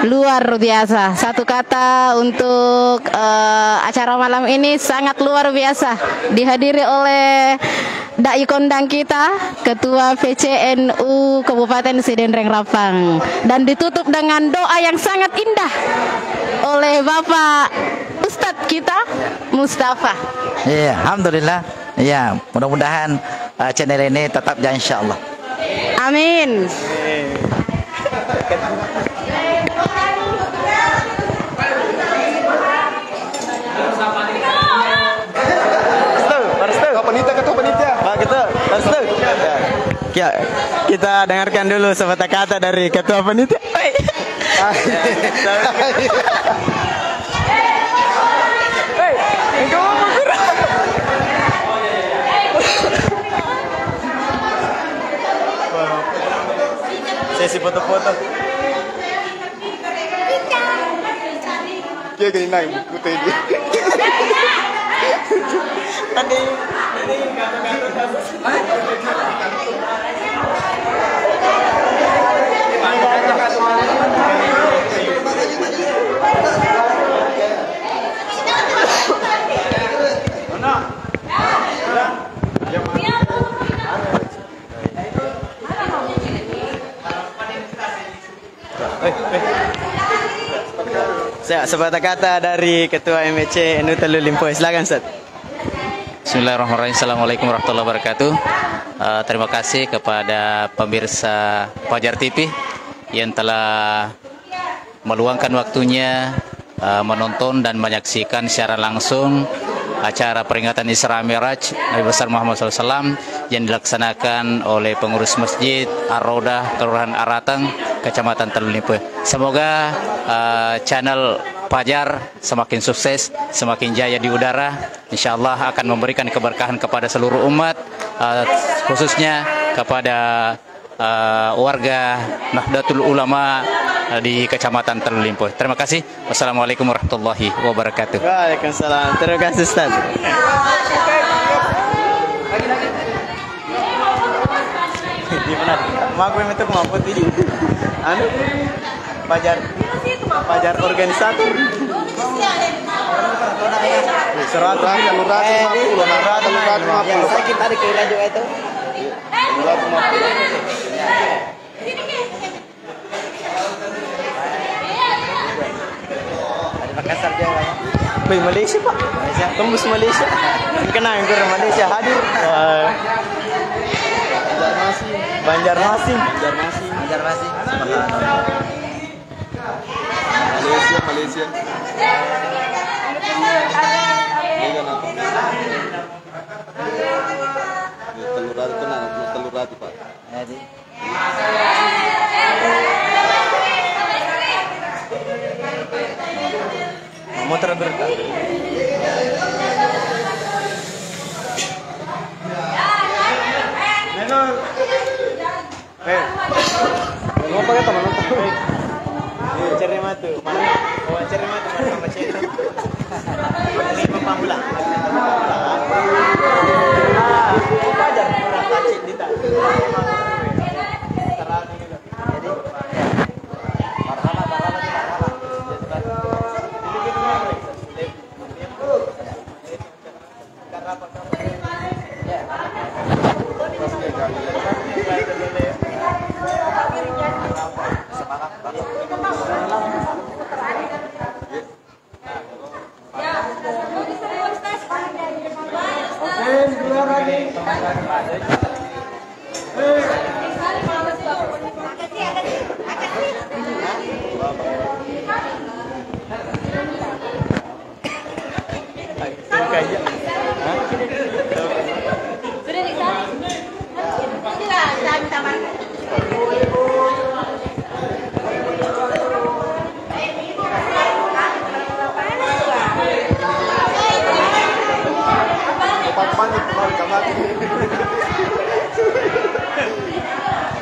Luar biasa. Satu kata untuk, eh, acara malam ini sangat luar biasa. Dihadiri oleh Dai Kondang kita, Ketua P C N U Kabupaten Sidenreng Rappang. Dan ditutup dengan doa yang sangat indah oleh Bapak Ustadz kita, Mustafa. Iya, alhamdulillah. Ya, mudah-mudahan, uh, channel ini tetap jaya, insya Allah. Amin. Restu, restu. Ketua panitia, ketua panitia. Pak, ketua, restu. Ya. Ya, kita dengarkan dulu sepatah kata dari ketua panitia. Hei. Hei, engkau apa kurang? Sesi foto-foto. Dia gini naik buku tadi. Tadi, tadi gato-gato kasus. Saya, sepatah kata dari Ketua M C N U Tellu Limpoe. Silakan, Ustaz. Bismillahirrahmanirrahim. Assalamualaikum warahmatullahi wabarakatuh. Eh, terima kasih kepada pemirsa Fajar T V yang telah meluangkan waktunya, eh, menonton dan menyaksikan siaran langsung acara peringatan Isra Mi'raj Nabi Besar Muhammad sallallahu alaihi wasallam yang dilaksanakan oleh pengurus Masjid Ar-Raudah, Kelurahan Arateng, Kecamatan Tellu Limpoe. Semoga, eh, channel Fajar semakin sukses, semakin jaya di udara. Insya Allah akan memberikan keberkahan kepada seluruh umat, eh, khususnya kepada, eh, warga Nahdlatul Ulama, eh, di Kecamatan Tellu Limpoe. Terima kasih. Wassalamualaikum warahmatullahi wabarakatuh. Waalaikumsalam. Terima kasih, Ustaz. Di mana? Mau aku yang itu kemampuan ini. Anu, Fajar, Fajar organisator. Seratus, lima ratus lima puluh, lima ratus lima puluh. Sakit tadi kira juga itu. Lima ratus lima puluh. Dari Makassar dia, Pak. Wih, Malaysia, Pak. Malaysia. Tembus Malaysia. Kenal, ke Malaysia hadir. Wah. Banjarmasin. Banjarmasin. Banjarmasin. Banjarmasin. Subhanallah. Malaysia. Iya, kenapa? Telur ratu, kena telur ratu, Pak. Motor berkah. Eh, mau pakai teman? Cari matu, mana? Oh, cari matu, mana? Ini pemula. Ah, wajar, kurang kacil, Dita. Jadi, marhaba, marhaba, marhaba.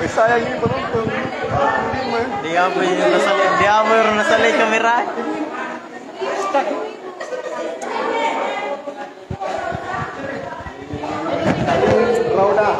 Wis, sayang ini penonton. Dia apa yang nasale, dia apa yang nasale kamera? Rauda.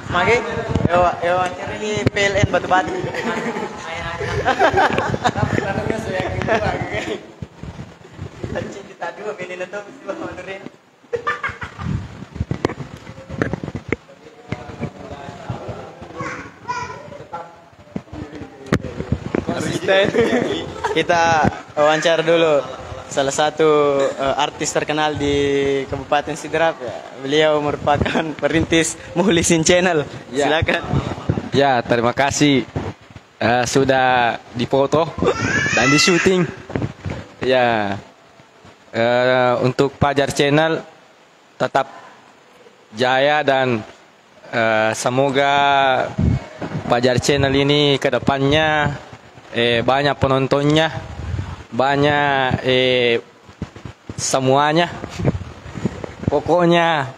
Mage, ewa, ewa, cari P L N Batu Batu. Cinta dua, bini na to, bisi ba manure. Konsisten. Kita wawancara dulu salah satu, eh, artis terkenal di Kabupaten Sidrap, ya. Beliau merupakan perintis Muhlisin Channel. Ya. Silakan. Ya, terima kasih, eh, sudah dipoto dan di-syuting. Ya, eh, untuk Pajar Channel tetap jaya dan, eh, semoga Pajar Channel ini ke depannya, eh, banyak penontonnya, banyak, eh, semuanya. Pokoknya,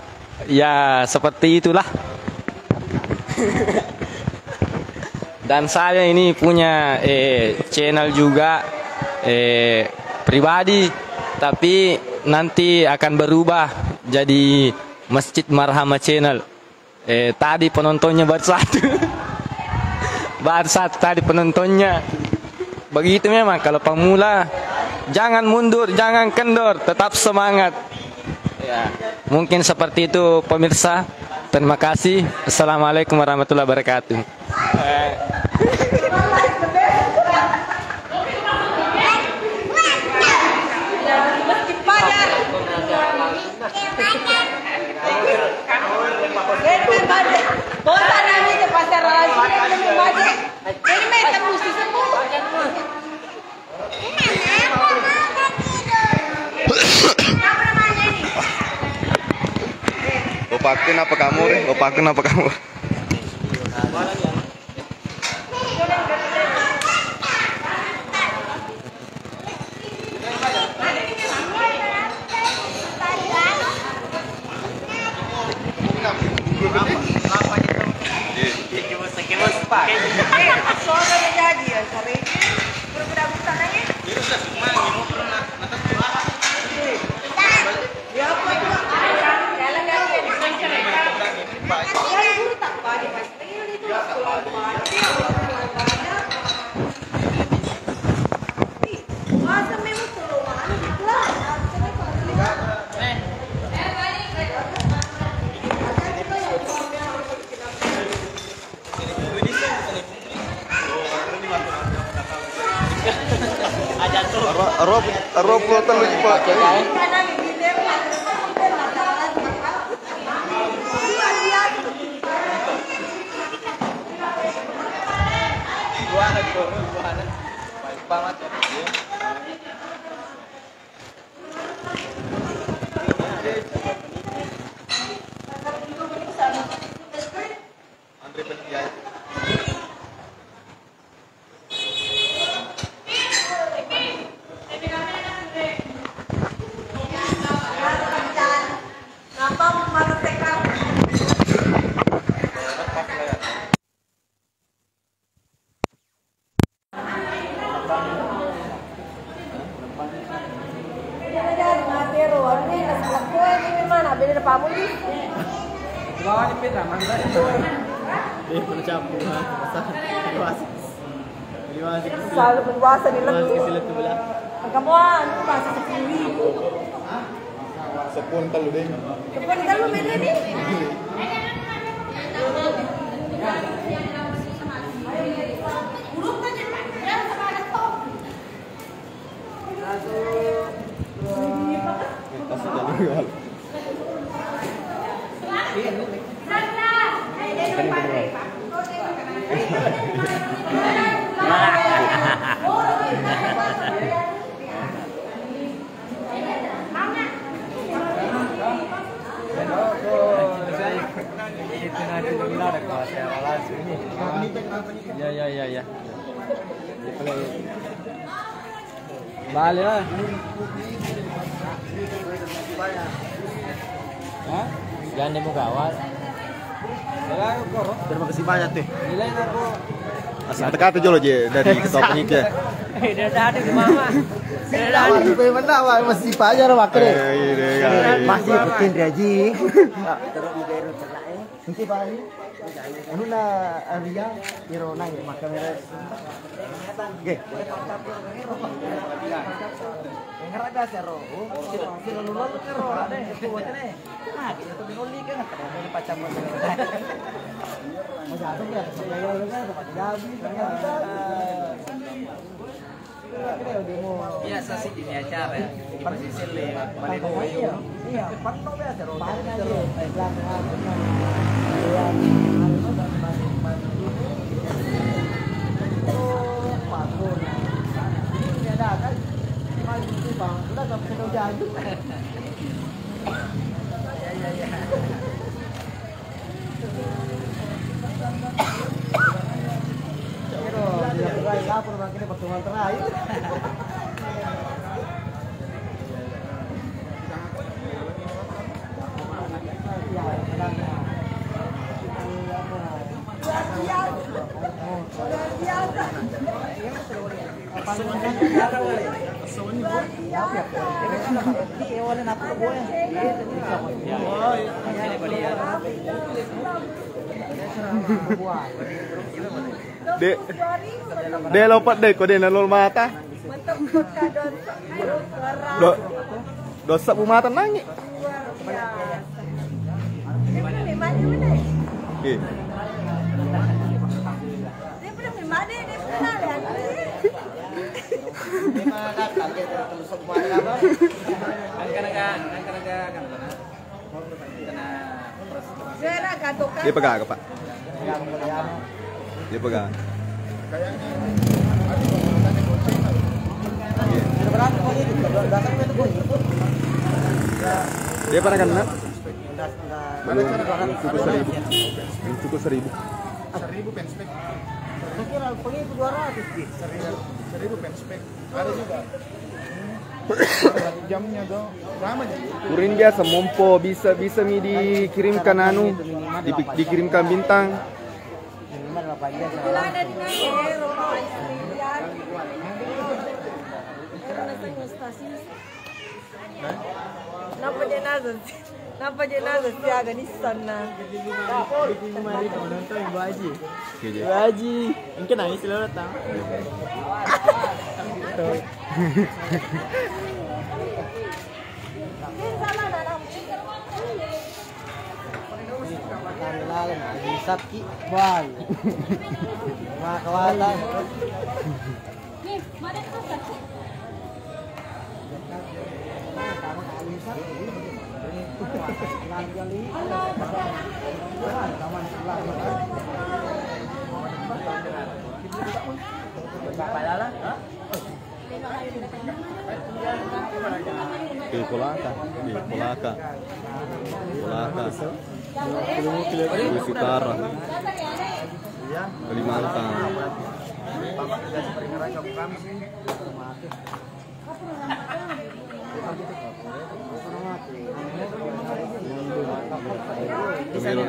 ya, seperti itulah. Dan saya ini punya, eh, channel juga, eh, pribadi, tapi nanti akan berubah jadi Masjid Marhama Channel. Eh, tadi penontonnya baru satu. Baru satu tadi penontonnya. Begitu memang kalau pemula, jangan mundur, jangan kendor, tetap semangat. Ya, mungkin seperti itu, pemirsa. Terima kasih. Assalamualaikum warahmatullahi wabarakatuh. Opaku napa kamu, Re? Opaku napa kamu? Ro-, ro-, ro-, pulo tellu ji, Pak. Eh, mana campur, ha? Masa, masa. Selalu berpuasa di letu. Kamu anu, masih sepuluh ribu. Sepuluh tellu deh. Sepuluh tellu beda nih. Ya, ya, ya, ya. Balik lah. Hah? Jangan demo gawat. Terima kasih banyak, teh. Nilai aku. Asal kata jolo je dari ketua panitia. Eh, dia tadi ke mama. Dia tadi. Masih pajar, Pak. Eh, iya, iya, iya. Masih ikutin dia, Ji. Pak, terus mau ke Nanti Pak Ali, anunna Arya, iro nai, makkamera. Oke. Ngaraga sero, sero lalu-lalu sero, ada yang itu wacana. Nah, kita tuh bingung nih kan, ada yang pacang. Mau jatuh ya, ternyata. Biasa sih ini acara ya. Pasti sele, pada doi. Iya, iya, pasti biasa, Ro. Pasti, Ro. Ini ada kan? Cuma itu, Bang. Udah, nggak perlu jauh. Iya, iya, iya. Lapor makanya pertemuan terakhir. Luar biasa. Luar biasa. De, de lopet de, ko de nalol mata. Do, dosa bu mata nangi. Oke. Dia pegang apa, Pak? Dia pegang. Dia pernah kena? Belum, belum cukup seribu. Belum cukup seribu. Seribu fanspage. Saya kira paling itu dua ratus, Ji. Seribu, seribu fanspage. Ada juga. Jamnya do. Lama, Ji. Kuring biasa mompo bisa, bisa mi dikirimkan anu, di-, dikirimkan bintang. Minimal delapan jam. Napa je naza? Napa je naza siaga Nissan na? Nonton Ibu Haji. Oke, Ji. Ibu Haji, mungkin nangis dulu datang. Tari laleng, Haji Sabki. Wah. Makawata. Oke, Kolaka. Oke, Kolaka. Kolaka. Sulawesi Utara. Kalimantan. Kemero.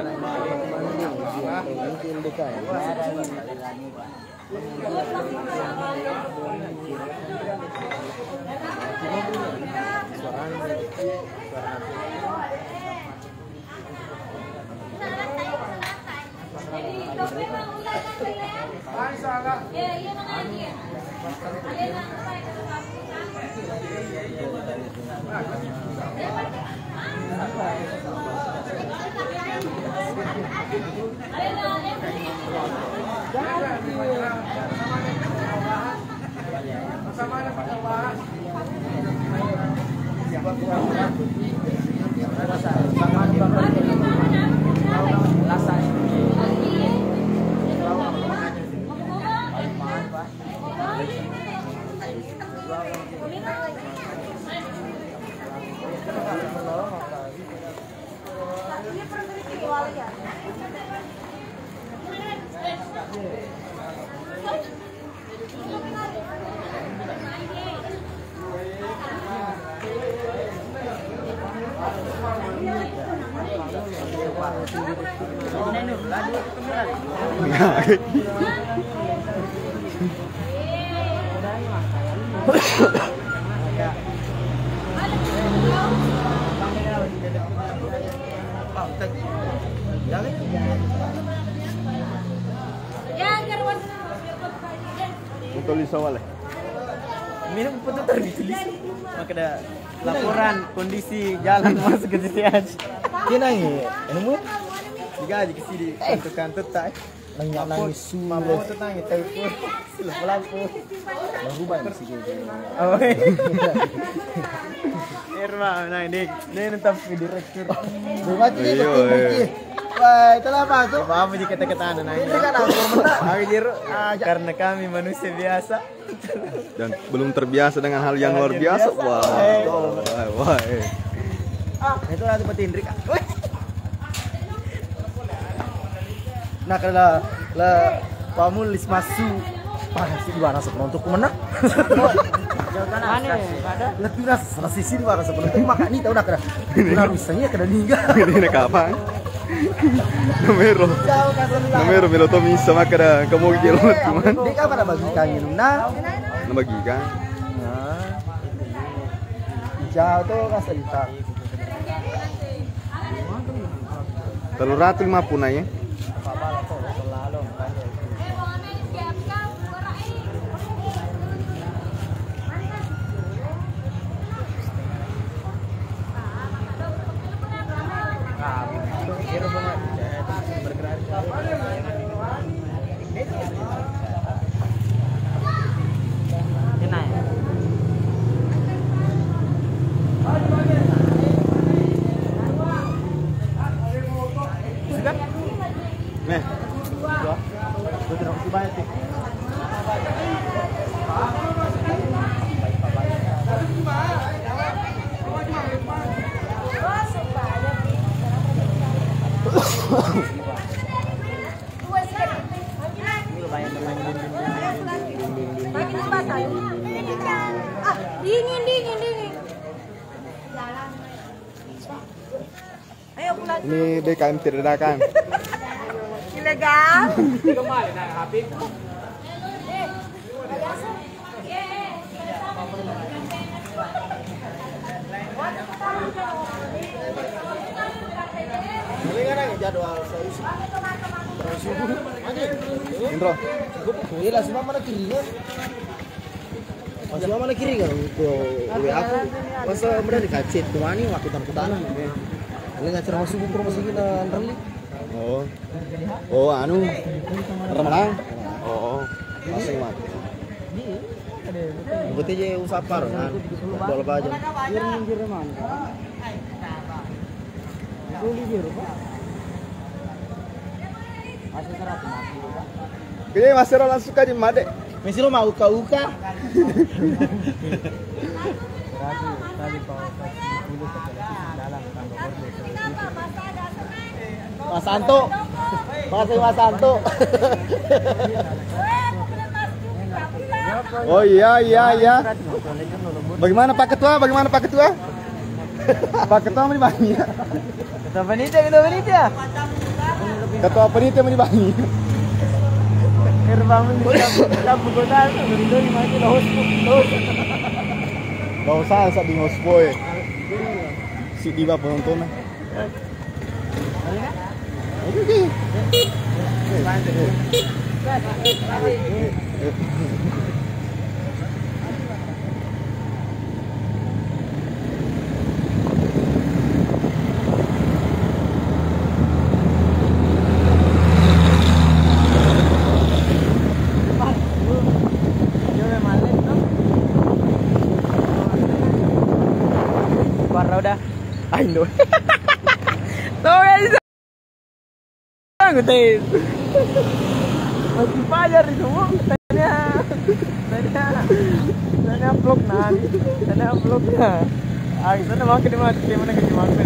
Untuk Lisa wale. Minum foto terus tulis. Makkeda laporan kondisi jalan masuk ke C C H. Kenai, ilmu? Digaji ke sini kantor-kantor tak. Nangis, nangis, suwe. Mamo tu nangis, tapi pun. Lampu-lampu. Berubah sih, gitu. Oh, iya. Irma, nah, ini, ini nonton video direktur. Berubah sih, iya, pakai iya. Wah, itu lah, Pak, tuh. Apa, apa, jadi kata-kata, nah, ini. Ini kan aku, aku, Jero. Ah, ja- Karena kami manusia biasa. Dan belum terbiasa dengan hal yang luar biasa. Wah, wah, wah, eh. Ah, itu nanti petindik. Nah, kalau la, la, pamulis masuk. Pasti di mana sepenontok mana? Mana? Ada. Lebih rasa sisi di mana sepenontok. Makanya tahu nak ada. Nah, misalnya kada niga. Ini kapan? Namero. Namero melo to misa makkeda kamu gelo teman. Dia kapan bagi kami nah? Nabagi kan? Nah. Jauh tuh rasa kita. Tellu ratu lima puluh ya. Nih. Dingin, dingin, dingin. Ayo pulang. Ini B K M tidak datang. Ilegal. Ini kan jadwal saya isi. Terus. Indro. Iya lah, semua mana kirinya? Masih mana kiri kan? Itu W A aku. Masa benar dikacit tuani waktu tanah tanah. Ini ngajar masuk ke rumah sakit dan Reli. Oh. Oh, anu. Ramalang. Oh, oh. Masih mati. Ikuti je usapar kan. Bola baja. Jadi masih langsung kaji made. Masih lo mau uka-uka. Mas Anto. Makasih Mas Anto. Oh iya, iya, iya. Bagaimana Pak Ketua? Bagaimana Pak Ketua? Pak Ketua meni banyak. Ketua panitia, ketua panitia. Ketua panitia meni banyak. Gerbang meni. Kamu kota, meni doi mati, lo host, lo host. Lo host, sa di host boy. Si di ba penonton. Warna udah. Ayo. Tuh, guys. Aku teh. Masih fajar itu, Bu. Tanya. Tanya. Tanya vlog nah. Tanya vlog nah. Ah, sana makan di mana? Di mana ke Jimangku?